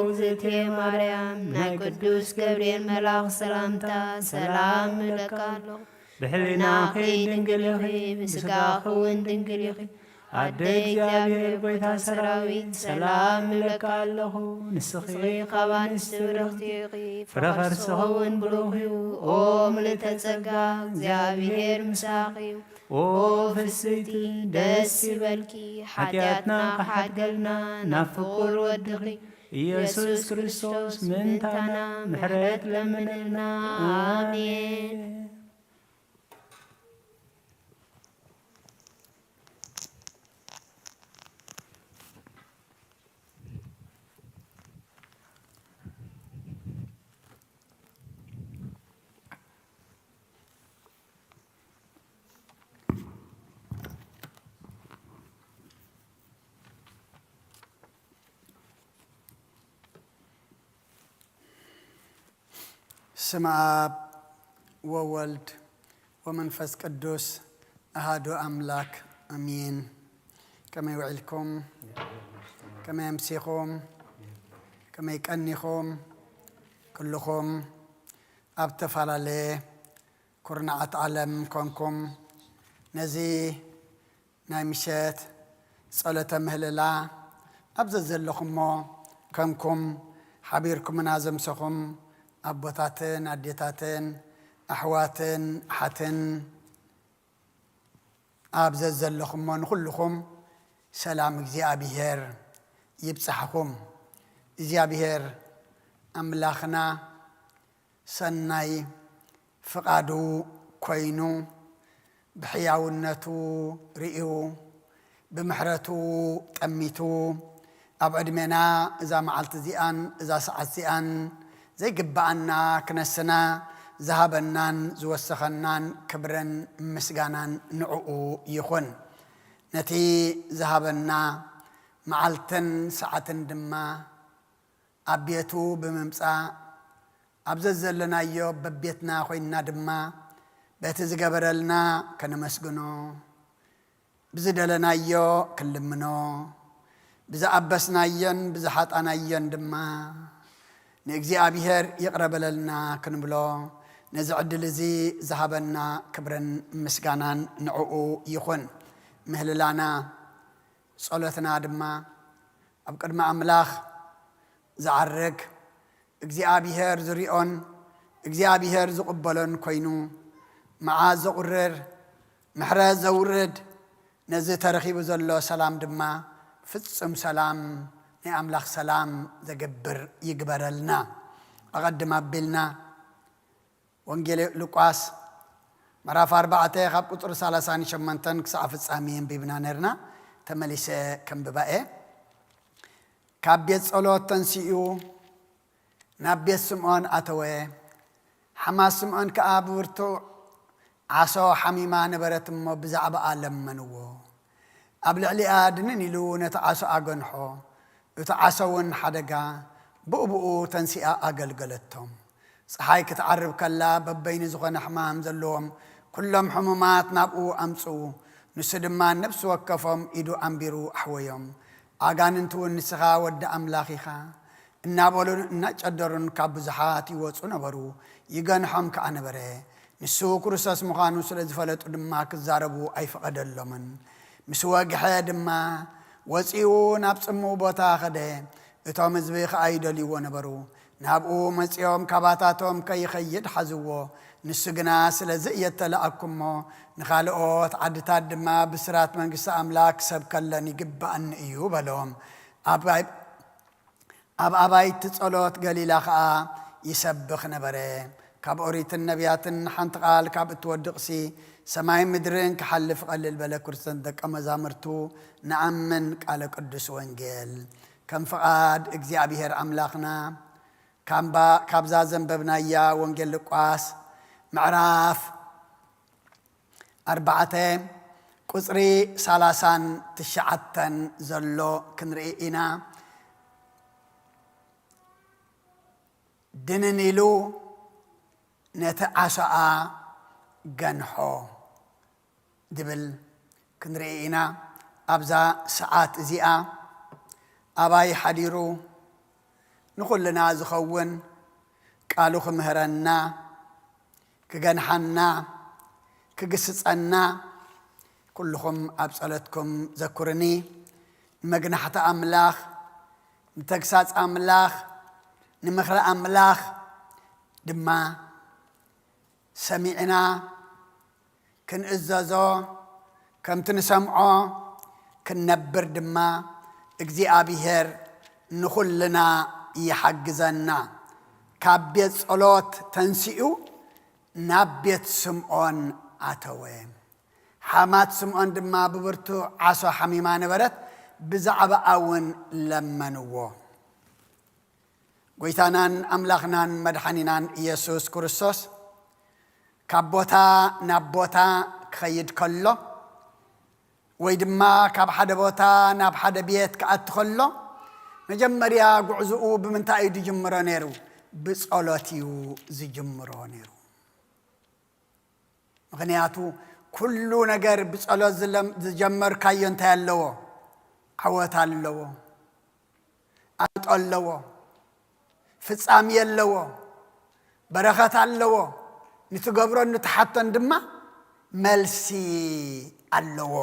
እግዝእትየ ማርያም፣ ናይ ቅዱስ ገብርኤል መልኣኽ ሰላምታ ሰላም እብለካ ኣለኹ። ብሕሊናኺ ድንግል ኢኺ፣ ብስጋኺ እውን ድንግል ኢኺ። ኣደ እግዚኣብሔር ጐይታ ሰራዊት፣ ሰላም እብለካ ኣለኹ። ንስኺ ካብ ኣንስቲ ብርኽቲ ኢኺ፣ ፍረ ከርስኺ እውን ብሩኽ እዩ። ኦ ምልእተ ጸጋ፣ እግዚኣብሔር ምሳኺ እዩ። ኦ ፍስሕቲ፣ ደስ ይበልኪ፣ ሓጢኣትና ክሓድገልና ናብ ፍቁር ወድኺ ኢየሱስ ክርስቶስ ምእንታና ምሕረት ለምንልና። ኣሜን። ስም ኣብ ወወልድ ወመንፈስ ቅዱስ ኣሃዱ ኣምላክ ኣሜን። ከመይ ውዒልኩም? ከመይ ኣምሲኹም? ከመይ ቀኒኹም? ኩልኹም ኣብ ዝተፈላለየ ኩርናዓት ዓለም ኮንኩም ነዚ ናይ ምሸት ጸሎተ ምህልላ ኣብ ዘዘለኹሞ ከምኩም ሓቢርኩምና ዘምሰኹም ኣቦታትን ኣዴታትን ኣሕዋትን ኣሓትን ኣብ ዘዘለኹሞ ንኹልኹም ሰላም እግዚኣብሔር ይብጻሕኹም። እግዚኣብሔር ኣምላኽና ሰናይ ፍቓዱ ኮይኑ ብሕያውነቱ ርእዩ ብምሕረቱ ጠሚቱ ኣብ ዕድሜና እዛ መዓልቲ እዚኣን እዛ ሰዓት እዚኣን ዘይግብኣና ክነስና ዝሃበናን ዝወሰኸናን ክብርን ምስጋናን ንዕኡ ይኹን። ነቲ ዝሃበና መዓልትን ሰዓትን ድማ ኣብ ቤቱ ብምምጻእ ኣብ ዘዘለናዮ በቤትና ኮይንና ድማ በቲ ዝገበረልና ከነመስግኖ፣ ብዝደለናዮ ክንልምኖ፣ ብዝኣበስናዮን ብዝሓጣናዮን ድማ ንእግዚኣብሔር ይቕረ በለልና ክንብሎ፣ ነዚ ዕድል እዚ ዝሃበና ክብርን ምስጋናን ንዕኡ ይኹን። ምህልላና ጸሎትና ድማ ኣብ ቅድሚ ኣምላኽ ዝዓርግ እግዚኣብሔር ዝሪኦን እግዚኣብሔር ዝቕበሎን ኮይኑ መዓዝ ዘቑርር ምሕረት ዘውርድ ነዚ ተረኺቡ ዘሎ ሰላም ድማ ፍጹም ሰላም ናይ ኣምላኽ ሰላም ዘገብር ይግበረልና። ኣቐድም ኣቢልና ወንጌል ሉቃስ ምዕራፍ ኣርባዕተ ካብ ቁጽሪ ሰላሳን ሸሞንተን ክሳዕ ፍጻሜ ኣንቢብና ነርና። ተመሊሰ ከንብባ እየ። ካብ ቤት ጸሎት ተንሲኡ ናብ ቤት ስምዖን ኣተወ። ሓማት ስምዖን ከኣ ብብርቱዕ ዓሶ ሓሚማ ነበረት እሞ ብዛዕባኣ ለመንዎ። ኣብ ልዕሊኣ ድንን ኢሉ ነቲ ዓሶ ኣገንሖ። እቲ ዓሶ እውን ሓደጋ ብኡ ብኡ ተንሲኣ ኣገልገለቶም። ጸሓይ ክትዓርብ ከላ በበይኑ ዝኾነ ሕማም ዘለዎም ኩሎም ሕሙማት ናብኡ ኣምጽኡ። ንሱ ድማ ነፍሲ ወከፎም ኢዱ ኣንቢሩ ኣሕወዮም። ኣጋንንቲ እውን ንስኻ ወዲ ኣምላኽ ኢኻ እናበሉን እናጨደሩን ካብ ብዙሓት ይወጹ ነበሩ። ይገንሖም ከኣ ነበረ። ንሱ ክርስቶስ ምዃኑ ስለ ዝፈለጡ ድማ ክዛረቡ ኣይፈቐደሎምን። ምስ ወግሐ ድማ ወጺኡ ናብ ጽምው ቦታ ኸደ። እቶም ህዝቢ ኸኣ ይደልይዎ ነበሩ። ናብኡ መጺኦም ካባታቶም ከይኸይድ ሓዝዎ። ንሱ ግና ስለዚ እየ እተላኣኩ እሞ ንኻልኦት ዓድታት ድማ ብስራት መንግስቲ ኣምላኽ ክሰብከለን ይግባኣኒ እዩ በሎም። ኣብ ኣብ ኣባይቲ ጸሎት ገሊላ ኸኣ ይሰብኽ ነበረ። ካብ ኦሪትን ነቢያትን ሓንቲ ቃል ካብ እትወድቕሲ ሰማይን ምድርን ክሓልፍ ቀልል በለ። ክርስቶስ ደቀ መዛሙርቱ ንኣምን ቃለ ቅዱስ ወንጌል ከም ፍቓድ እግዚኣብሔር ኣምላኽና ካብዛ ዘንበብናያ ወንጌል ሉቃስ ምዕራፍ ኣርባዕተ ቁጽሪ ሰላሳን ትሽዓተን ዘሎ ክንርኢ ኢና። ድንን ኢሉ ነቲ ዓሶኣ ገንሖ ድብል ክንርኢ ኢና። ኣብዛ ሰዓት እዚኣ ኣባይ ሓዲሩ ንኹልና ዝኸውን ቃሉ ክምህረና ክገንሓና ክግስጸና ኩልኹም ኣብ ጸሎትኩም ዘኩርኒ። ንመግናሕቲ ኣምላኽ ንተግሳጽ ኣምላኽ ንምኽሪ ኣምላኽ ድማ ሰሚዕና ክንእዘዞ ከምቲ ንሰምዖ ክንነብር ድማ እግዚኣብሔር ንኹልና ይሓግዘና። ካብ ቤት ጸሎት ተንሲኡ ናብ ቤት ስምዖን ኣተወ። ሓማት ስምዖን ድማ ብብርቱዕ ዓሶ ሓሚማ ነበረት፣ ብዛዕባኣ እውን ለመንዎ። ጎይታናን ኣምላኽናን መድሓኒናን ኢየሱስ ክርስቶስ ካብ ቦታ ናብ ቦታ ክኸይድ ከሎ ወይ ድማ ካብ ሓደ ቦታ ናብ ሓደ ቤት ክኣቲ ከሎ መጀመርያ ጉዕዝኡ ብምንታይ እዩ ዝጅምሮ ነይሩ? ብጸሎት እዩ ዝጅምሮ ነይሩ። ምኽንያቱ ኩሉ ነገር ብጸሎት ዝጀመርካዮ እንታይ ኣለዎ? ዓወት ኣለዎ፣ ኣፍልጦ ኣለዎ፣ ፍጻሜ ኣለዎ፣ በረኸት ኣለዎ። ንትገብሮን ንትሓቶን ድማ መልሲ ኣለዎ።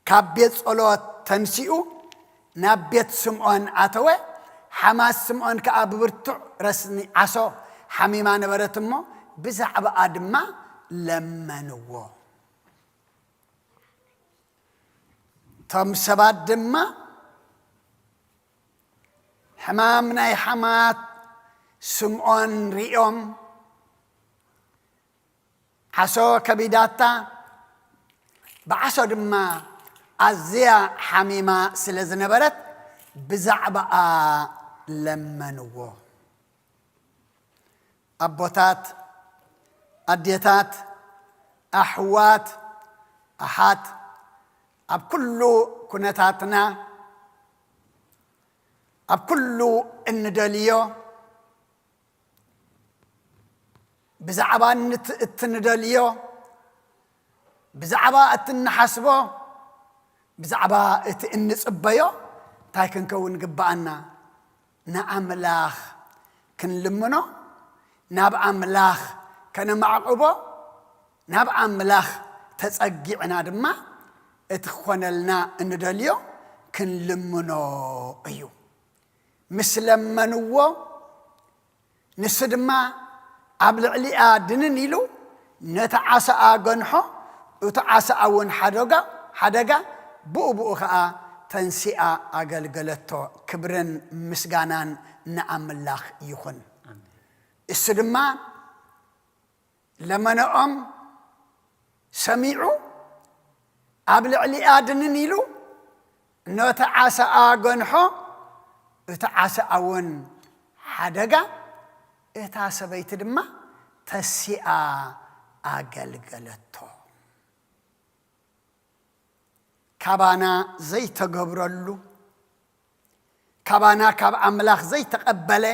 ካብ ቤት ጸሎት ተንሲኡ ናብ ቤት ስምዖን ኣተወ። ሓማት ስምዖን ከኣ ብብርቱዕ ረስኒ ዓሶ ሓሚማ ነበረት እሞ፣ ብዛዕባኣ ድማ ለመንዎ። እቶም ሰባት ድማ ሕማም ናይ ሓማት ስምዖን ሪኦም፣ ዓሶ ከቢዳታ፣ ብዓሶ ድማ ኣዝያ ሓሚማ ስለ ዝነበረት፣ ብዛዕባኣ ለመንዎ። ኣቦታት፣ ኣዴታት፣ ኣሕዋት፣ ኣሓት፣ ኣብ ኩሉ ኩነታትና፣ ኣብ ኩሉ እንደልዮ፣ ብዛዕባ እት-፣ እትንደልዮ፣ ብዛዕባ እትንሓስቦ፣ ብዛዕባ እቲ እንጽበዮ እንታይ ክንከውን ግብኣና? ንኣምላኽ ክንልምኖ፣ ናብ ኣምላኽ ከነማዕቕቦ፣ ናብ ኣምላኽ ተጸጊዕና ድማ እቲ ክኾነልና እንደልዮ ክንልምኖ እዩ። ምስ ለመንዎ፣ ንሱ ድማ ኣብ ልዕሊኣ ድንን ኢሉ ነቲ ዓሳኣ ገንሖ፣ እቲ ዓሳኣ እውን ሓደጋ፣ ሓደጋ ብኡ ብኡ ኸኣ ተንሲኣ ኣገልገለቶ። ክብርን ምስጋናን ንኣምላኽ ይኹን። ኣሜን። እሱ ድማ ለመነኦም ሰሚዑ፣ ኣብ ልዕሊኣ ድንን ኢሉ ነቲ ዓሳኣ ገንሖ፣ እቲ ዓሳኣ እውን ሓደጋ፣ እታ ሰበይቲ ድማ ተሲኣ ኣገልገለቶ። ካባና ዘይተገብረሉ፣ ካባና ካብ ኣምላኽ ዘይተቐበለ፣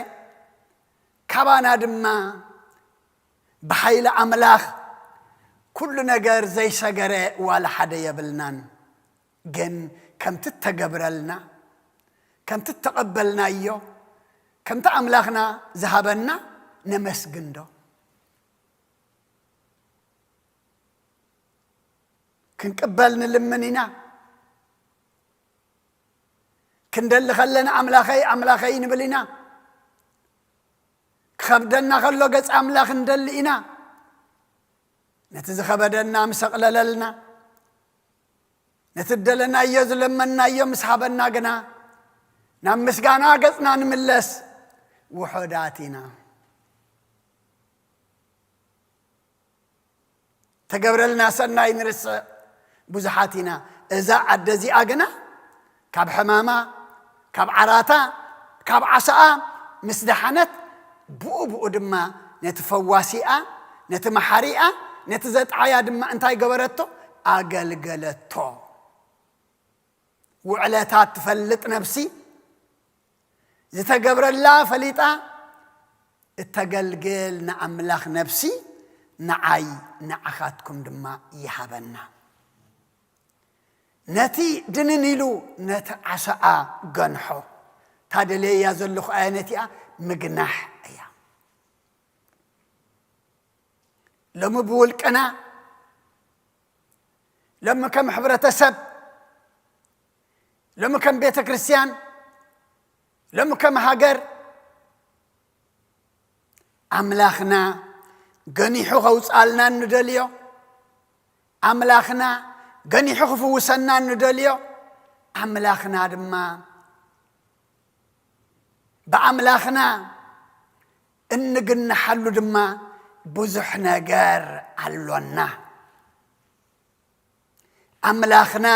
ካባና ድማ ብሓይሊ ኣምላኽ ኩሉ ነገር ዘይሰገረ ዋላ ሓደ የብልናን። ግን ከምቲ እተገብረልና፣ ከምቲ እተቐበልናዮ፣ ከምቲ ኣምላኽና ዝሃበና ነመስግን ዶ? ክንቅበል ንልምን ኢና። ክንደሊ ከለና ኣምላኸይ፣ ኣምላኸይ ንብል ኢና። ክኸብደና ከሎ ገጽ ኣምላኽ ንደሊ ኢና። ነቲ ዝኸበደና ምስ ኣቕለለልና፣ ነቲ እደለናዮ ዝለመንናዮ ምስ ሃበና ግና፣ ናብ ምስጋና ገጽና ንምለስ ውሑዳት ኢና። ተገብረልና ሰናይ ንርስዕ ብዙሓት ኢና። እዛ ኣደ እዚኣ ግና ካብ ሕማማ፣ ካብ ዓራታ፣ ካብ ዓሳኣ ምስ ደሓነት፣ ብኡ ብኡ ድማ ነቲ ፈዋሲኣ፣ ነቲ መሓሪኣ፣ ነቲ ዘጥዓያ ድማ እንታይ ገበረቶ? ኣገልገለቶ። ውዕለታ ትፈልጥ ነፍሲ፣ ዝተገብረላ ፈሊጣ እተገልግል ንኣምላኽ ነፍሲ፣ ንዓይ ንዓኻትኩም ድማ ይሃበና። ነቲ ድንን ኢሉ ነቲ ዓሳኣ ገንሖ። እታ ደልየያ ዘለኹ ኣየነቲኣ? ምግናሕ እያ። ሎሚ ብውልቅና፣ ሎሚ ከም ሕብረተሰብ፣ ሎሚ ከም ቤተ ክርስቲያን፣ ሎሚ ከም ሃገር፣ ኣምላኽና ገኒሑ ከውጽኣልና እንደልዮ፣ ኣምላኽና ገኒሑ ክፍውሰና እንደልዮ፣ ኣምላኽና ድማ ብኣምላኽና እንግንሓሉ ድማ ብዙሕ ነገር ኣሎና። ኣምላኽና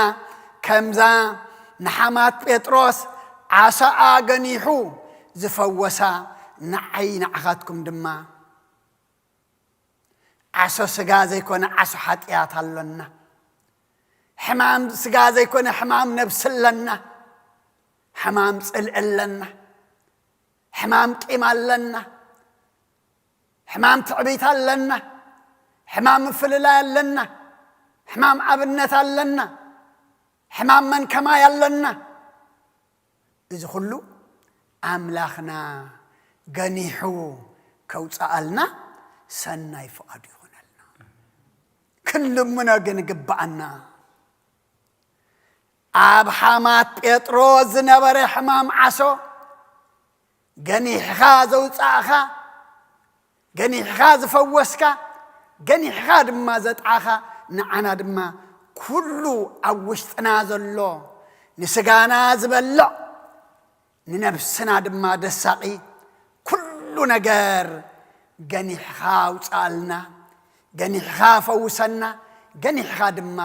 ከምዛ ንሓማት ጴጥሮስ ዓሳኣ ገኒሑ ዝፈወሳ፣ ንዓይ ንዓኻትኩም ድማ ዓሶ ስጋ ዘይኮነ ዓሶ ሓጢኣት ኣሎና። ሕማም ስጋ ዘይኮነ ሕማም ነብሲ ኣለና። ሕማም ጽልኢ ኣለና። ሕማም ቂም ኣለና። ሕማም ትዕቢት ኣለና። ሕማም ምፍልላይ ኣለና። ሕማም ኣብነት ኣለና። ሕማም መን ከማይ ኣለና። እዚ ኩሉ ኣምላኽና ገኒሑ ከውጽኣልና ሰናይ ፍቓዱ ይኹነልና። ክንልምኖ ግን ግብኣና። ኣብ ሓማት ጴጥሮስ ዝነበረ ሕማም ዓሶ፣ ገኒሕኻ ዘውጻእኻ፣ ገኒሕኻ ዝፈወስካ፣ ገኒሕኻ ድማ ዘጥዓኻ፣ ንዓና ድማ ኩሉ ኣብ ውሽጥና ዘሎ ንስጋና ዝበልዕ፣ ንነብስና ድማ ደሳቒ ኩሉ ነገር ገኒሕኻ ኣውጽኣልና፣ ገኒሕኻ ፈውሰና፣ ገኒሕኻ ድማ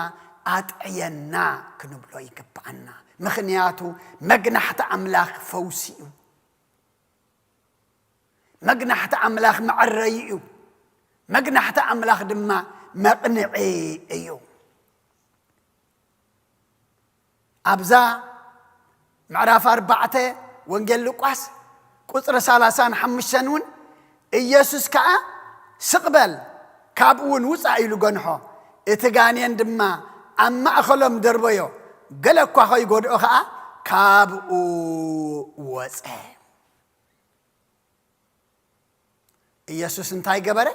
ኣጥዕየና ክንብሎ ይግብኣና። ምኽንያቱ መግናሕቲ ኣምላኽ ፈውሲ እዩ። መግናሕቲ ኣምላኽ መዐረዪ እዩ። መግናሕቲ ኣምላኽ ድማ መቕንዒ እዩ። ኣብዛ ምዕራፍ ኣርባዕተ ወንጌል ሉቃስ ቁጽሪ ሰላሳን ሓሙሽተን እውን፣ ኢየሱስ ከኣ፣ "ስቕ በል፣ ካብኡ እውን ውጻእ" ኢሉ ገንሖ። እቲ ጋኔን ድማ ኣብ ማእከሎም ደርበዮ፣ ገለ እኳ ከይጎድኦ ከኣ ካብኡ ወጸ። ኢየሱስ እንታይ ገበረ?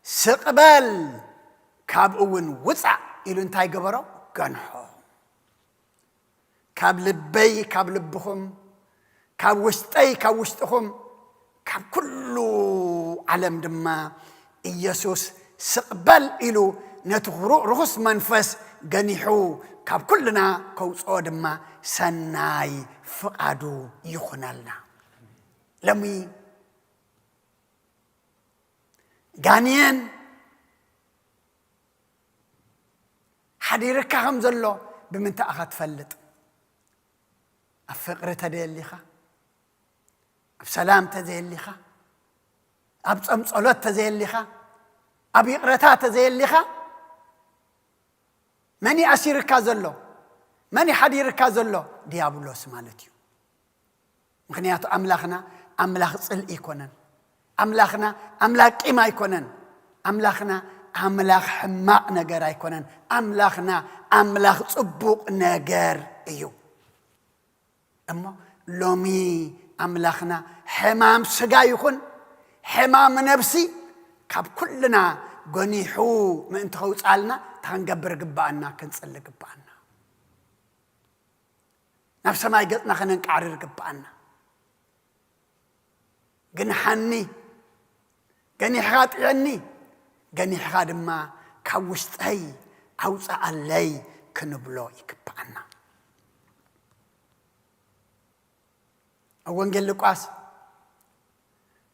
"ስቕ በል፣ ካብኡ እውን ውጻእ" ኢሉ እንታይ ገበሮ? ገንሖ። ካብ ልበይ፣ ካብ ልብኹም፣ ካብ ውሽጠይ፣ ካብ ውሽጥኹም፣ ካብ ኩሉ ዓለም ድማ ኢየሱስ ስቕ በል ኢሉ ነቲ ሩ-፣ ርኹስ መንፈስ ገኒሑ ካብ ኩልና ከውጽኦ ድማ ሰናይ ፍቓዱ ይኹነልና። ሎሚ ጋንየን ሓዲርካ ከም ዘሎ ብምንታይ ኢኻ ትፈልጥ? ኣብ ፍቕሪ ተዘየሊኻ፣ ኣብ ሰላም ተዘየሊኻ፣ ኣብ ጾም ጸሎት ተዘየሊኻ፣ ኣብ ይቕረታ ተዘየሊኻ፣ መን እዩ ኣሲርካ ዘሎ? መን እዩ ሓዲርካ ዘሎ? ዲያብሎስ ማለት እዩ። ምኽንያቱ ኣምላኽና ኣምላኽ ጽልኢ ኣይኮነን። ኣምላኽና ኣምላኽ ቂም ኣይኮነን። ኣምላኽና ኣምላኽ ሕማቕ ነገር ኣይኮነን። ኣምላኽና ኣምላኽ ጽቡቕ ነገር እዩ። እሞ ሎሚ ኣምላኽና ሕማም ስጋ ይኹን ሕማም ነብሲ ካብ ኩልና ገኒሑ ምእንቲ ከውጽኣልና እንታይ ክንገብር ግብኣና? ክንጽሊ ግብኣና። ናብ ሰማይ ገጽና ከነንቃዕርር ግብኣና። ግንሓኒ፣ ገኒሕኻ ጥዕየኒ፣ ገኒሕኻ ድማ ካብ ውሽጠይ ኣውጽኣለይ ክንብሎ ይግብኣና። ኣብ ወንጌል ሉቃስ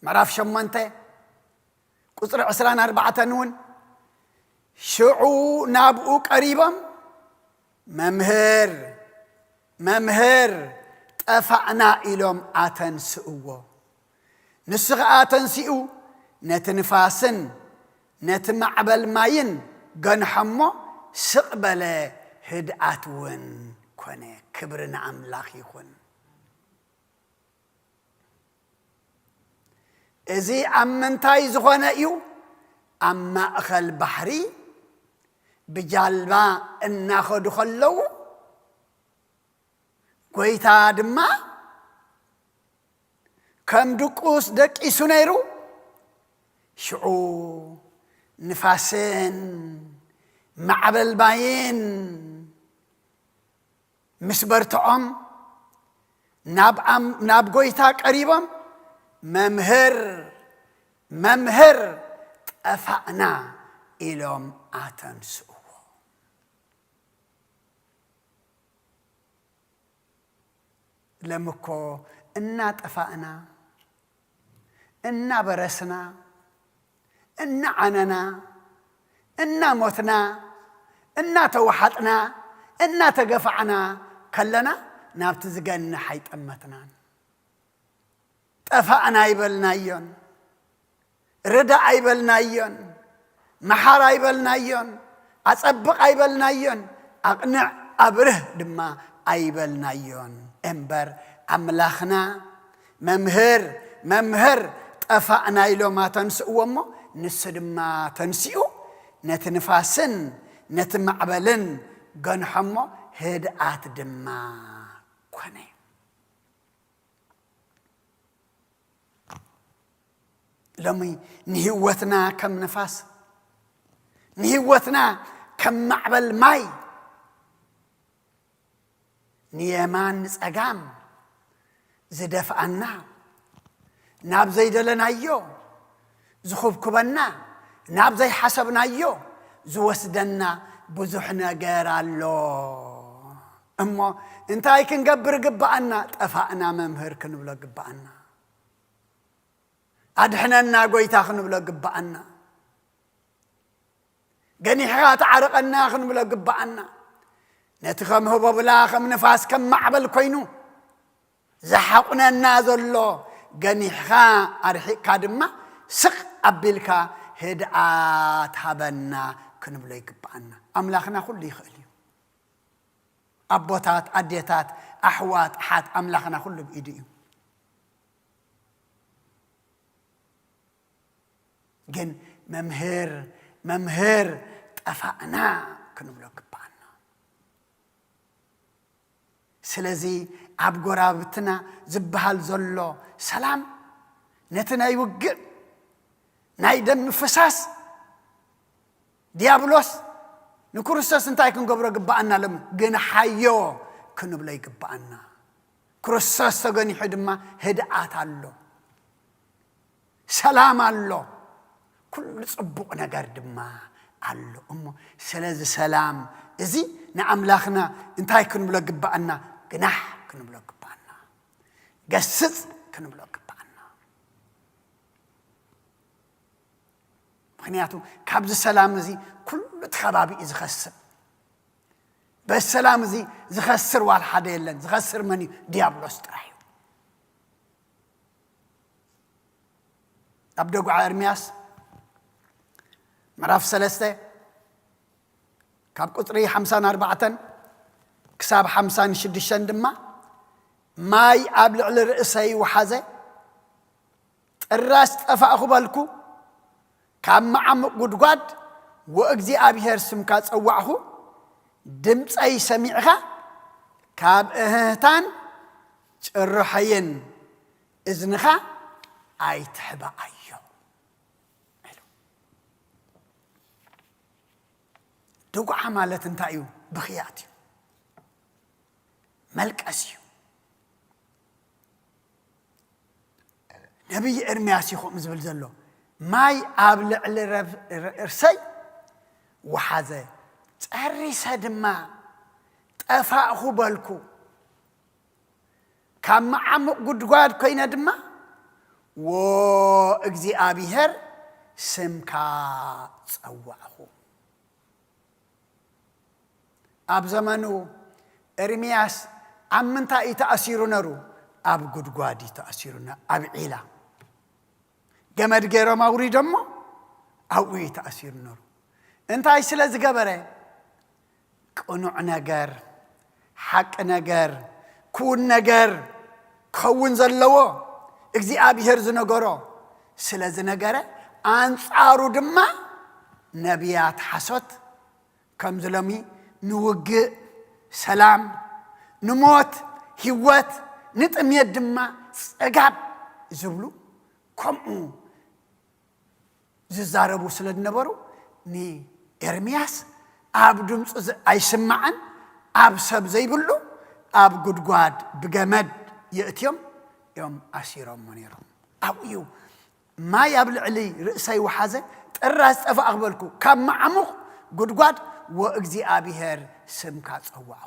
ምዕራፍ ሸሞንተ ቁጽሪ ዕስራን ኣርባዕተን እውን፣ ሽዑ ናብኡ ቀሪቦም፣ "መምህር፣ መምህር፣ ጠፋእና" ኢሎም ኣተንስእዎ። ንሱ ኸኣ ተንሲኡ ነቲ ንፋስን ነቲ ማዕበል ማይን ገንሖ እሞ ስቕ በለ፣ ህድኣት እውን ኮነ። ክብሪ ንኣምላኽ ይኹን። እዚ ኣብ ምንታይ ዝኾነ እዩ? ኣብ ማእኸል ባሕሪ ብጃልባ እናኸዱ ከለዉ፣ ጎይታ ድማ ከም ድቁስ ደቂሱ ነይሩ። ሽዑ ንፋስን ማዕበል ማይን ምስ በርትዖም፣ ናብ ኣም-፣ ናብ ጎይታ ቀሪቦም፣ "መምህር፣ መምህር፣ ጠፋእና" ኢሎም ኣተንስእዎ። ሎሚ እኮ እናጠፋእና፣ እናበረስና፣ እናዓነና፣ እናሞትና፣ እናተወሓጥና፣ እናተገፋዕና ከለና ናብቲ ዝገንሕ ኣይጠመትናን። ጠፋእና ኣይበልናዮን። ርዳእ ኣይበልናዮን። መሓር ኣይበልናዮን። ኣጸብቕ ኣይበልናዮን። ኣቕንዕ ኣብርህ ድማ ኣይበልናዮን። እምበር ኣምላኽና፣ "መምህር፣ መምህር፣ ጠፋእና" ኢሎም ኣተንስእዎ እሞ፣ ንሱ ድማ ተንሲኡ ነቲ ንፋስን ነቲ ማዕበልን ገንሖ እሞ፣ ህድኣት ድማ ኮነ። ሎሚ ንህይወትና ከም ንፋስ፣ ንህይወትና ከም ማዕበል ማይ፣ ንየማን ንጸጋም ዝደፍኣና፣ ናብ ዘይደለናዮ ዝኹብኩበና፣ ናብ ዘይሓሰብናዮ ዝወስደና ብዙሕ ነገር ኣሎ። እሞ እንታይ ክንገብር ግብኣና? ጠፋእና መምህር ክንብሎ ግብኣና። ኣድሕነና ጎይታ ክንብሎ ግብኣና። ገኒሕኻ ተዓርቐና ክንብሎ ግብኣና። ነቲ ከም ህቦብላ ከም ንፋስ ከም ማዕበል ኮይኑ ዝሓቑነና ዘሎ ገኒሕኻ ኣርሒቕካ ድማ ስቕ ኣቢልካ ህድኣት ሃበና ክንብሎ ይግብኣና። ኣምላኽና ኩሉ ይኽእል እዩ። ኣቦታት፣ ኣዴታት፣ ኣሕዋት፣ ኣሓት፣ ኣምላኽና ኩሉ ብኢዱ እዩ። ግን መምህር፣ መምህር ጠፋእና ክንብሎ ግብኣና። ስለዚ ኣብ ጎረባብትና ዝበሃል ዘሎ ሰላም ነቲ ናይ ውግእ ናይ ደም ምፍሳስ ዲያብሎስ ንክርስቶስ እንታይ ክንገብሮ ግብኣና? ሎም ግንሓዮ ክንብሎ ይግብኣና። ክርስቶስ ተገኒሑ ድማ ህድኣት ኣሎ፣ ሰላም ኣሎ፣ ኩሉ ጽቡቕ ነገር ድማ ኣሎ። እሞ ስለዚ ሰላም እዚ ንኣምላኽና እንታይ ክንብሎ ግብኣና? ግናሕ ክንብሎ ግብኣና፣ ገስጽ ክንብሎ ግብኣና። ምኽንያቱ ካብዚ ሰላም እዚ ኩሉ እቲ ከባቢ እዩ ዝኸስር። በዚ ሰላም እዚ ዝኸስር ዋላ ሓደ የለን። ዝኸስር መን እዩ? ዲያብሎስ ጥራሕ እዩ። ኣብ ደጉዓ ኤርምያስ ምዕራፍ ሰለስተ ካብ ቁጽሪ ሓምሳን ኣርባዕተን ክሳብ ሓምሳን ሽዱሽተን ድማ፣ ማይ ኣብ ልዕሊ ርእሰይ ወሓዘ፣ ጥራስ ጠፋእኹ በልኩ፣ ካብ መዓሙቕ ጉድጓድ ወእግዚኣብሔር ስምካ ጸዋዕኹ፣ ድምጸይ ሰሚዕኻ፣ ካብ እህህታን ጭርሖይን እዝንኻ ኣይትሕባኣዮ። ኢሉ። ድጉዓ ማለት እንታይ እዩ? ብኽያት እዩ፣ መልቀስ እዩ። ነቢይ ኤርምያስ እዩ ከምኡ ዝብል ዘሎ፣ ማይ ኣብ ልዕሊ ረብ-፣ ርእሰይ ወሓዘ፣ ጸሪሰ ድማ ጠፋእኹ በልኩ። ካብ መዓሙቕ ጉድጓድ ኮይነ ድማ፣ ዎ እግዚኣብሄር ስምካ ጸዋዕኹ። ኣብ ዘመኑ ኤርምያስ ኣብ ምንታይ እዩ ተኣሲሩ ነሩ? ኣብ ጉድጓድ እዩ ተኣሲሩ ነ-፣ ኣብ ዒላ። ገመድ ገይሮም ኣውሪዶሞ ኣብኡ እዩ ተኣሲሩ ነሩ። እንታይ ስለ ዝገበረ? ቅኑዕ ነገር፣ ሓቂ ነገር፣ ክውን ነገር ክኸውን ዘለዎ እግዚኣብሄር ዝነገሮ ስለ ዝነገረ፣ ኣንጻሩ ድማ ነቢያት ሓሶት ከምዚ ሎሚ ንውግእ ሰላም፣ ንሞት ህይወት፣ ንጥሜት ድማ ጽጋብ ዝብሉ ከምኡ ዝዛረቡ ስለ ዝነበሩ፣ ንኤርምያስ ኣብ ድምፁ ዝ-፣ ኣይስማዕን፣ ኣብ ሰብ ዘይብሉ ኣብ ጉድጓድ ብገመድ የእትዮም እዮም ኣሲሮሞ ነይሮም። ኣብኡ እዩ፣ ማይ ኣብ ልዕሊ ርእሰይ ወሓዘ፣ ጥራዝ ጠፋእ ክበልኩ፣ ካብ መዓሙቕ ጉድጓድ ወእግዚኣብሔር ስምካ ጸዋዕኹ።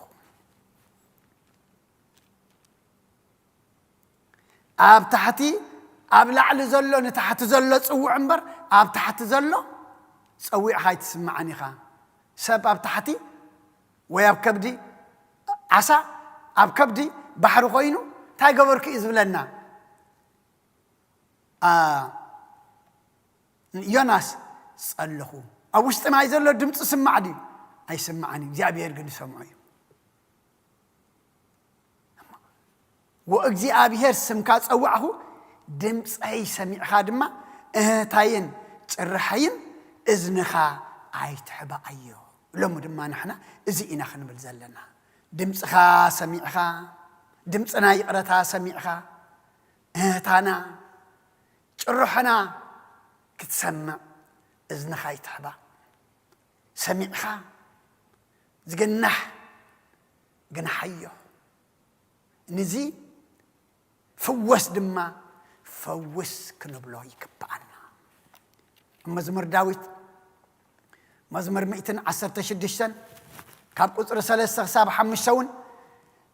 ኣብ ታሕቲ፣ ኣብ ላዕሊ ዘሎ ንታሕቲ ዘሎ ጽውዕ እምበር፣ ኣብ ታሕቲ ዘሎ ጸዊዕኻ ኣይትስምዓን ኢኻ። ሰብ ኣብ ታሕቲ ወይ ኣብ ከብዲ፣ ዓሳ ኣብ ከብዲ ባሕሪ ኮይኑ እንታይ ገበርኩ እዩ ዝብለና? አ፣ ዮናስ ጸለኹ። ኣብ ውሽጢ ማይ ዘሎ ድምፂ ስማዕ ድዩ? ኣይስማዕን እዩ። እግዚኣብሔር ግን ይሰምዖ እዩ። ወእግዚኣብሔር ስምካ ጸዋዕኹ፣ ድምፀይ ሰሚዕኻ ድማ እህታይን ጭርሐይን እዝንኻ ኣይትሕባኣዮ። ሎሚ ድማ ንሕና እዚ ኢና ክንብል ዘለና። ድምፅኻ ሰሚዕኻ፣ ድምፂ ናይ ይቕረታ ሰሚዕኻ፣ እህታና ጭርሖና ክትሰምዕ እዝንኻ ኣይትሕባእ። ሰሚዕኻ ዝግናሕ ግንሓዮ። ንዚ ፍወስ ድማ ፈውስ ክንብሎ ይግብኣና። መዝሙር ዳዊት መዝሙር ሚእትን ዓሰርተ ሽዱሽተን ካብ ቁፅሪ ሰለስተ ክሳብ ሓሙሽተ እውን፣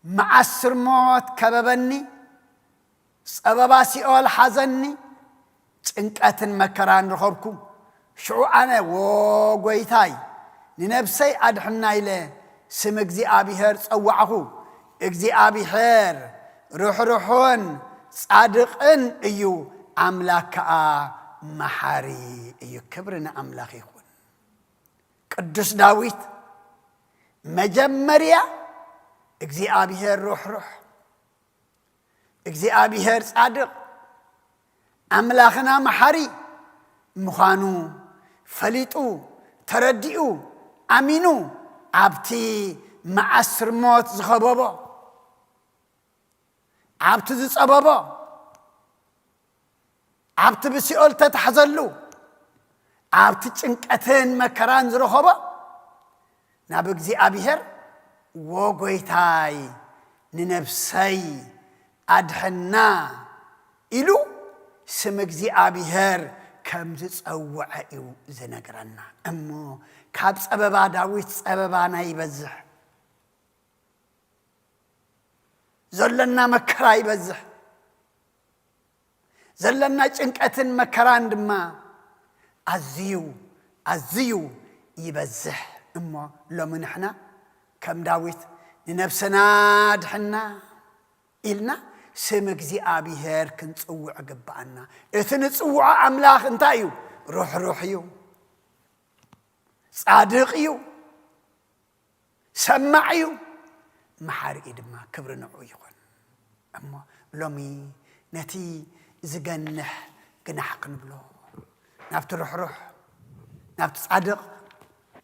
መዓስ ስርሞት ከበበኒ፣ ጸበባ ሲኦል ሓዘኒ፣ ጭንቀትን መከራን ረኸብኩ። ሽዑ ኣነ፣ ወ ጎይታይ፣ ንነብሰይ ኣድሕና ኢለ ስም እግዚኣብሔር ጸዋዕኹ። እግዚኣብሔር ርሕሩሕን ጻድቕን እዩ፣ ኣምላኽ ከኣ መሓሪ እዩ። ክብሪ ንኣምላኽ ይኹን። ቅዱስ ዳዊት መጀመርያ እግዚኣብሔር ርሕሩሕ፣ እግዚኣብሔር ጻድቕ፣ ኣምላኽና መሓሪ ምዃኑ ፈሊጡ፣ ተረዲኡ፣ ኣሚኑ፣ ኣብቲ መዓስር ሞት ዝኸበቦ፣ ኣብቲ ዝጸበቦ፣ ኣብቲ ብሲኦል ተታሕዘሉ፣ ኣብቲ ጭንቀትን መከራን ዝረኸቦ፣ ናብ እግዚኣብሔር፣ "ወ ጎይታይ፣ ንነብሰይ ኣድሕና" ኢሉ ስም እግዚኣብሔር ከም ዝጸውዐ እዩ ዝነግረና። እሞ ካብ ጸበባ ዳዊት ጸበባና ይበዝሕ፣ ዘሎና መከራ ይበዝሕ፣ ዘለና ጭንቀትን መከራን ድማ ኣዝዩ፣ ኣዝዩ ይበዝሕ። እሞ ሎሚ ንሕና ከም ዳዊት፣ "ንነብስና ኣድሕና" ኢልና ስም እግዚኣብሔር ክንጽውዕ ግብኣና። እቲ ንጽውዖ ኣምላኽ እንታይ እዩ? ርሕሩሕ እዩ፣ ጻድቕ እዩ፣ ሰማዕ እዩ፣ መሓሪ እዩ ድማ። ክብሪ ንዕኡ ይኹን። እሞ ሎሚ ነቲ ዝገንሕ ግናሕ ክንብሎ፣ ናብቲ ርሕሩሕ፣ ናብቲ ጻድቕ፣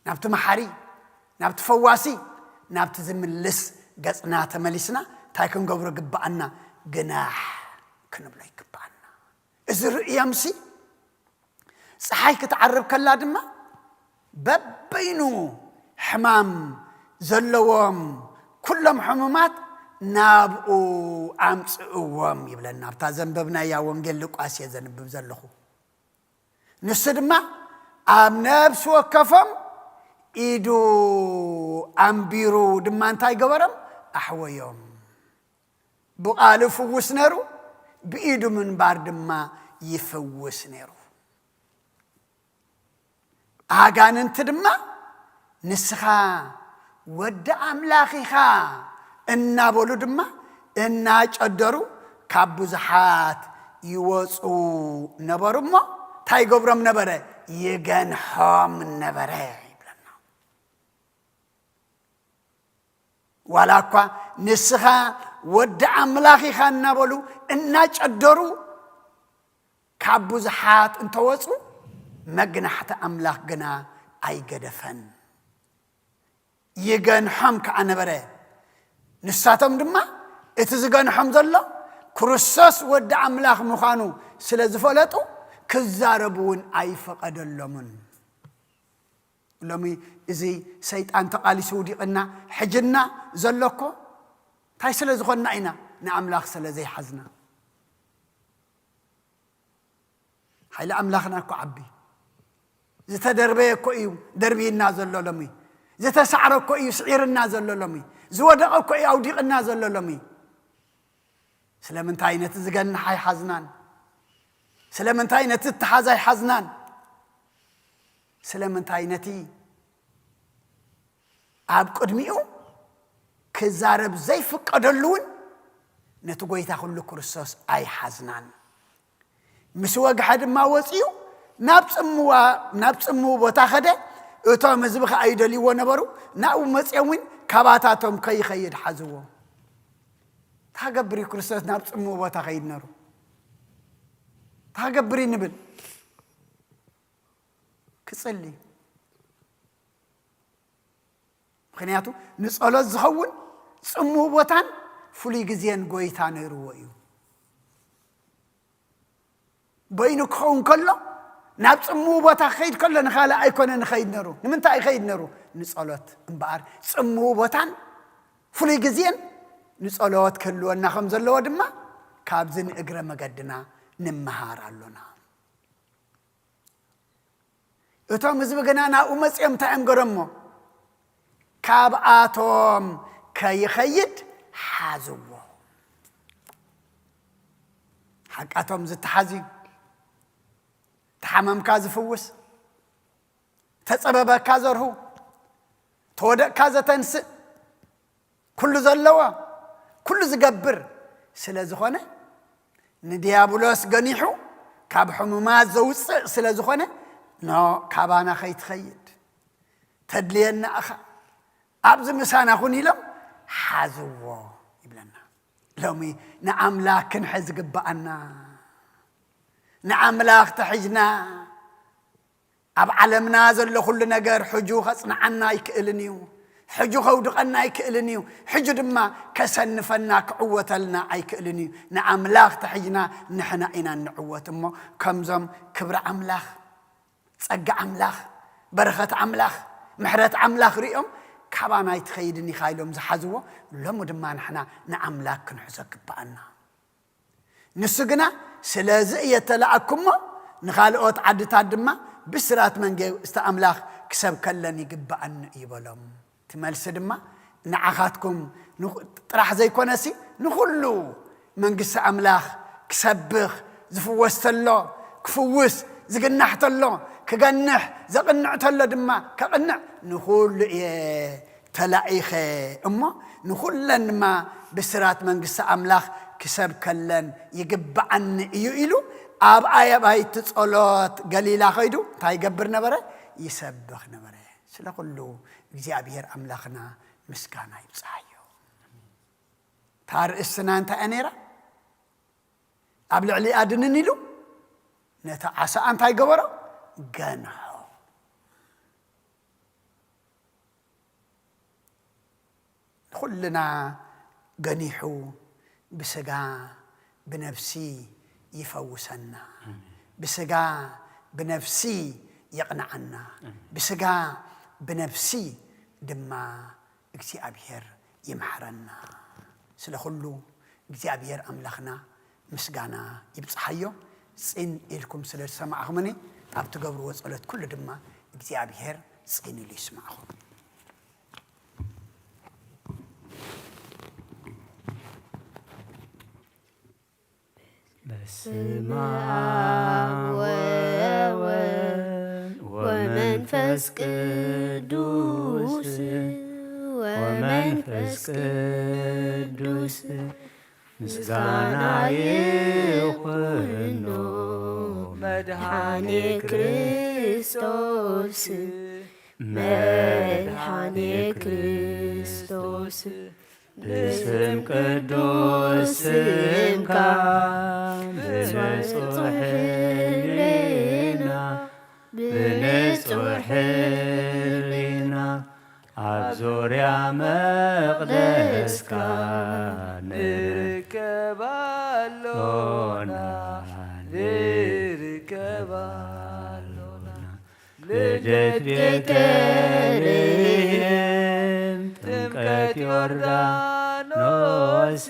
ናብቲ መሓሪ፣ ናብቲ ፈዋሲ፣ ናብቲ ዝምልስ ገጽና ተመሊስና እንታይ ክንገብሮ ግብኣና? ግናሕ ክንብሎ ይግብኣና። እዚ ርእዮምሲ፣ ጸሓይ ክትዓርብ ከላ ድማ፣ በበይኑ ሕማም ዘለዎም ኩሎም ሕሙማት ናብኡ ኣምጽእዎም ይብለና። ኣብታ ዘንበብናያ ወንጌል ሉቃስ እየ ዘንብብ ዘለኹ። ንሱ ድማ ኣብ ነፍሲ ወከፎም ኢዱ ኣንቢሩ ድማ እንታይ ገበሮም? ኣሕወዮም። ብቓሉ ፍውስ ነይሩ፣ ብኢዱ ምንባር ድማ ይፍውስ ነይሩ። ኣጋንንቲ ድማ፣ "ንስኻ ወዲ ኣምላኽ ኢኻ" እናበሉ ድማ እናጨደሩ ካብ ብዙሓት ይወፁ ነበሩ። እሞ እንታይ ይገብሮም ነበረ? ይገንሖም ነበረ ይብለና። ዋላ እኳ "ንስኻ ወዲ ኣምላኽ ኢኻ" እናበሉ እናጨደሩ ካብ ብዙሓት እንተወፁ፣ መግናሕቲ ኣምላኽ ግና ኣይገደፈን። ይገንሖም ከኣ ነበረ። ንሳቶም ድማ እቲ ዝገንሖም ዘሎ ክርስቶስ ወዲ ኣምላኽ ምዃኑ ስለ ዝፈለጡ፣ ክዛረቡ እውን ኣይፈቐደሎምን። ሎሚ እዚ ሰይጣን ተቓሊሱ ውዲቕና፣ ሕጅና ዘሎ እኮ እንታይ ስለ ዝኾንና ኢና? ንኣምላኽ ስለ ዘይሓዝና። ሓይሊ ኣምላኽና እኮ ዓቢ። ዝተደርበየ እኮ እዩ ደርብይና ዘሎ ሎሚ። ዝተሳዕረ እኮ እዩ ስዒርና ዘሎ ሎሚ። ዝወደቐ እኮ እዩ ኣውዲቕና ዘሎ ሎሚ። ስለምንታይ ነቲ ዝገንሕ ኣይሓዝናን? ስለምንታይ ነቲ እተሓዝ ኣይሓዝናን? ስለምንታይ ነቲ ኣብ ቅድሚኡ ክዛረብ ዘይፍቀደሉ እውን ነቲ ጐይታ ኩሉ ክርስቶስ ኣይሓዝናን? ምስ ወግሐ ድማ ወጺኡ ናብ ጽምዋ-፣ ናብ ጽምው ቦታ ኸደ። እቶም ህዝቢ ኸኣ ይደልይዎ ነበሩ። ናብኡ መጺኦም እውን ካባታቶም ከይኸይድ ሓዝዎ። እንታይ ክገብር እዩ ክርስቶስ ናብ ጽምው ቦታ ኸይድ ነሩ? እንታይ ክገብር እዩ ንብል? ክጽሊ። ምኽንያቱ ንጸሎት ዝኸውን ጽምው ቦታን ፍሉይ ግዜን ጐይታ ነይርዎ እዩ። በይኑ ክኸውን ከሎ፣ ናብ ጽምው ቦታ ክኸይድ ከሎ ንኻልእ ኣይኮነን ይኸይድ ነሩ። ንምንታይ ይኸይድ ነሩ? ንጸሎት እምበኣር ጽምው ቦታን ፍሉይ ግዜን ንጸሎት ክህልወና ከም ዘለዎ ድማ ካብዚ ንእግረ መገድና ንምሃር ኣሎና። እቶም ህዝቢ ግና ናብኡ መጺኦም እንታይ እዮም ገረሞ? ካብኣቶም ከይኸይድ ሓዝዎ። ሓቃቶም ዝተሓዝዩ፣ ተሓመምካ ዝፍውስ፣ ተጸበበካ ዘርሁ፣ ተወደቅካ ዘተንስእ፣ ኩሉ ዘለዎ፣ ኩሉ ዝገብር ስለ ዝኾነ፣ ንዲያብሎስ ገኒሑ ካብ ሕሙማት ዘውፅእ ስለ ዝኾነ፣ ኖ፣ ካባና ከይትኸይድ፣ ተድልየና እኻ፣ ኣብዚ ምሳና ኩን ኢሎም ሓዝዎ ይብለና። ሎሚ ንኣምላኽ ክንሕዝ ዝግብኣና፣ ንኣምላኽ ተሒዝና፣ ኣብ ዓለምና ዘሎ ኩሉ ነገር ሕጁ ከጽንዓና ኣይክእልን እዩ። ሕጁ ከውድቐና ኣይክእልን እዩ። ሕጁ ድማ ከሰንፈና፣ ክዕወተልና ኣይክእልን እዩ። ንኣምላኽ ተሒዝና ንሕና ኢና እንዕወት እሞ፣ ከምዞም ክብሪ ኣምላኽ፣ ጸጋ ኣምላኽ፣ በረኸት ኣምላኽ፣ ምሕረት ኣምላኽ ሪኦም፣ "ካባና ኣይትኸይድን ኢኻ" ኢሎም ዝሓዝዎ፣ ሎሚ ድማ ንሕና ንኣምላኽ ክንሕዞ ግብኣና። ንሱ ግና፣ "ስለዚ እየ እተላእኩ እሞ፣ ንኻልኦት ዓድታት ድማ ብስራት መንግስቲ ኣምላኽ ክሰብከለን ይግብኣኒ እዩ" በሎም። እቲ መልሲ ድማ፣ ንዓኻትኩም ንኹ-፣ ጥራሕ ዘይኮነሲ፣ ንኹሉ መንግስቲ ኣምላኽ ክሰብኽ፣ ዝፍወስ ተሎ ክፍውስ፣ ዝግናሕ ተሎ ክገንሕ፣ ዘቕንዕ ተሎ ድማ ከቕንዕ፣ ንኹሉ እየ ተላኢኸ እሞ፣ ንኹለን ድማ ብስራት መንግስቲ ኣምላኽ ክሰብከለን ይግብኣኒ እዩ ኢሉ፣ ኣብ ኣባይቲ ጸሎት ገሊላ ኸይዱ እንታይ ይገብር ነበረ? ይሰብኽ ነበረ። ስለ ኩሉ እግዚኣብሔር ኣምላኽና ምስጋና ይብጽሓዮ። እታ ርእስትና እንታይ እያ ነይራ? ኣብ ልዕሊኣ ድንን ኢሉ ነቲ ዓሳኣ እንታይ ገበሮ? ገንሖ። ንኹልና ገኒሑ ብስጋ ብነፍሲ ይፈውሰና። ኣሜን። ብስጋ ብነፍሲ የቕንዓና። ኣሜን። ብስጋ ብነፍሲ ድማ እግዚኣብሔር ይምሓረና። ስለ ኩሉ እግዚኣብሔር ኣምላኽና ምስጋና ይብጽሓዮ። ጽን ኢልኩም ስለ ዝሰማዕኹምኒ፣ ኣብ ትገብርዎ ጸሎት ኩሉ ድማ እግዚኣብሔር ጽን ኢሉ ይስማዕኹም። በስመ አብ ወወልድ ወመንፈስ ቅዱስ፣ ወመንፈስ ቅዱስ ምስጋና ይኹኖ መድኃኔ ክርስቶስ፣ መድኃኔ ክርስቶስ። ብስም ቅዱስ ስምካ ብንጹሕ ሕሊና፣ ብንጹሕ ሕሊና ኣብ ዙርያ መቕደስካ ንርከብ ኣሎና፣ ንርከብ ኣሎና። ልደት ቤተልሔም፣ ጥምቀት ዮርዳኖስ፣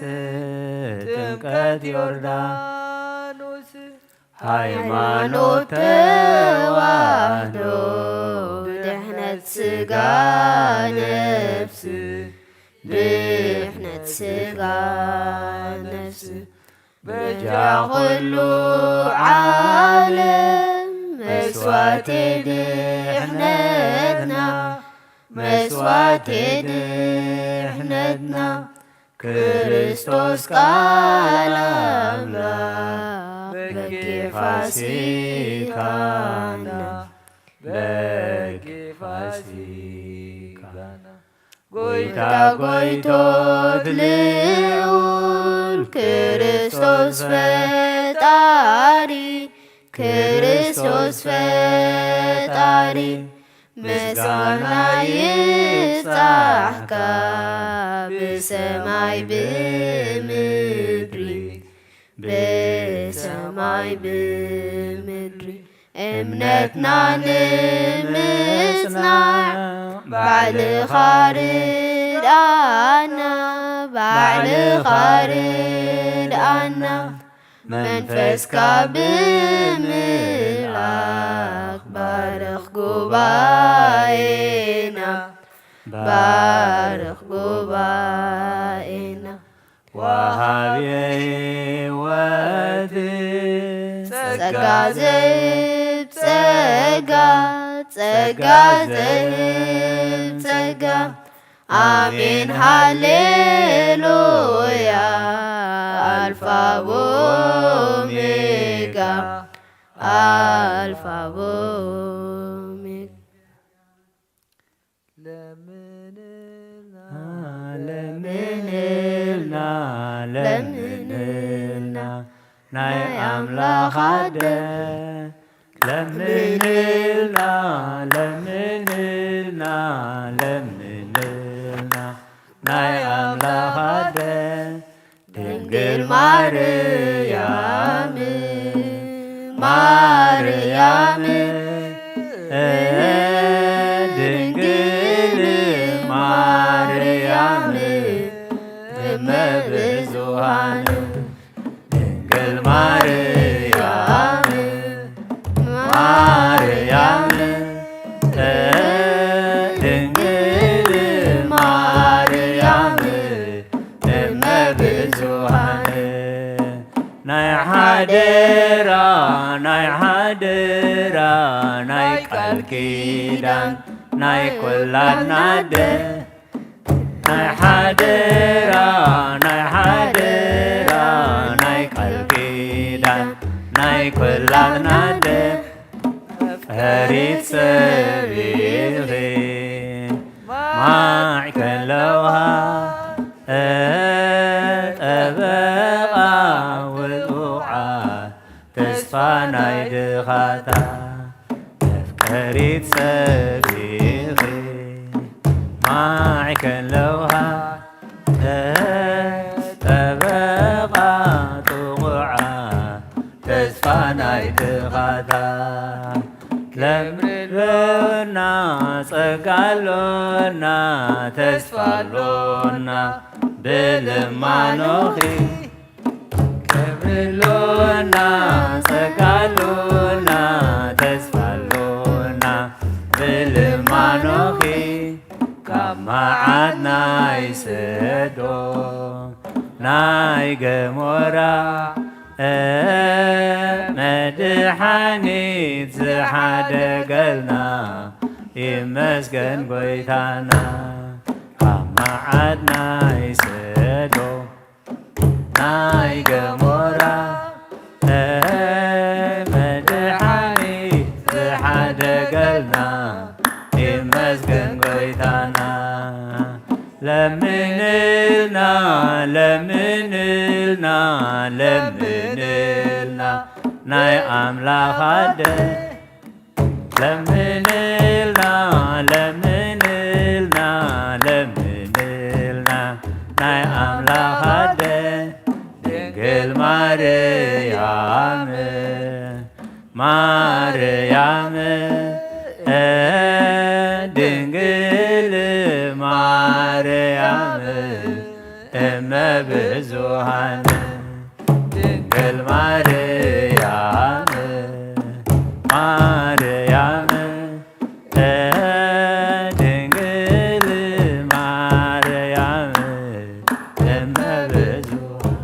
ጥምቀት ዮርዳኖስ፣ ሃይማኖት ተዋህዶ፣ ድሕነት ሥጋ ነፍስ፣ ድሕነት ሥጋ ነፍስ፣ በጃ ኩሉ ዓለም መስዋዕቲ ድሕነትና፣ መስዋዕቲ ድሕነትና፣ ክርስቶስ ቃል ኣምላኽ በኬ ፋሲካና፣ በኬ ፋሲካና። ጎይታ ጎይቶት ልዑል ክርስቶስ ፈጣሪ፣ ክርስቶስ ፈጣሪ፣ ምስጋና ይብጻሕካ ብሰማይ ብምድሪ፣ ብሰማይ ብምድሪ። እምነትና ንምጽናዕ ባዕልኻ ርድኣና። ባዕልኻ ርድኣና፣ መንፈስካ ብምልኣኽ ባርኽ ጉባኤና፣ ባርኽ ጉባኤና። ወሃብየ ህይወት ጸጋ ዘህብ ጸጋ፣ ጸጋ ዘህብ ጸጋ። ኣሜን ሃሌሉያ። ኣልፋ ወኦሜጋ፣ ኣልፋ ወኦሜጋ። ለምንልና፣ ለምንልና፣ ለምንልና፣ ናይ ኣምላኽ ኣደ። ለምንልና፣ ለምንልና፣ ለምንልና፣ ናይ ኣምላኽ ኣደ። ድንግል ማርያም፣ ማርያም፣ ድንግል ማርያም፣ እመ ብዙኃን፣ ድንግል ማርያም፣ ማርያም፣ ድንግል ማርያም፣ እመ ብዙኃን። ናይ ሓደራ፣ ናይ ሓደራ፣ ናይ ቃል ኪዳን፣ ናይ ኲላትና ኣደ። ናይ ሓደራ፣ ናይ ሓደራ፣ ናይ ቃል ኪዳን፣ ናይ ኲላትና ኣደ። ፈሪት ሰብ ኢኺ ማዕከን ለውሃ፣ ጠበቓ ውጹዓ፣ ተስፋ ናይ ድኻታ። መፍቀሪት ሰብ ኢኺ ማዕከን ለውሃ፣ ጠበቓ ጥቑዓ፣ ተስፋ ናይ ድኻታ። ለምንልና ጸጋ ኣሎና፣ ተስፋ ኣሎና ብልማኖኺ። ክብሪ ኣሎና፣ ጸጋ ኣሎና፣ ተስፋ ኣሎና ብልማኖኺ። ካብ መዓት ናይ ሰዶም ናይ ገሞራ፣ መድሓኒት ዝሓደገልና፣ ይመስገን ጎይታና። ካብ መዓት ናይ ሰዶም ናይ ገሞራ፣ መድሓኒት ዝሓደገልና፣ ይመስገን ጎይታና። ለምንልና፣ ለምንልና፣ ለምንልና፣ ናይ ኣምላኽ ኣደ። ለምንልና፣ ለምንልና፣ ለምንልና፣ ናይ ኣምላኽ ኣደ ድንግል ማርያም፣ ማርያም፣ ድንግል ማርያም፣ እመ ብዙኃን ድንግል ማርያም፣ ማርያም፣ ድንግል ማርያም፣ እመ ብዙኃን።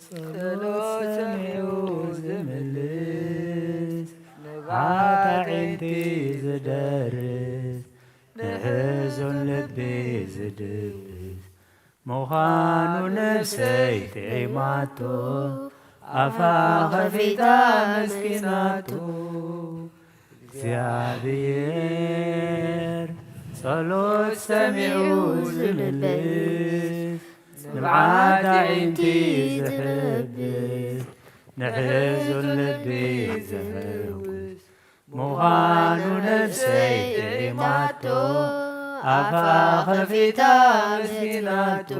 ጸሎት ሰሚዑ ዝምልስ፣ ንብዓት ኣዒንቲ ዝደርስ፣ ንሕዙን ልቢ ዝድብስ፣ ምዃኑ ነፍሰይ ጥዒማቶ፣ ኣፋ ኸፊታ መስኪናቶ። እግዚኣብሔር ጸሎት ሰሚዑ ዝምልስ፣ ንብዓት ኣዒንቲ ዝሕብስ፣ ንሕዙን ልቢ ዘሕውስ፣ ምዃኑ ነፍሰይ ጥዒማቶ፣ ኣፋ ኸፊታ መስኪናቶ።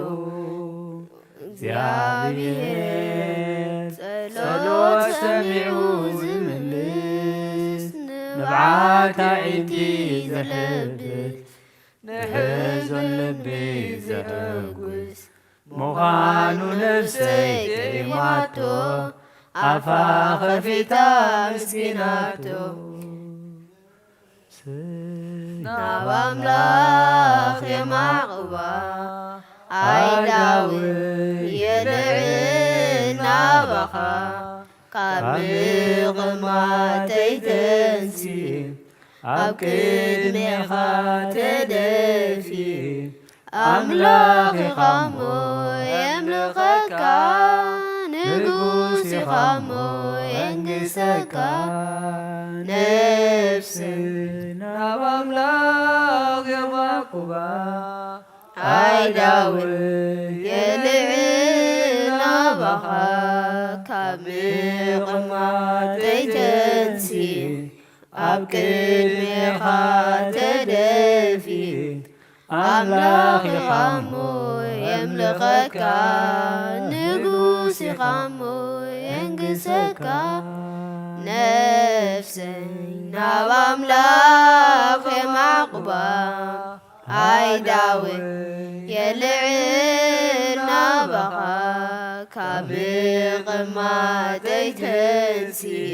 እግዚኣብሔር ጸሎት ሰሚዑ ዝምልስ፣ ብዓት ኣዒንቲ ዘሕብስ፣ ንሕዙን ልቢ ዘሐጉስ ምዃኑ ነፍሰይ ጥዒማቶ፣ ኣፋ ኸፊታ ኣመስጊናቶ። ናብ ኣምላኽ የማቕባ፣ ኣይ ዳዊት የልዕል ናባኻ፣ ካብ ምቕማጠይ ተንስየ፣ ኣብ ቅድሜኻ ተደፍየ፣ ኣምላኽ ኢኻ እሞ የምልኸካ፣ ንጉስ ኢኻ እሞ የንግሰካ። ነፍሰይ ናብ ኣምላኽ የማቕባ፣ ኣይ ዳዊት የልዕል ናባኻ፣ ካብ ምቕማጠይ ተንስየ፣ ኣብ ቅድሜኻ ተደፍየ፣ ኣምላኽ ኢኻ እሞ የምልኸካ፣ ንጉስ ኢኻ እሞ የንግሰካ። ነፍሰይ ናብ ኣምላኽ የማቕባ፣ ኣይ ዳዊት የልዕል ናባኻ፣ ካብ ምቕማጠይ ተንስየ፣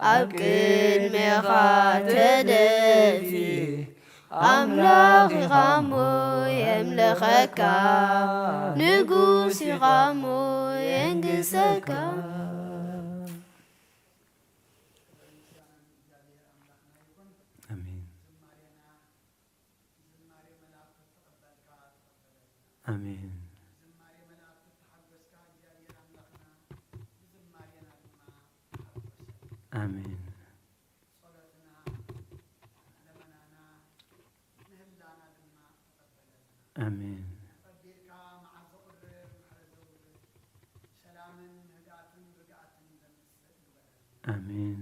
ኣብ ቅድሜኻ ተደፍየ፣ ኣምላኽ ኢኻ እሞ የምልኸካ፣ ንጉስ ኢኻ እሞ የንግሰካ። ኣሜን። ኣሜን። ኣሜን። ኣሜን። ኣሜን።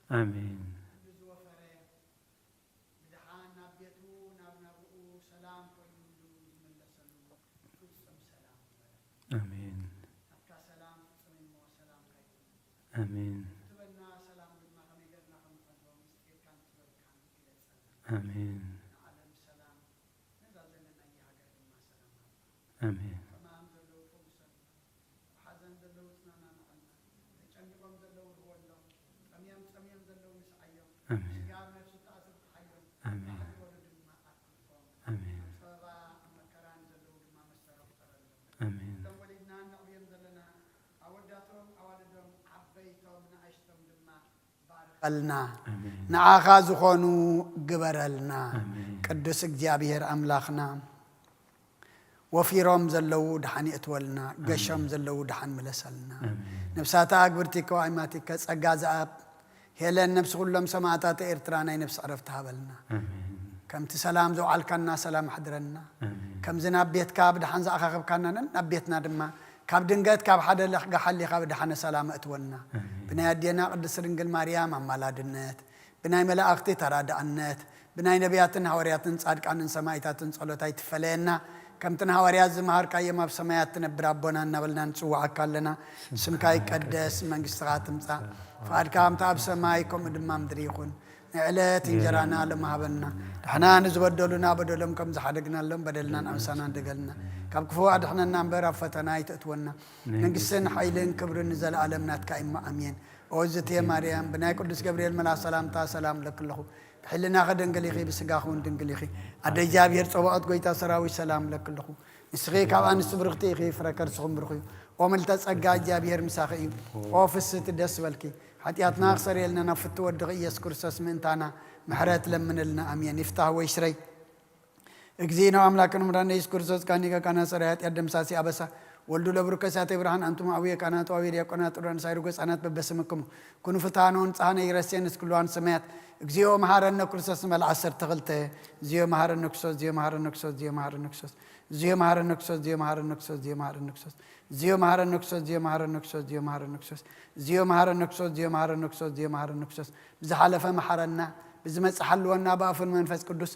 ኣሜን። ብድሓን ናብ ቤቱ ናብ ናብርኡ ሰላም ኮይኑሉ ዝምለሰሉ ፍጹም ሰላም ግበረልና። ኣሜን። ናትካ ሰላም ፍጹም እሞ ሰላምካ ይኹን። ኣሜን። ትበና ሰላም ድማ ከመይ ጌርና ከም ንፈልጦ ምስጢርካን ጥበብካን ግለጸልና። ኣሜን። ንዓለም ሰላም፣ ነዛ ዘለናያ ሃገር ድማ ሰላም ሃባ። ኣሜን። ሕማም ዘለዉ ፈውሰልና፣ ኣብ ሓዘን ዘለዉ ጽናናንዓልና፣ ተጨኒቖም ዘለዉ ርህወሎም፣ ጠምዮም ጸምዮም ዘለዉ ንስዓዮም፣ ኣሜን። ስጋ ኣብ ነፍሲ ተኣስር ፍትሓዮም፣ ኣሜን። ንዓዲ ወለዱ ድማ ኣትርፎም። ኣሜን። ኣብ ጸበባ ኣብ መከራ ንዘለዉ ድማ መሰሎም ፍጠረሎም። ኣሜን። እቶም ወሊድና እነዕብዮም ዘለና ኣወዳቶም ኣዋልዶም ዓበይቶም ንኣሽቶም ድማ ባርኸልና። ኣሜን። ንዓኻ ዝኾኑ ግበረልና። ኣሜን። ቅዱስ እግዚኣብሔር ኣምላኽና፣ ወፊሮም ዘለዉ ደሓን የእትወልና፣ ኣሜን። ገሾም ዘለዉ ደሓን ምለሰልና። ኣሜን። ነፍሳተ ኣግብርቲ ከዋይማቲከ ጸጋ ዝኣብ ሄለን ነፍሲ ኩሎም ሰማእታተ ኤርትራ ናይ ነፍሲ ዕረፍቲ ሃበልና። ኣሜን። ከምቲ ሰላም ዘውዓልካና ሰላም ኣሕድረና። ኣሜን። ከምዚ ናብ ቤትካ ብደሓን ዝኣኻኸብካና ነናብ ቤትና ድማ ካብ ድንገት ካብ ሓደ ለኽጋ ሓሊኻ ብደሓነ ሰላም እትወና። ኣሜን። ብናይ ኣዴና ቅድስት ድንግል ማርያም ኣማላድነት፣ ብናይ መላእኽቲ ተራዳእነት፣ ብናይ ነቢያትን ሃዋርያትን ጻድቃንን ሰማይታትን ጸሎት ኣይትፈለየና። ከምቲ ንሃዋርያት ዝመሃርካዮም ኣብ ሰማያት ትነብር ኣቦና እናበልና ንጽውዓካ ኣለና። ስምካ ይቀደስ፣ መንግስትኻ ትምጻእ፣ ፍቓድካ ከምቲ ኣብ ሰማይ ከምኡ ድማ ምድሪ ይኹን። ንዕለት እንጀራና ሎሚ ሃበና። ድሕና ንዝበደሉና በደሎም ከም ዝሓደግናሎም በደልና ንኣምሳና እንደገልና። ካብ ክፉእ ኣድሕነና እምበር ኣብ ፈተና ኣይተእትወና። መንግስትን ሓይልን ክብርን ንዘለኣለም ናትካ እሞ ኣሜን። ኦ ዝትየ ማርያም፣ ብናይ ቅዱስ ገብርኤል መልኣኽ ሰላምታ ሰላም እብለኪ ኣለኹ። ብሕልናኺ ድንግል ኢኺ፣ ብስጋኺ እውን ድንግል ኢኺ። ኣደ እግዚኣብሔር ጸባኦት ጐይታ ሰራዊት ሰላም እብለኪ ኣለኹ። ንስኺ ካብ ኣንስቲ ብርኽቲ ኢኺ፣ ፍረ ከርስኹም ብሩኽ እዩ። ኦ ምልተ ጸጋ እግዚኣብሔር ምሳኺ እዩ። ኦ ፍስህቲ ደስ በልኪ። ሓጢኣትና ክሰርየልና ናብ ፍትው ወድኺ ኢየሱስ ክርስቶስ ምእንታና ምሕረት ለምንልና። ኣሜን። ይፍታህ ወይ ሽረይ። እግዚእነ አምላክነ መድኃኒነ ኢየሱስ ክርስቶስ ካህን ሊቀ ካህናት ሠራየ ኃጢአት ደምሳሲ አበሳ ወልዱ ለብሩክ ከሳቴ ብርሃን አንቱም አቡየ ካህናት ወአቡየ ዲያቆናት ጥሩያን ሳይሩ ገጻናት በበስምክሙ ኩኑ ፍትሐነ ወንጽሐነ ይረሴን እስክሉዋን ሰማያት እግዚኦ መሐረነ ክርስቶስ ንበል ዓሰርተ ክልተ። እግዚኦ መሐረነ ክርስቶስ፣ እግዚኦ መሐረነ ክርስቶስ፣ እግዚኦ መሐረነ ክርስቶስ፣ እግዚኦ መሐረነ ክርስቶስ፣ እግዚኦ መሐረነ ክርስቶስ፣ እግዚኦ መሐረነ ክርስቶስ፣ እግዚኦ መሐረነ ክርስቶስ፣ እግዚኦ መሐረነ ክርስቶስ፣ እግዚኦ መሐረነ ክርስቶስ፣ እግዚኦ መሐረነ ክርስቶስ፣ እግዚኦ መሐረነ ክርስቶስ፣ ብዝሓለፈ መሐረና፣ ብዝመጽእ ሓልወና፣ ብኣፉን መንፈስ ቅዱስ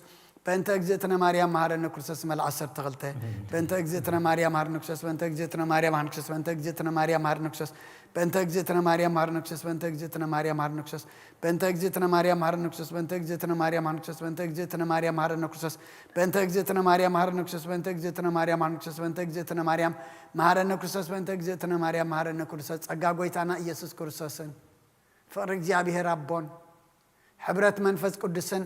በእንተ እግዝእትነ ማርያም መሐረነ ክርስቶስ። መል ዓሰርተ ክልተ። በእንተ እግዝእትነ ማርያም መሐረነ ክርስቶስ። በእንተ እግዝእትነ ማርያም መሐረነ ክርስቶስ። በእንተ እግዝእትነ ማርያም መሐረነ ክርስቶስ። በእንተ እግዝእትነ ማርያም መሐረነ ክርስቶስ። በእንተ እግዝእትነ ማርያም መሐረነ ክርስቶስ። በእንተ እግዝእትነ ማርያም መሐረነ ክርስቶስ። በእንተ እግዝእትነ ማርያም መሐረነ ክርስቶስ። በእንተ እግዝእትነ ማርያም መሐረነ ክርስቶስ። በእንተ እግዝእትነ ማርያም መሐረነ ክርስቶስ። በእንተ እግዝእትነ ማርያም መሐረነ ክርስቶስ። በእንተ እግዝእትነ ማርያም መሐረነ ክርስቶስ። በእንተ እግዝእትነ ማርያም መሐረነ ክርስቶስ። ጸጋ ጎይታና ኢየሱስ ክርስቶስን ፍቕሪ እግዚኣብሔር ኣቦን ሕብረት መንፈስ ቅዱስን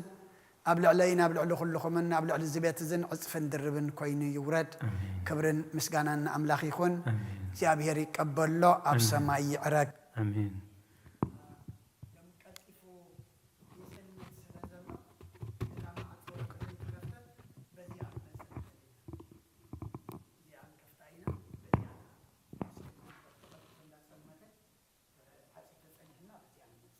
ኣብ ልዕለይን ኣብ ልዕሊ ኩልኹምን ኣብ ልዕሊ እዚ ቤት እዝን ዕጽፍን ድርብን ኮይኑ ይውረድ። ክብርን ምስጋናን ንኣምላኽ ይኹን። እግዚኣብሔር ይቀበሎ፣ ኣብ ሰማይ ይዕረግ። ኣሜን።